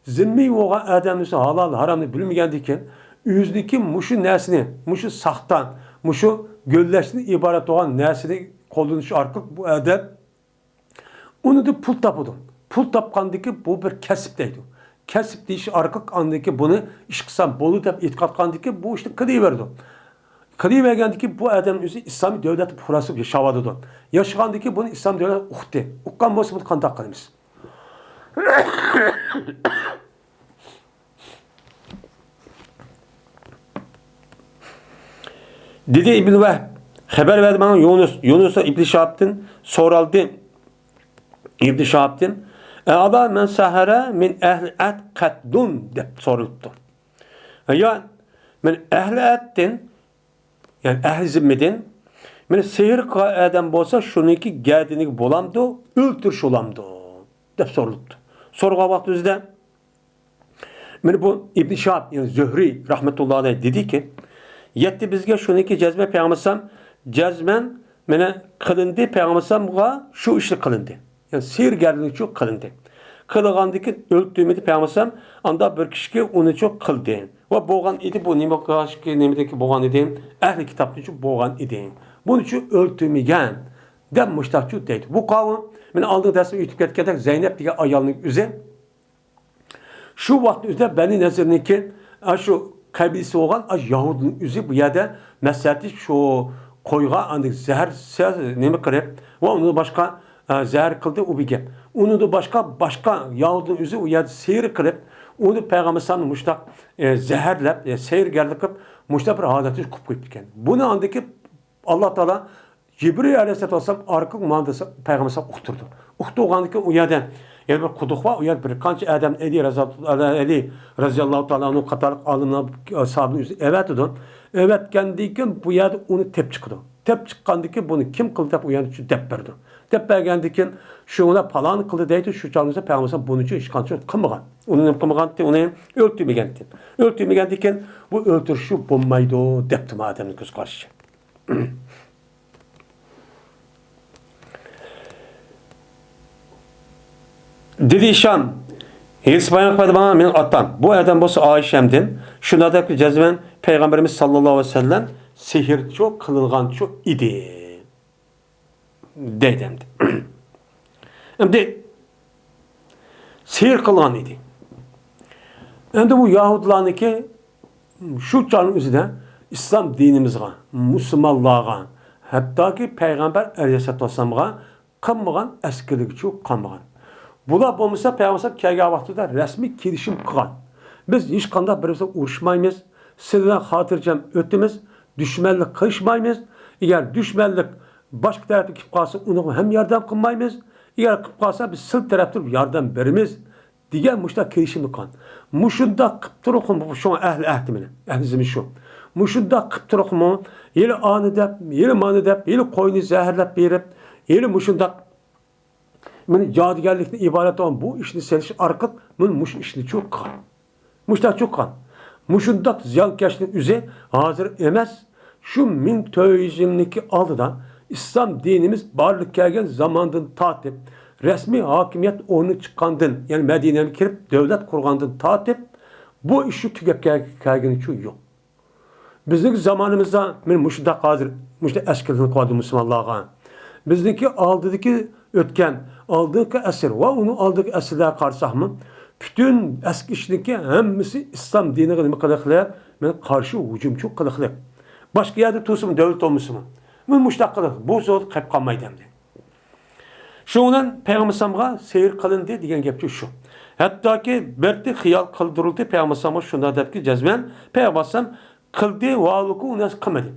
زىممىي بولغان ئادەمنىڭ ھالال ھارامنى بىلمىگەندىكىن، ئۆزىنىڭكى مۇشۇ نەرسىنى، مۇشۇ ساختا، مۇشۇ گۆللەشتىن ئىبارەت بولغان نەرسىنى قوللىنىش ئارقىلىق بۇ ئادەم ئۇنىڭدىن پۇل تاپىدۇ. پۇل تاپقاندىكى بۇ بىر كەسىپ دەيدۇ. كەسىپ دېيىش ئارقىلىق ئاندىكى بۇنى ئىش قىلسام بولىدۇ دەپ ئېتىقاد قىلغاندىكى بۇ ئىشنى قىلىۋېرىدۇ. قىلىۋەرگەندىكى بۇ ئادەم ئۆزى ئىسلامىي دۆلەتتە پۇراسى ياشاۋاتىدۇ. ياشىغاندىكى بۇنى ئىسلام دۆلەت ئۇقتى. ئۇققان بولسا بۇنى قانداق قىلىمىز؟ دېدى ئىبن ۋەھب، خەۋەر بەردى ماڭا يۇنۇس. يۇنۇس ئىبن شىھابتىن سورالدى. ئىبن شىھابتىن، ئەلا مەن سەھەرە مىن ئەھلى ئەد قەتلۇن دەپ سورىلىپتۇ. يا، مەن ئەھلى ئەدتىن، يەنى ئەھلى زىممىدىن، مەن سېھىر قىلغان ئادەم بولسا، شۇنىڭكى گەدىنىگە بولامدۇ، ئۆلتۈرۈش بولامدۇ؟ دەپ سورىلىپتۇ. سورىغان ۋاقتىمىزدا، مانا بۇ ئىبن شىھاب، يەنى زۆھرى رەھمەتۇللا ئەلەيھ دېدىكى، يەتتى بىزگە شۇنىڭكى جەزمەن پەيغەمبەر ئەلەيھىسسالام، جەزمەن مانا قىلىندى، پەيغەمبەر ئەلەيھىسسالامغا شۇ ئىشنى قىلىندى. يەنى سېھىرگەرلىكچۇ قىلىندى. قىلغاندىكىن ئۆلتۈرمىدى پەيغەمبەر ئەلەيھىسسالام، ئاندا بىر كىشىگە ئۇنىچۇ قىلدى. ۋە بولغان ئىدى، بۇ نېمە قىلغان نېمىدىكى بولغان ئىدى؟ ئەھلى كىتابنىچۇ بولغان ئىدى. بۇنىچۇ ئۆلتۈرمىگەن دەپ مۇشتاقچۇ دەيدۇ. بۇ قاۋۇم، مانا ئالدىنقى دەرستە ئۆتۈپ كەتكەندەك زەينەپ دېگەن ئايالنىڭ ئۆزى شۇ ۋاقىتنىڭ ئۆزىدە بەنى نەزىرنىڭكى، ئە، شۇ قەبىلىسى بولغان، ئە، يەھۇدنىڭ ئۆزى بۇ يەردە مەسلىھەتلىشىپ شۇ قويغا ئاندىن زەھەر سە-، نېمە قىلىپ ۋە ئۇنى باشقا، ئە، زەھەر قىلدى ئۇ بىگە. ئۇنىڭدىن باشقا، باشقا يەھۇدىينىڭ ئۆزى ئۇ يەردە سېھىر قىلىپ، ئۇنى پەيغەمبەر ئەلەيھىسسالامنى مۇشۇنداق، ئە، زەھەرلەپ، يا سېھىرگەرلىك قىلىپ، مۇشۇنداق بىر ھالەتتە قويۇپ قويۇپتىكەن. بۇنى ئاندىكى ئاللا تائالا جىبرىل ئەلەيھىسسالاتۇ ۋەسسالام ئارقىلىق ماڭا دېسە، پەيغەمبەر ئەلەيھىسسالام ئۇقتۇردى. ئۇقتۇرغاندىن كېيىن ئۇ يەردە يەنە بىر قۇدۇق بار، ئۇ يەردە بىر قانچە ئادەم، ئەلى رەزىياللاھۇ، ئەلى رەزىياللاھۇ تائالا ئەنھۇ قاتارلىق ئالىملار، ئەسھابىنى ئۆزى ئەۋەتىدۇ. ئەۋەتكەندىن كېيىن بۇ يەردە ئۇنى تېپىپ چىقىدۇ. تېپىپ چىققاندىن كېيىن بۇنى كىم قىلدى دەپ ئۇ يەردە شۇ دەپ بەردى. دەپ بەرگەندىن كېيىن شۇڭا پالانى قىلدى دەيدۇ، شۇ چاغدا پەيغەمبەر ئەلەيھىسسالام بۇنى ئۈچۈن ھېچقانچە قىلمىغان. ئۇنى نېمە قىلمىغانتى، ئۇنى ئۆلتۈرمىگەنتى. ئۆلتۈرمىگەندىن كېيىن بۇ ئۆلتۈرۈشى بولمايدۇ دەپتۇ ئادەمنىڭ كۆز قارىشىچە. دېدى ھىشام، ھېلىسى بايان قىلىپ ماڭا مېنىڭ ئاتام، بۇ ئادەم بولسا ئائىشەمدىن، شۇنداق دەپ جەزمەن پەيغەمبىرىمىز ساللاللاھۇ ئەلەيھى ۋەسەللەم سېھىرچۇ قىلىنغانچۇ ئىدى، دەيدۇ ئەمدى. ئەمدى سېھىر قىلغان ئىدى. ئەمدى بۇ يەھۇدىيلارنىڭكى شۇ چاغنىڭ ئۆزىدە ئىسلام دىنىمىزغا، مۇسۇلمانلارغا، ھەتتاكى پەيغەمبەر ئەلەيھىسسالاتۇ ۋەسسالامغا قىلمىغان ئەسكىلىكچۇ قالمىغان. بۇلار بولمىسا پەيغەمبەر كەلگەن ۋاقتىدا رەسمىي كېلىشىم قىلغان. بىز ھېچقانداق بىرىمىز بىلەن ئۇرۇشمايمىز، سىلەر بىلەن خاتىرجەم ئۆتىمىز، دۈشمەنلىك قىلىشمايمىز. ئەگەر دۈشمەنلىك باشقا تەرەپتىن كېلىپ قالسا، ئۇنىڭغا ھەم ياردەم قىلمايمىز. ئەگەر قىلىپ قالسا، بىز سىلەر تەرەپتىن ياردەم بېرىمىز. دېگەن مۇشۇنداق كېلىشىملىك قىلغان. مۇشۇنداق قىپ تۇرۇقمۇ، شۇڭا ئەھلى ئەھدى مېنى، ئەھلى زىممە شۇ. مۇشۇنداق قىپ تۇرۇقمۇ، يىلى ئانى دەپ، يىلى مانى دەپ، يىلى قوينى زەھەرلەپ بېرىپ، يىلى مۇشۇنداق مېنى جادۇگەرلىكتىن ئىبارەت بولغان بۇ ئىشنى سېلىش ئارقىلىق مېنى مۇشۇ ئىشنى چۇ قىلغان. مۇشۇنداق قىلغان. مۇشۇنداق زىيانكەشنىڭ ئۆزى ھازىر ئەمەس، شۇ مىڭ تۆت يۈز يىلنىڭكى ئالدىدا ئىسلام دىنىمىز بارلىققا كەلگەن زاماندىن تارتىپ، رەسمىي ھاكىمىيەت ئورنىغا چىققاندىن، يەنى مەدىنەگە كىرىپ دۆلەت قۇرغاندىن تارتىپ، بۇ ئىش شۇ تۈگەپ كەل-، كەلگىنىچۇ يوق. بىزنىڭ زامانىمىزدا مانا مۇشۇنداق ھازىر، مۇشۇنداق ئەسكىلىنىپ قالدى مۇسۇلمانلارغا. بىزنىڭكى ئالدىدىكى ئۆتكەن، ئالدىنقى ئەسىر ۋە ئۇنىڭ ئالدىدىكى ئەسىرلەرگە قارىساقمۇ، پۈتۈن ئەسكى ئىشنىڭكى ھەممىسى ئىسلام دىنىغا نېمە قىلىقلىق؟ مانا قارشى ھۇجۇمچۇ قىلىقلىق. باشقا يەردە تۇرسىمۇ، دۆلەت بولمىسىمۇ، مانا مۇشۇنداق قىلىق، بۇ زور قېلىپ قالمايدۇ ئەمدى. شۇنىڭ بىلەن پەيغەمبەر ئەلەيھىسسالامغا سېھىر قىلىندى دېگەن گەپچۇ شۇ. ھەتتاكى بىرتى خىيال قىلدۇرۇلدى پەيغەمبەر ئەلەيھىسسالامغا شۇنداق دەپكى جەزمەن، پەيغەمبەر ئەلەيھىسسالام قىلدى، ۋاھالۇكى ئۇ نەرسە قىلمىدى.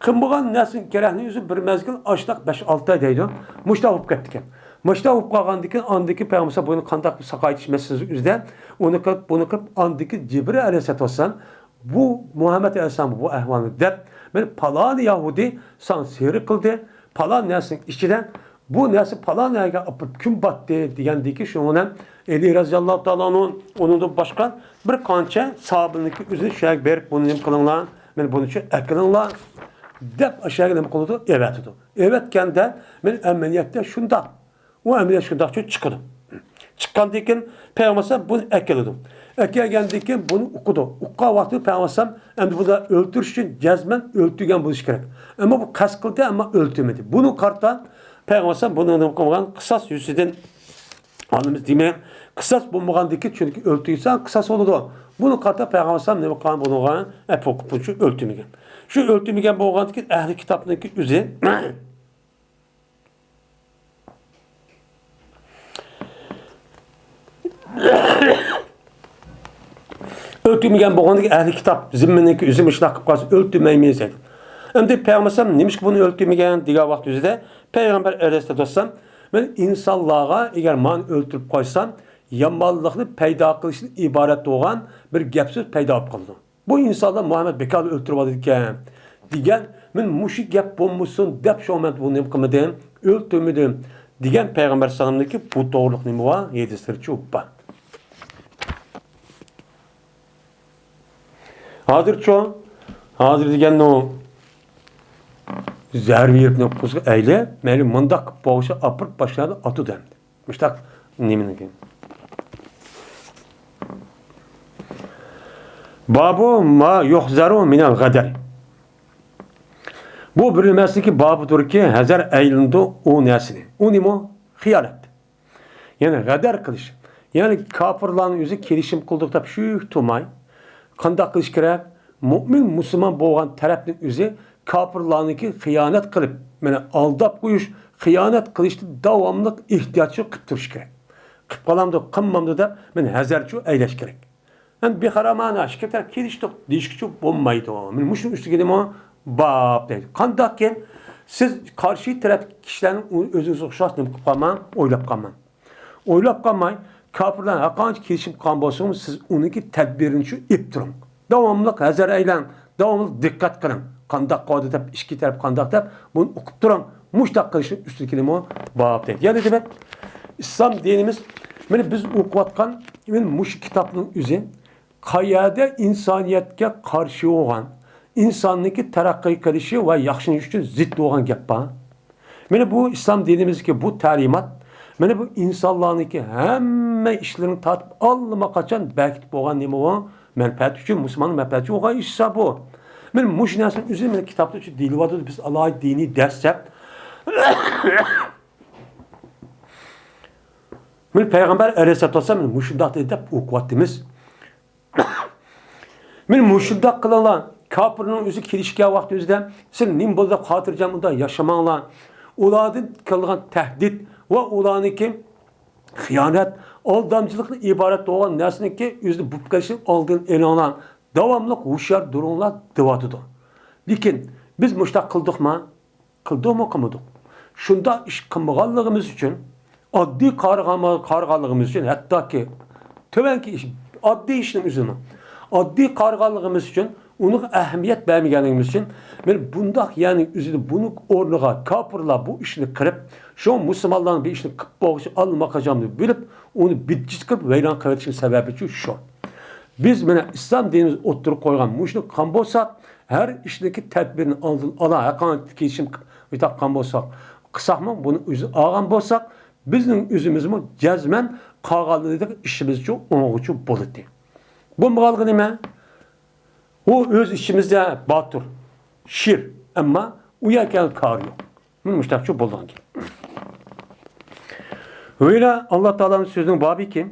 قىلمىغان نەرسىنىڭ كېرەكنى ئۆزى بىر مەزگىل ئاشتاق بەش ئالتە ئاي دەيدۇ. مۇشتاق بولۇپ كەپتىكەن. مۇشتاق بولۇپ قالغاندىكىن ئاندىكى پەيغەمبەر ئەلەيھىسسالام بۇنى قانداق ساقايتىش مەسىلىسى ئۆزىدە ئۇنى قىلىپ، بۇنى قىلىپ، ئاندىكى جىبرىل ئەلەيھىسسالام بۇ مۇھەممەد ئەلەيھىسسالام بۇ ئەھۋالنى دەپ، مانا پالانى يەھۇدىي ساڭا سېھىر قىلدى، پالان نەرسىنىڭ ئىچىدە بۇ نەرسە پالان يەرگە ئاپىرىپ كۈن باتتى دېگەندىكى شۇنىڭ بىلەن ئەلى رەزىياللاھۇ تائالا ئەنھۇ، ئۇنىڭدىن باشقا بىر قانچە ساھابىنىڭكى ئۆزى شۇ يەرگە بېرىپ بۇنى نېمە قىلىڭلار، مانا بۇنى شۇ ئەكىلىڭلار دەپ ئاشۇ يەرگە نېمە قىلىدۇ؟ ئەۋەتىدۇ. ئەۋەتكەندە مانا ئەمەلىيەتتە شۇنداق. ئۇ ئەمەلىيەت شۇنداقچۇ چىقىدۇ. چىققاندىن كېيىن پەيغەمبەر ئەلەيھىسسالام بۇنى ئەكېلىدۇ. ئەكەلگەندىن كېيىن بۇنى ئۇقىدۇ. ئۇققان ۋاقتىدا پەيغەمبەر ئەلەيھىسسالام ئەمدى بۇنى ئۆلتۈرۈش ئۈچۈن جەزمەن ئۆلتۈرگەن بولۇشى كېرەك. ئەمما بۇ قەست قىلدى، ئەمما ئۆلتۈرمىدى. بۇنىڭغا قارىتا پەيغەمبەر ئەلەيھىسسالام بۇنى نېمە قىلمىغان؟ قىساس يۈزىسىدىن ئالىمىز دېمەك، قىساس بولمىغاندىكى، چۈنكى ئۆلتۈرسەڭ قىساس بولىدۇ. بۇنىڭغا قارىتا پەيغەمبەر ئەلەيھىسسالام نېمە قىلغان؟ بۇنىڭغا ئەپۇ قىلىپ بۇنى ئۆلتۈرمىگەن. شۇ ئۆلتۈرمىگەن بولغاندىكىن ئەھلى كىتابنىڭكى ئۆزى ئۆلتۈرمىگەن بولغاندىكىن ئەھلى كىتاب زىممىنىڭكى ئۆزى مۇشۇنداق قىلىپ قالسا ئۆلتۈرمەيمىز دەيدۇ. ئەمدى پەيغەمبەر ئەلەيھىسسالام نېمىشقا بۇنى ئۆلتۈرمىگەن دېگەن ۋاقىت ئۆزىدە پەيغەمبەر ئەلەيھىسسالام، مەن ئىنسانلارغا ئەگەر مانى ئۆلتۈرۈپ قويسام يامانلىقنى پەيدا قىلىشتىن ئىبارەت بولغان بىر گەپ سۆز پەيدا بولۇپ قالىدۇ. بۇ ئىنسانلار مۇھەممەد بىكارلا ئۆلتۈرۈۋالىدىكەن دېگەن، مەن مۇشۇ گەپ بولمىسۇن دەپ شۇڭا مەن بۇنى نېمە قىلمىدىم، ئۆلتۈرمىدىم دېگەن پەيغەمبەر ئەلەيھىسسالامنىڭكى بۇ توغرىلىق نېمە بار؟ ھەدىسلىرىچۇ بار. ھازىرچۇ، ھازىر دېگەننى زەربە يېرىپنى قۇزغا ئەيلە، مەيلى مۇنداق قىلىپ بوغۇشى ئاپىرىپ باشلايدۇ، ئاتىدۇ ئەمدى. مۇشتاق نېمىنىڭكى؟ بابۇ ما يۇھزەرۇ مىنەل غەدەر. بۇ بىلمەسلىكى بابىدۇركى، ھەزەر ئەيلىنىدۇ ئۇ نەرسىنى. ئۇ نېمە؟ خىيانەت. يەنى غەدەر قىلىش. يەنى كاپىرلارنىڭ ئۆزى كېلىشىم قىلدۇق دەپ شۈك تۇرماي، قانداق قىلىش كېرەك؟ مۇئمىن، مۇسۇلمان بولغان تەرەپنىڭ ئۆزى كاپىرلارنىڭكى خىيانەت قىلىپ، مانا ئالداپ قويۇش، خىيانەت قىلىشتا داۋاملىق ئېھتىياتچىلىق قىلىپ تۇرۇش كېرەك. قىلىپ قالامدۇ، قىلمامدۇ دەپ، مەن ھەزەرچۇ ئەيلەش كېرەك. ئەمدى بىخەرەمانە ئىككى تەرەپ كېلىشتۇق دېيىشكىچۇ بولمايدۇ. مەن مۇشۇنىڭ ئۈستىگە نېمە باب دەيدۇ. قانداقكىن سىز قارشى تەرەپ كىشىلەرنى ئۆزىڭىزگە ئوخشاش نېمە قىلىپ قالماڭ، ئويلاپ قالماڭ. ئويلاپ قالماي، كاپىرلار ھەرقانچە كېلىشىم قىلغان بولسىمۇ، سىز ئۇنىڭكى تەدبىرىنى شۇ ئېلىپ تۇرۇڭ. داۋاملىق ھەزەر ئەيلەڭ، داۋاملىق دىققەت قىلىڭ. قانداق قىلىۋاتىدۇ دەپ، ئىككى تەرەپ قانداق دەپ، بۇنى ئۇقۇپ تۇرۇڭ. مۇشۇنداق قىلىشنىڭ ئۈستىدىكى نېمە باب دەيدۇ. يەنە دېمەك، ئىسلام دىنىمىز، مانا بىز ئوقۇۋاتقان، مانا مۇشۇ كىتابنىڭ ئۆزى قەيەردە ئىنسانىيەتكە قارشى بولغان، ئىنساننىڭكى تەرەققىي قىلىشى ۋە ياخشىلىنىشى ئۈچۈن زىت بولغان گەپ بار؟ مانا بۇ ئىسلام دىنىمىزدىكى بۇ تەلىمات، مانا بۇ ئىنسانلارنىڭكى ھەممە ئىشلىرىنى تارتىپ ئاللىماقاچان بەكىتىپ بولغان نېمە ئۇ؟ مەنپەئەت ئۈچۈن، مۇسۇلماننىڭ مەنپەئەتى ئۈچۈن بولغان ئىشلار بۇ. مانا مۇشۇ نەرسىنىڭ ئۆزى مانا كىتابتا شۇ دېيىلىۋاتىدۇ، بىز ئالاھىدە دىنىي دەرس دەپ. مانا پەيغەمبەر ئەلەيھىسسالاتۇ ۋەسسالام مانا مۇشۇنداق دېدى دەپ ئوقۇۋاتىمىز. مانا مۇشۇنداق قىلىڭلار. كاپىرنىڭ ئۆزى كېلىشكەن ۋاقتى ئۆزىدە سىلەر نېمە بولدى دەپ خاتىرجەم ئۇنداق ياشىماڭلار. ئۇلاردىن كېلىدىغان تەھدىت ۋە ئۇلارنىڭكى خىيانەت، ئالدامچىلىقتىن ئىبارەت بولغان نەرسىنىڭكى ئۆزىنى بولۇپ قېلىشىنىڭ ئالدىنى ئېلىڭلار. داۋاملىق ھوشيار تۇرۇڭلار دەۋاتىدۇ. لېكىن بىز مۇشۇنداق قىلدۇقما؟ قىلدۇقمۇ قىلمىدۇق؟ شۇنداق ئىش قىلمىغانلىقىمىز ئۈچۈن، ئاددىي قارىغان-، قارىغانلىقىمىز ئۈچۈن، ھەتتاكى تۆۋەنكى ئىش، ئاددىي ئىشنىڭ ئۆزىنى ئاددىي قارىغانلىقىمىز ئۈچۈن، ئۇنىڭغا ئەھمىيەت بەرمىگەنلىكىمىز ئۈچۈن، مانا بۇنداق يەرنىڭ ئۆزىدە بۇنىڭ ئورنىغا كاپىرلار بۇ ئىشنى قىلىپ، شۇ مۇسۇلمانلارنىڭ بىر ئىشنى قىلىپ بولغۇچە ئاللىماقاچان بىلىپ، ئۇنى بىتچىت قىلىپ ۋەيران قىلىۋېتىشنىڭ سەۋەبى شۇ. بىز مانا ئىسلام دىنىمىز ئوتتۇرىغا قويغان مۇشۇنى قىلغان بولساق، ھەر ئىشنىڭكى تەدبىرىنى ئالدىن ئالا، ھەرقانچە كېلىشىم قىلىۋېتىۋاتقان بولساق، قىلساقمۇ، بۇنى ئۆزى ئالغان بولساق، بىزنىڭ ئۆزىمىزمۇ جەزمەن قالغانلىرىدەك ئىشىمىزچۇ ئوڭغۇچۇ بولىدۇ. بولمىغانلىقى نېمە؟ ئۇ ئۆز ئىچىمىزدە باتۇر، شىر، ئەمما ئۇ يەرگە كارى يوق. مانا مۇشۇنداقچۇ بولىدىغان گەپ. ھۆيرە ئاللا تائالانىڭ سۆزىنىڭ بابىكى،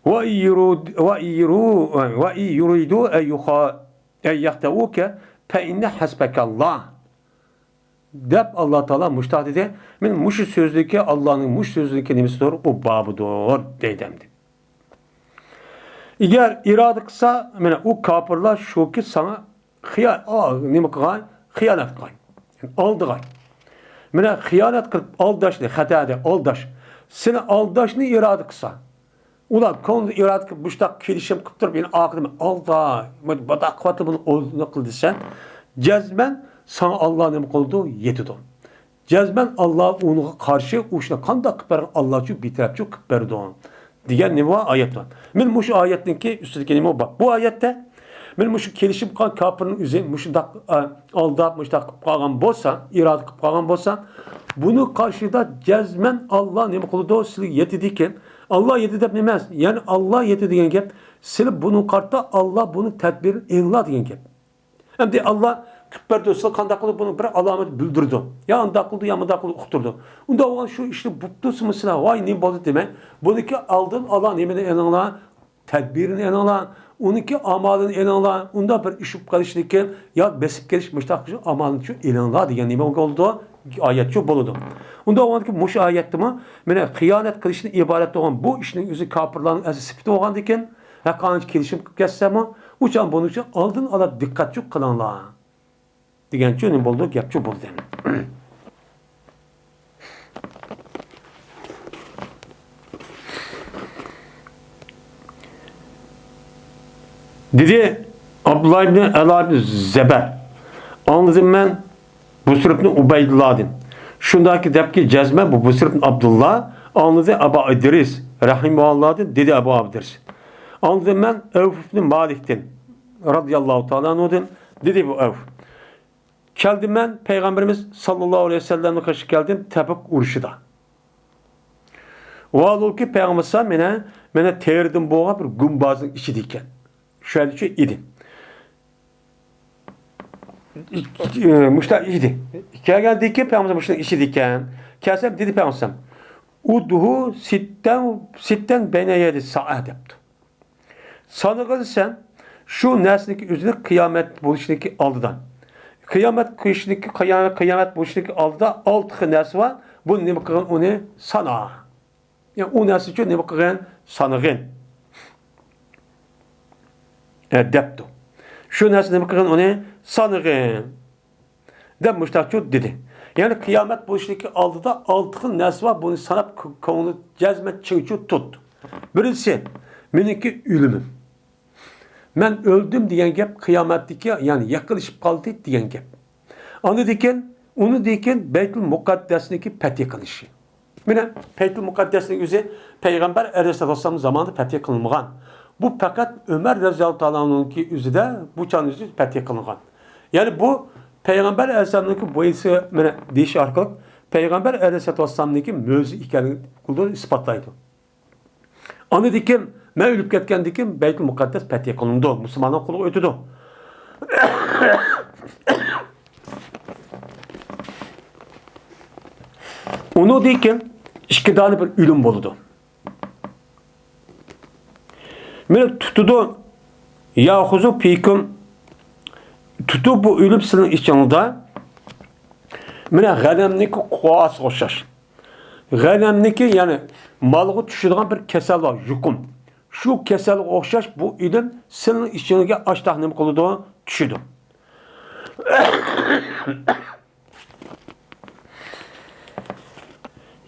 ۋە يۇرۇد-، ۋە يۇرۇ-، ۋە يۇرىدۇ ئەن يۇخا-، ئەن يەختەئۇكە فەئىننە ھەسبەكەللا. دەپ ئاللا تائالا مۇشۇنداق دېدى. مانا مۇشۇ سۆزدىكى، ئاللانىڭ مۇشۇ سۆزىدىكى نېمىسىدۇر؟ ئۇ بابىدۇر دەيدۇ ئەمدى. ئەگەر ئىرادە قىلسا، مانا ئۇ كاپىرلار شۇكى ساڭا خىيا-، ئا، نېمە قىلغاي؟ خىيانەت قىلغاي. يەنى ئالدىغاي. مانا خىيانەت قىلىپ ئالداشنى، خەتەدە ئالداش. سېنى ئالداشنى ئىرادە قىلسا، ئۇلار كۆڭلىدە ئىرادە قىلىپ مۇشۇنداق كېلىشىم قىلىپ تۇرۇپ، يەنە ئاخىرىدا مەن ئالداي، مۇنداق قىلىۋاتىدۇ، بۇنى ئورنىنى قىل دېسەڭ، جەزمەن ساڭا ئاللا نېمە قىلىدۇ؟ يېتىدۇ. جەزمەن ئاللا ئۇنىڭغا قارشى ئۇ ئىشنى قانداق قىلىپ بەرگەن، ئاللاچۇ بىتەرەپچۇ قىلىپ بەردى دېگەن نېمە بار؟ ئايەت بار. مانا مۇشۇ ئايەتنىڭكى ئۈستىدىكى نېمە بار؟ بۇ ئايەتتە مانا مۇشۇ كېلىشىپ قالغان كاپىرنىڭ ئۆزى مۇشۇنداق، ئا، ئالداپ، مۇشۇنداق قىلىپ قالغان بولسا، ئىرادە قىلىپ قالغان بولسا، بۇنىڭ قارشىدا جەزمەن ئاللا نېمە قىلىدۇ؟ سىلىگە يېتىدىكەن. ئاللا يېتىدۇ دەپ نېمە ئەمەس؟ يەنى ئاللا يېتىدۇ دېگەن گەپ، سىلى بۇنىڭغا قارىتا ئاللا بۇنىڭ تەدبىرىنى ئېڭىلا دېگەن گەپ. ئەمدى ئاللا قىلىپ بەردى، سىلەر قانداق قىلىپ بۇنى بىر ئالامەت بىلدۈرىدۇ. يا ئانداق قىلدى، يا مۇنداق قىلدى ئۇقتۇردى. ئۇنداق بولغان شۇ ئىشنى بوپتۇ، سىلەر ۋاي نېمە بولدى دېمەي. بۇنىڭكى ئالدىن ئالا نېمىنى ئېلىڭلار، تەدبىرىنى ئېلىڭلار، ئۇنىڭكى ئامالىنى ئېلىڭلار. ئۇنداق بىر ئىش بولۇپ قېلىشتىكى يا بېسىپ كېلىش مۇشتاق ئامالنى شۇ ئېلىڭلار دېگەن نېمە بولدى؟ ئايەت شۇ بولىدۇ. ئۇنداق بولغاندىكىن مۇشۇ ئايەتتىمۇ مانا خىيانەت قىلىشتىن ئىبارەت بولغان بۇ ئىشنىڭ ئۆزى كاپىرلارنىڭ ئەسلى سۈپىتى بولغاندىكىن، ھەرقانچە كېلىشىم قىلىپ كەتسەممۇ، ئۇ چاغ بۇنىڭ ئۈچۈن ئالدىن ئالا دىققەتچۇ قىلىڭلار دېگەنچۇ نېمە بولىدۇ؟ گەپچۇ بولىدۇ ئەمدى. دېدى ئابدۇللا ئىبنى ئەلا ئىبنى زەبەر. ئاڭلىدىم مەن بۇسر ئىبنى ئۇبەيدۇللادىن. شۇنداكى دەپكى جەزمەن بۇ بۇسر ئىبنى ئابدۇللا ئاڭلىدى ئەبا ئىدرىس رەھىمەھۇللادىن، دېدى ئەبۇ ئىدرىس. ئاڭلىدىم مەن ئەۋف ئىبنى مالىكتىن رازىياللاھۇ تائالا ئەنھۇدىن، دېدى بۇ ئەۋف. كەلدىم مەن پەيغەمبىرىمىز ساللاللاھۇ ئەلەيھى ۋەسەللەمنىڭ قېشىغا كەلدىم تەبۇك ئۇرۇشىدا. ۋاھالۇكى پەيغەمبىرىمىز مانا، مانا تېرىدىن بولغان بىر گۇمبازنىڭ ئىچىدە ئىكەن. شۇ يەردە شۇ ئىدى. مۇشۇنداق ئىدى. كەلگەندىن كېيىن پەيغەمبىرىمىز مۇشۇنىڭ ئىچىدە ئىكەن. كەلسەم دېدى پەيغەمبىرىمىز، ئۇدھۇ سىتتەن، سىتتەن بەينە يەدەي سائە دەپتۇ. سانىغىن سەن شۇ نەرسىنىڭكى ئۆزىنى قىيامەت بولۇشىنىڭكى ئالدىدا. قىيامەت قىلىشنىڭكى، قىيامەت، قىيامەت بولۇشىنىڭكى ئالدىدا ئالتە خىل نەرسە بار. بۇ نېمە قىلغىن ئۇنى سانا. يەنى ئۇ نەرسە ئۈچۈن نېمە قىلغىن؟ سانىغىن. ئە، دەپتۇ. شۇ نەرسە نېمە قىلغىن ئۇنى؟ سانىغىن. دەپ مۇشتاقچۇ دېدى. يەنى قىيامەت بولۇشتىكى ئالدىدا ئالتە خىل نەرسە بار، بۇنى ساناپ كۆ-، كۆڭلى جەزمەن چىڭچۇ تۇت. بىرىنچىسى، مېنىڭكى ئۆلۈمۈم. مەن ئۆلدۈم دېگەن گەپ قىيامەتتىكى، يەنى يېقىنلىشىپ قالدى دېگەن گەپ. ئاندىن كېيىن، ئۇنىڭدىن كېيىن بەيتۇل مۇقەددەسنىڭكى پەتھى قىلىشى. مانا، بەيتۇل مۇقەددەسنىڭ ئۆزى پەيغەمبەر ئەلەيھىسسالام زامانىدا پەتھى قىلىنمىغان. بۇ پەقەت ئۆمەر رەزىياللاھۇ تائالا ئەنھۇنىڭكى ئۆزىدە بۇ چاغنىڭ ئۆزى پەتھى قىلىنغان. يەنى بۇ پەيغەمبەر ئەلەيھىسسالامنىڭكى بويىسى، مانا، دېيىش ئارقىلىق پەيغەمبەر ئەلەيھىسسالامنىڭكى مۆجىزە ئىكەنلىكىنى ئىسپاتلايدۇ. ئاندىن كېيىن، مەن ئۆلۈپ كەتكەندىن كېيىن بەيتۇل مۇقەددەس پەتھى قىلىنىدۇ، مۇسۇلماننىڭ قولىغا ئۆتىدۇ. ئۇنىڭدىن كېيىن ئىككى دانە بىر ئۆلۈم بولىدۇ. مېنى تۇتىدۇ، ياخۇزۇ پىكۇم، تۇتۇپ بۇ ئۆلۈم سىلىنىڭ ئىچىڭلاردا، مانا، غەنەمنىڭكى قوغاسىغا ئوخشاش. غەنەمنىڭكى، يەنى مالغا چۈشىدىغان بىر كېسەل بار، يۇقۇم. شۇ كېسەلگە ئوخشاش بۇ ئۆلۈم سىلىنىڭ ئىچىڭىزگە ئاشتاق نېمە قىلىدۇ؟ چۈشىدۇ.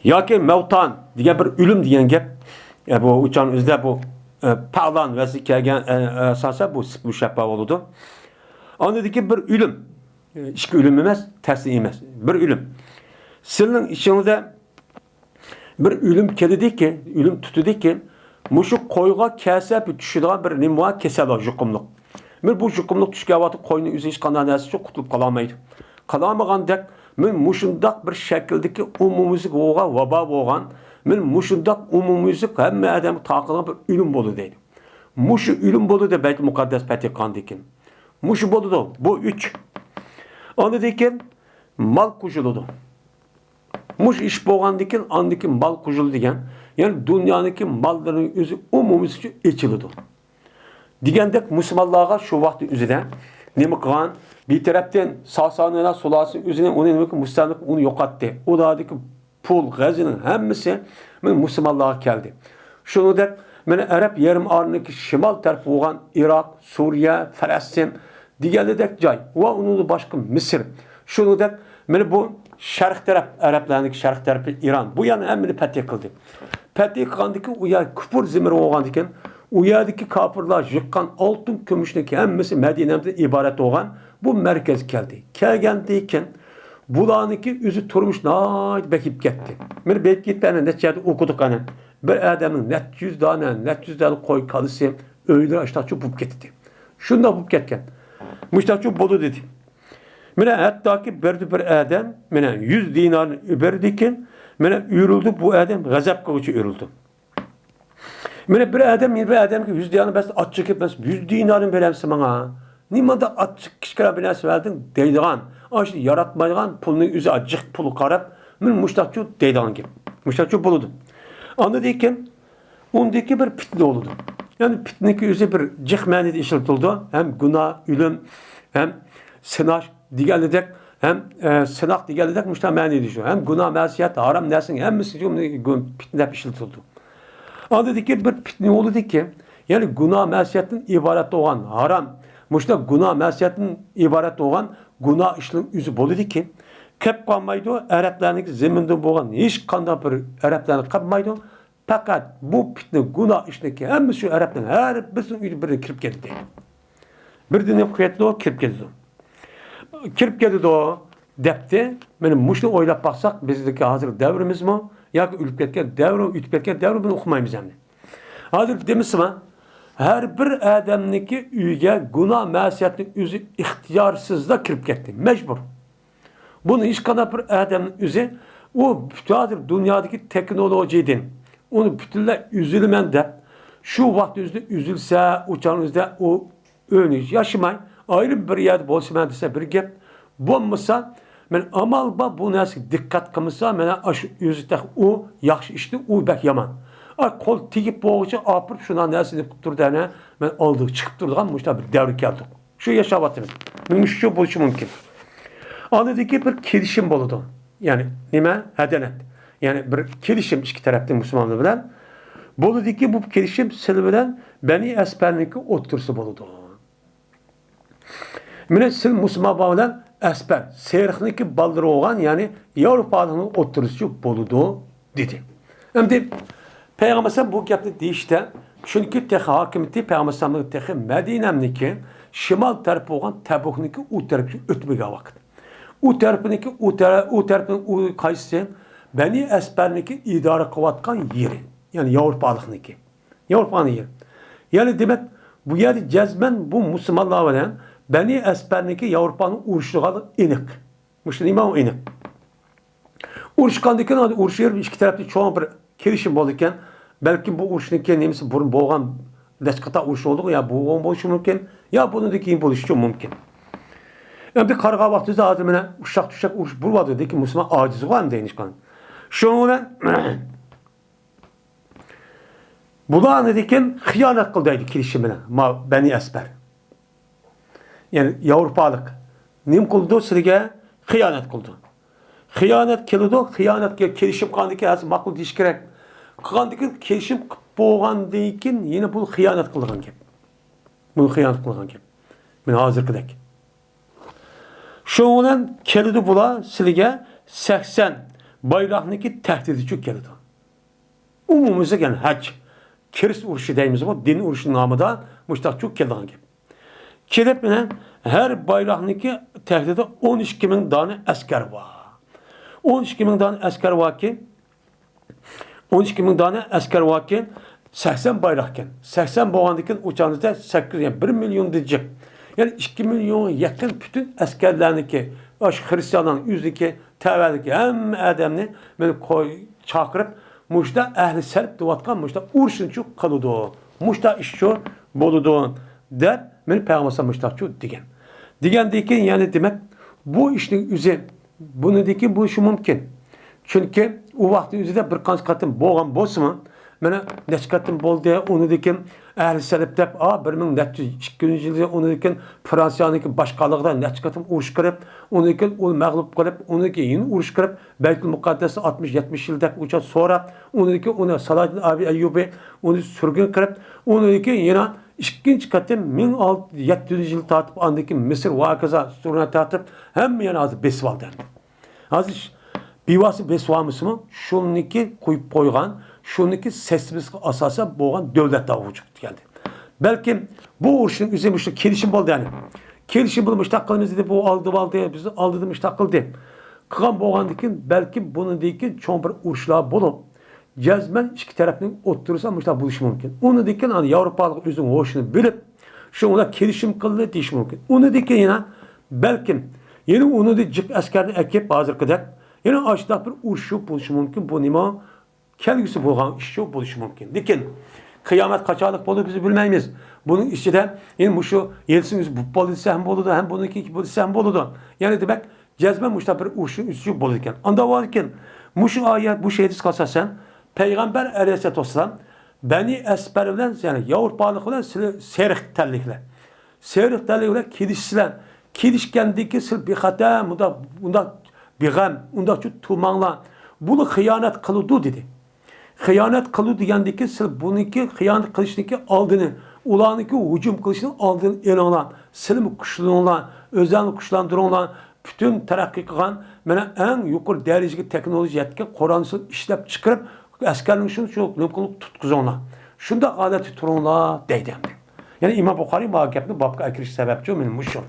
ياكى مەۋتان دېگەن بىر ئۆلۈم دېگەن گەپ. ئە، بۇ ئۇچان ئۆزىدە بۇ، ئە، پەئلان ۋەزنى كەلگەن، ئە، ئە، ئاساسەن بۇ سىپ مۇشەببە بولىدۇ. ئاندىن كېيىن بىر ئۆلۈم. ئە، ئىككى ئۆلۈم ئەمەس، تەسنىيە ئەمەس. بىر ئۆلۈم. سىلىنىڭ ئىچىڭىزدە بىر ئۆلۈم كېلىدىكى، ئۆلۈم تۇتىدىكى، مۇشۇ قويغا كەلسە بىر چۈشىدىغان بىر نېمە بار، كېسەل بار، يۇقۇملۇق. مانا بۇ يۇقۇملۇق چۈشكەن ۋاقىتتا قوينىڭ ئۆزى ھېچقانداق نەرسە ئۈچۈن قۇتۇلۇپ قالالمايدۇ. قالالمىغاندەك، مانا مۇشۇنداق بىر شەكىلدىكى ئومۇميۈزلۈك بولغان ۋابا بولغان، مانا مۇشۇنداق ئومۇميۈزلۈك ھەممە ئادەمگە تارقىلغان بىر ئۆلۈم بولىدۇ دەيدۇ. مۇشۇ ئۆلۈم بولىدۇ بەيتۇل مۇقەددەس پەتھى قىلغاندىن كېيىن. مۇشۇ بولىدۇ، بۇ ئۈچ. ئاندىن كېيىن مال قوشۇلىدۇ. مۇشۇ ئىش بولغاندىن كېيىن، ئاندىن كېيىن مال قوشۇلىدۇ دېگەن، يەنى دۇنيانىڭكى ماللىرىنىڭ ئۆزى ئومۇميۈزلۈك ئېچىلىدۇ. دېگەندەك مۇسۇلمانلارغا شۇ ۋاقىت ئۆزىدە نېمە قىلغان؟ بىر تەرەپتىن ساسانىيلار سۇلالىسى ئۆزىنى، ئۇنى نېمە قىلغان؟ مۇستەملىكە، ئۇنى يوقاتتى. ئۇلاردىكى پۇل، خەزىنە ھەممىسى مانا مۇسۇلمانلارغا كەلدى. شۇنىڭدەك مانا ئەرەب يېرىم ئارىلىنىڭكى شىمال تەرىپى بولغان ئىراق، سۇرىيە، پەلەستىن، دېگەنلىدەك جاي ۋە ئۇنىڭدىن باشقا مىسىر. شۇنىڭدەك مانا بۇ شەرق تەرەپ، ئەرەبلەرنىڭكى شەرق تەرىپى ئىران. بۇ يەرنى ھەممىنى پەتھى قىلدى. پەتھى قىلغاندىن كېيىن ئۇ يەر كۇپۇر زېمىن بولغاندىن كېيىن، ئۇ يەردىكى كاپىرلار يىغقان ئالتۇن، كۈمۈشنىڭكى ھەممىسى مەدىنەدىن ئىبارەت بولغان بۇ مەركەزگە كەلدى. كەلگەندىن كېيىن بۇلارنىڭكى ئۆزى تۇرمۇش ناھايىتى بەك يېپىپ كەتتى. مانا بېرىپ كېتىپ ئەنە نەچچە يەردە ئوقۇدۇق ئەنە. بىر ئادەمنىڭ نەچچە يۈز دانە، نەچچە يۈز دانە قوي، كالىسى، ئۆيلىرى ئاشتاقچۇ بولۇپ كېتىتتى. شۇنداق بولۇپ كەتكەن. مۇشتاقچۇ بولدى دېدى. مانا ھەتتاكى بەردى بىر ئادەم، مانا يۈز دىنارنى بەردىكىن، مانا ئۆرۈلدى، بۇ ئادەم غەزەپ قىلغۇچى ئۆرۈلدى. مانا بىر ئادەم، يەنە بىر ئادەمگە يۈز دىنارنى بەرسە، ئاچچىقىپ، مەن يۈز دىنارنى بېرەمسەن ماڭا؟ نېمانداق ئاچچىق، كىچىككىنە بىر نەرسە بەردىڭ دەيدىغان، ئاشۇ ياراتمايدىغان، پۇلنىڭ ئۆزى جىق پۇلغا قاراپ، مانا مۇشتاقچۇ دەيدىغان گەپ. مۇشتاقچۇ بولىدۇ. ئاندىن كېيىن ئۇندىكى بىر پىتنە بولىدۇ. يەنى پىتنىكى ئۆزى بىر جىق مەنىدە ئىشلىتىلىدۇ. ھەم گۇناھ، ئۆلۈم، ھەم سىناش دېگەنلىدەك، ھەم، ئە، سىناق دېگەنلىدەك مۇشۇنداق مەنىدە شۇ. ھەم گۇناھ، مەسىيەت، ھارام نەرسىنىڭ ھەممىسى شۇ پىتنە دەپ ئىشلىتىلىدۇ. ئاندىن كېيىن بىر پىتنە بولىدۇكى، يەنى گۇناھ، مەسىيەتتىن ئىبارەت بولغان ھارام، مۇشۇنداق گۇناھ، مەسىيەتتىن ئىبارەت بولغان گۇناھ ئىشنىڭ ئۆزى بولىدىكى، قېلىپ قالمايدۇ، ئەرەبلەرنىڭكى زېمىنىدا بولغان ھېچقانداق بىر ئەرەبلەرنى قالمايدۇ. پەقەت بۇ پىتنە، گۇناھ ئىشنىڭكى ھەممىسى شۇ ئەرەبنىڭ ھەر بىرسىنىڭ ئۆيىدە بىرىنى كىرىپ كەتتى. بىردىن كىرىپ كېتىدۇ، كىرىپ كېتىدۇ، كىرىپ كېتىدۇ دەپتۇ. مانا مۇشۇنى ئويلاپ باقساق، بىزدىكى ھازىر دەۋرىمىزمۇ ياكى ئۆلۈپ كەتكەن دەۋر، ئۆتۈپ كەتكەن دەۋر، بۇنى ئۇقمايمىز ئەمدى. ھازىر دېمىسىما، ھەر بىر ئادەمنىڭكى ئۆيىگە گۇناھ، مەسىيەتنىڭ ئۆزى ئىختىيارسىزلا كىرىپ كەتتى، مەجبۇر. بۇنى ھېچقانداق بىر ئادەمنىڭ ئۆزى، ئۇ پۈتۈن ھازىر دۇنيادىكى تېخنولوگىيىدىن، ئۇنى پۈتۈنلەي ئۈزۈلىمەن دەپ، شۇ ۋاقىت ئۆزىدە ئۈزۈلسە، ئۇ چاغنىڭ ئۆزىدە ئۇ ئۆينى ياشىماي، ئايرىم بىر يەردە بولسىمەن دېسە بىر گەپ. بولمىسا، مەن ئامال بار بۇ نەرسىگە دىققەت قىلمىسا، مانا ئاشۇ ئۆزى تېخى ئۇ ياخشى ئىشتى، ئۇ بەك يامان. ئاي، قول تېگىپ بولغۇچە ئاپىرىپ شۇنداق نەرسە دەپ تۇرىدۇ، ئەنە مەن ئالدىغا چىقىپ تۇرىدىغان مۇشۇنداق بىر دەۋرگە كەلدۇق. شۇ ياشاۋاتىمىز. مۇشۇ بولۇشى مۇمكىن. ئاندىن كېيىن بىر كېلىشىم بولىدۇ. يەنى نېمە؟ ھەدەنەت. يەنى بىر كېلىشىم ئىككى تەرەپتىن مۇسۇلمانلار بىلەن بولىدۇكى، بۇ كېلىشىم سىلى بىلەن بەنى ئەسپەرنىڭكى ئوتتۇرىسى بولىدۇ. مانا سىل مۇسۇلمان بىلەن ئەسپەر، سېرىقنىڭكى بالىلىرى بولغان، يەنى ياۋروپالىقنىڭ ئوتتۇرىسىچۇ بولىدۇ، دېدى. ئەمدى پەيغەمبەر بۇ گەپنى دېيىشتە، چۈنكى تېخى ھاكىمىيىتى پەيغەمبەر ئەلەيھىسسالامنىڭ تېخى مەدىنەمنىكى شىمال تەرىپى بولغان تەبۇكنىڭكى ئۇ تەرىپىگە ئۆتمىگەن ۋاقىت. ئۇ تەرىپىنىڭكى، ئۇ تەرە-، ئۇ تەرىپىنىڭ ئۇ قايسىسى؟ بەنى ئەسپەرنىڭكى ئىدارە قىلىۋاتقان يېرى. يەنى ياۋروپالىقنىڭكى. ياۋروپانىڭ يېرى. يەنى دېمەك، بۇ يەردە جەزمەن بۇ مۇسۇلمانلار بىلەن بەنى ئەسپەرنىڭكى ياۋروپانىڭ ئۇرۇشىدىغانلىقى ئېنىق. مۇشۇ نېمە ئۇ ئېنىق. ئۇرۇشقاندىن كېيىن ئۇرۇش يېرى ئىككى تەرەپتە چوڭ بىر كېلىشىم بولىدىكەن. بەلكىم بۇ ئۇرۇشنىڭكى نېمىسى بۇرۇن بولغان، نەچچە قېتىم ئۇرۇش بولدىغۇ، يا بولغان بولۇشى مۇمكىن، يا بۇنىڭدىن كېيىن بولۇشىچۇ مۇمكىن. ئەمدى قارىغان ۋاقتىمىزدا ھازىر مانا ئۇششاق-چۈششەك ئۇرۇش بولۇۋاتىدۇ، لېكىن مۇسۇلمان ئاجىزغۇ ئەمدى دېيىشقان. شۇنىڭ بىلەن بۇلار نېدىكىن خىيانەت قىلدى دەيدۇ كېلىشىم بىلەن، ما بەنى ئەسپەر. يەنى ياۋروپالىق نېمە قىلىدۇ؟ سىلىگە خىيانەت قىلىدۇ. خىيانەت كېلىدۇ، خىيانەتكە كېلىشىم قىلغاندىن كېيىن ھەزىر ماقۇل دېيىش كېرەك. قىلغاندىن كېيىن كېلىشىم قىلىپ بولغاندىن كېيىن يەنە بۇ خىيانەت قىلغان گەپ. بۇ خىيانەت قىلغان گەپ. مانا ھازىرقىدەك. شۇنىڭ بىلەن كېلىدۇ بۇلار سىلىگە سەكسەن بايراقنىڭكى تەھدىتىچۇ كېلىدۇ. ئومۇميۈزلۈك يەنى ھەج، كىرىست ئۇرۇشى دەيمىزغۇ، دىن ئۇرۇشى نامىدا مۇشتاقچۇ كېلىدىغان گەپ. كېلىپ مانا ھەر بايراقنىڭكى تەھدىتىدە ئون ئىككى مىڭ دانە ئەسكەر بار. ئون ئىككى مىڭ دانە ئەسكەر باركى، ئون ئىككى مىڭ دانە ئەسكەر باركەن، سەكسەن بايراقكەن. سەكسەن بولغاندىكىن ئۇ چاغدا سەككىز، يەنى بىر مىليوندىن جىق. يەنى ئىككى مىليونغا يېقىن پۈتۈن ئەسكەرلەرنىكى، ئاشۇ خرىستىيانلارنىڭ ئۆزىدىكى، تەۋەدىكى ھەممە ئادەمنى مانا قوي-، چاقىرىپ، مۇشتا ئەھلى سەرپ دەۋاتقان مۇشتا ئۇرۇشنىچۇ قىلىدۇ. مۇشتا ئىشچۇ بولىدۇ، دەپ مانا پەيغەمبەر مۇشتاقچۇ دېگەن. دېگەندىن كېيىن يەنى دېمەك، بۇ ئىشنىڭ ئۆزى بۇنىڭدىكى بولۇشى مۇمكىن. چۈنكى ئۇ ۋاقىتنىڭ ئۆزىدە بىر قانچە قېتىم بولغان بولسىمۇ، مانا نەچچە قېتىم بولدى، ئۇنىڭدىن كېيىن ئەھلى سەلەپ دەپ، ئا، بىر مىڭ نەچچە يۈز ئىككىنچى يىلى، ئۇنىڭدىن كېيىن فرانسىيەنىڭكى باشقانلىقىدا نەچچە قېتىم ئۇرۇش قىلىپ، ئۇنىڭدىن كېيىن ئۇ مەغلۇپ قىلىپ، ئۇنىڭدىن كېيىن يەنە ئۇرۇش قىلىپ، بەيتۇل مۇقەددەستە ئاتمىش يەتمىش يىلدەك ئۇچا سوراپ، ئۇنىڭدىن كېيىن ئۇنى سالاھىدىن ئابى ئەييۇبى ئۇنى سۈرگۈن قىلىپ، ئۇنىڭدىن كېيىن يەنە ئىككىنچى قېتىم مىڭ يەتتە يۈز يىل تارتىپ، ئاندىن كېيىن مىسىر ۋە ھاكازا سۈرگۈن تارتىپ، ھەممە يەرنى ھازىر بېسىۋالدى ئەمدى. ھازىر ش-، بىۋاسىتە بېسىۋالمىسىمۇ، شۇنىڭكى قويۇپ قويغان، شۇنىڭكى سىستېمىسىغا ئاساسەن بولغان دۆلەتلەر ۋۇجۇدقا كەلدى. بەلكىم بۇ ئۇرۇشنىڭ ئۆزى مۇشۇ كېلىشىم بولدى، يەنى. كېلىشىم بىلەن مۇشتاق قىلىمىز دېدى، بۇ ئالدىۋالدى، بىز ئالدىدا مۇشتاق قىلدى. قىلغان بولغاندىكىن، بەلكىم بۇنىڭدىن كېيىن چوڭ بىر ئۇرۇشلار بولۇپ، جەزمەن ئىككى تەرەپنىڭ ئوتتۇرىسىدا مۇشۇنداق بولۇشى مۇمكىن. ئۇنىڭدىن كېيىن ئانا ياۋروپالىق ئۆزىنىڭ ھوشىنى بىلىپ، شۇنىڭ بىلەن كېلىشىم قىلدى دېيىشى مۇمكىن. ئۇنىڭدىن كېيىن يەنە بەلكىم يەنە ئۇنىڭدىن جىق ئەسكەرنى ئەكىپ، ھازىرقىدەك يەنە ئاشۇنداق بىر ئۇرۇش بولۇشى مۇمكىن. بۇ نېمە؟ كەلگۈسى بولغان ئىش شۇ بولۇشى مۇمكىن. لېكىن قىيامەت قاچانلىق بولىدۇ، بىز بىلمەيمىز. بۇنىڭ ئىچىدە يەنە مۇشۇ يېلتسىن ئۆزى بۇ بولدى دېسە ھەم بولىدۇ، ھەم بۇنىڭكى بولدى دېسە ھەم بولىدۇ. يەنى دېمەك، جەزمەن مۇشۇنداق بىر ئۇرۇشنىڭ ئۈستىچۇ بولىدىكەن. ئاندا باركەن، مۇشۇ ئايەت، مۇشۇ ھەدىسكە ئاساسەن، پەيغەمبەر ئەلەيھىسسالاتۇ ۋەسسالام بەنى ئەسپەر بىلەن، يەنى ياۋروپالىق بىلەن سىلى سېرىق تەنلىكلەر، سېرىق تەنلىك بىلەن كېلىشىسىلەر. كېلىشكەندىن كېيىن سىلى بىخەتەر، مۇنداق، مۇنداق بىغەم، ئۇنداقچۇ تۇرماڭلار. بۇلار خىيانەت قىلىدۇ، دېدى. خىيانەت قىلىدۇ دېگەندىكى، سىلى بۇنىڭكى خىيانەت قىلىشنىڭكى ئالدىنى، ئۇلارنىڭكى ھۇجۇم قىلىشنىڭ ئالدىنى ئېلىڭلار. سىلىمۇ كۈچلىنىڭلار، ئۆزلەرنى كۈچلەندۈرۈڭلار. پۈتۈن تەرەققىي قىلغان، مانا ئەڭ يۇقىرى دەرىجىگە تېخنولوگىيە يەتكەن قورالنى سىلى ئىشلەپ چىقىرىپ، ئەسكەرنىڭ شۇنى شۇ نېمە قىلىپ تۇتقۇزۇڭلار. شۇنداق ھالەتتە تۇرۇڭلار، دەيدۇ ئەمدى. يەنى ئىمام بۇخارىي مانا گەپنى بابقا ئەكىرىش سەۋەبچۇ مانا مۇشۇ.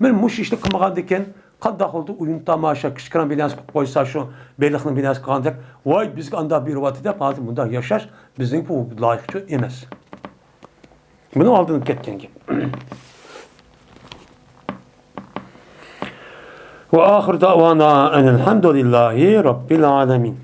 مانا مۇشۇ ئىشنى قىلمىغاندىكىن، قانداق بولدى؟ ئويۇن تاماشا، كىچىك بىناسى قىلىپ قويسا، شۇ بېلىقنىڭ بىناسى قىلغاندەك، ۋاي، بىزگە ئانداق بېرىۋاتىدۇ دەپ، ھازىر مۇنداق ياشاش بىزنىڭ بۇ لايىقچۇ ئەمەس. بۇنىڭ ئالدىنى كەتكەن گەپ. وآخر دعوانا أن الحمد لله رب العالمين.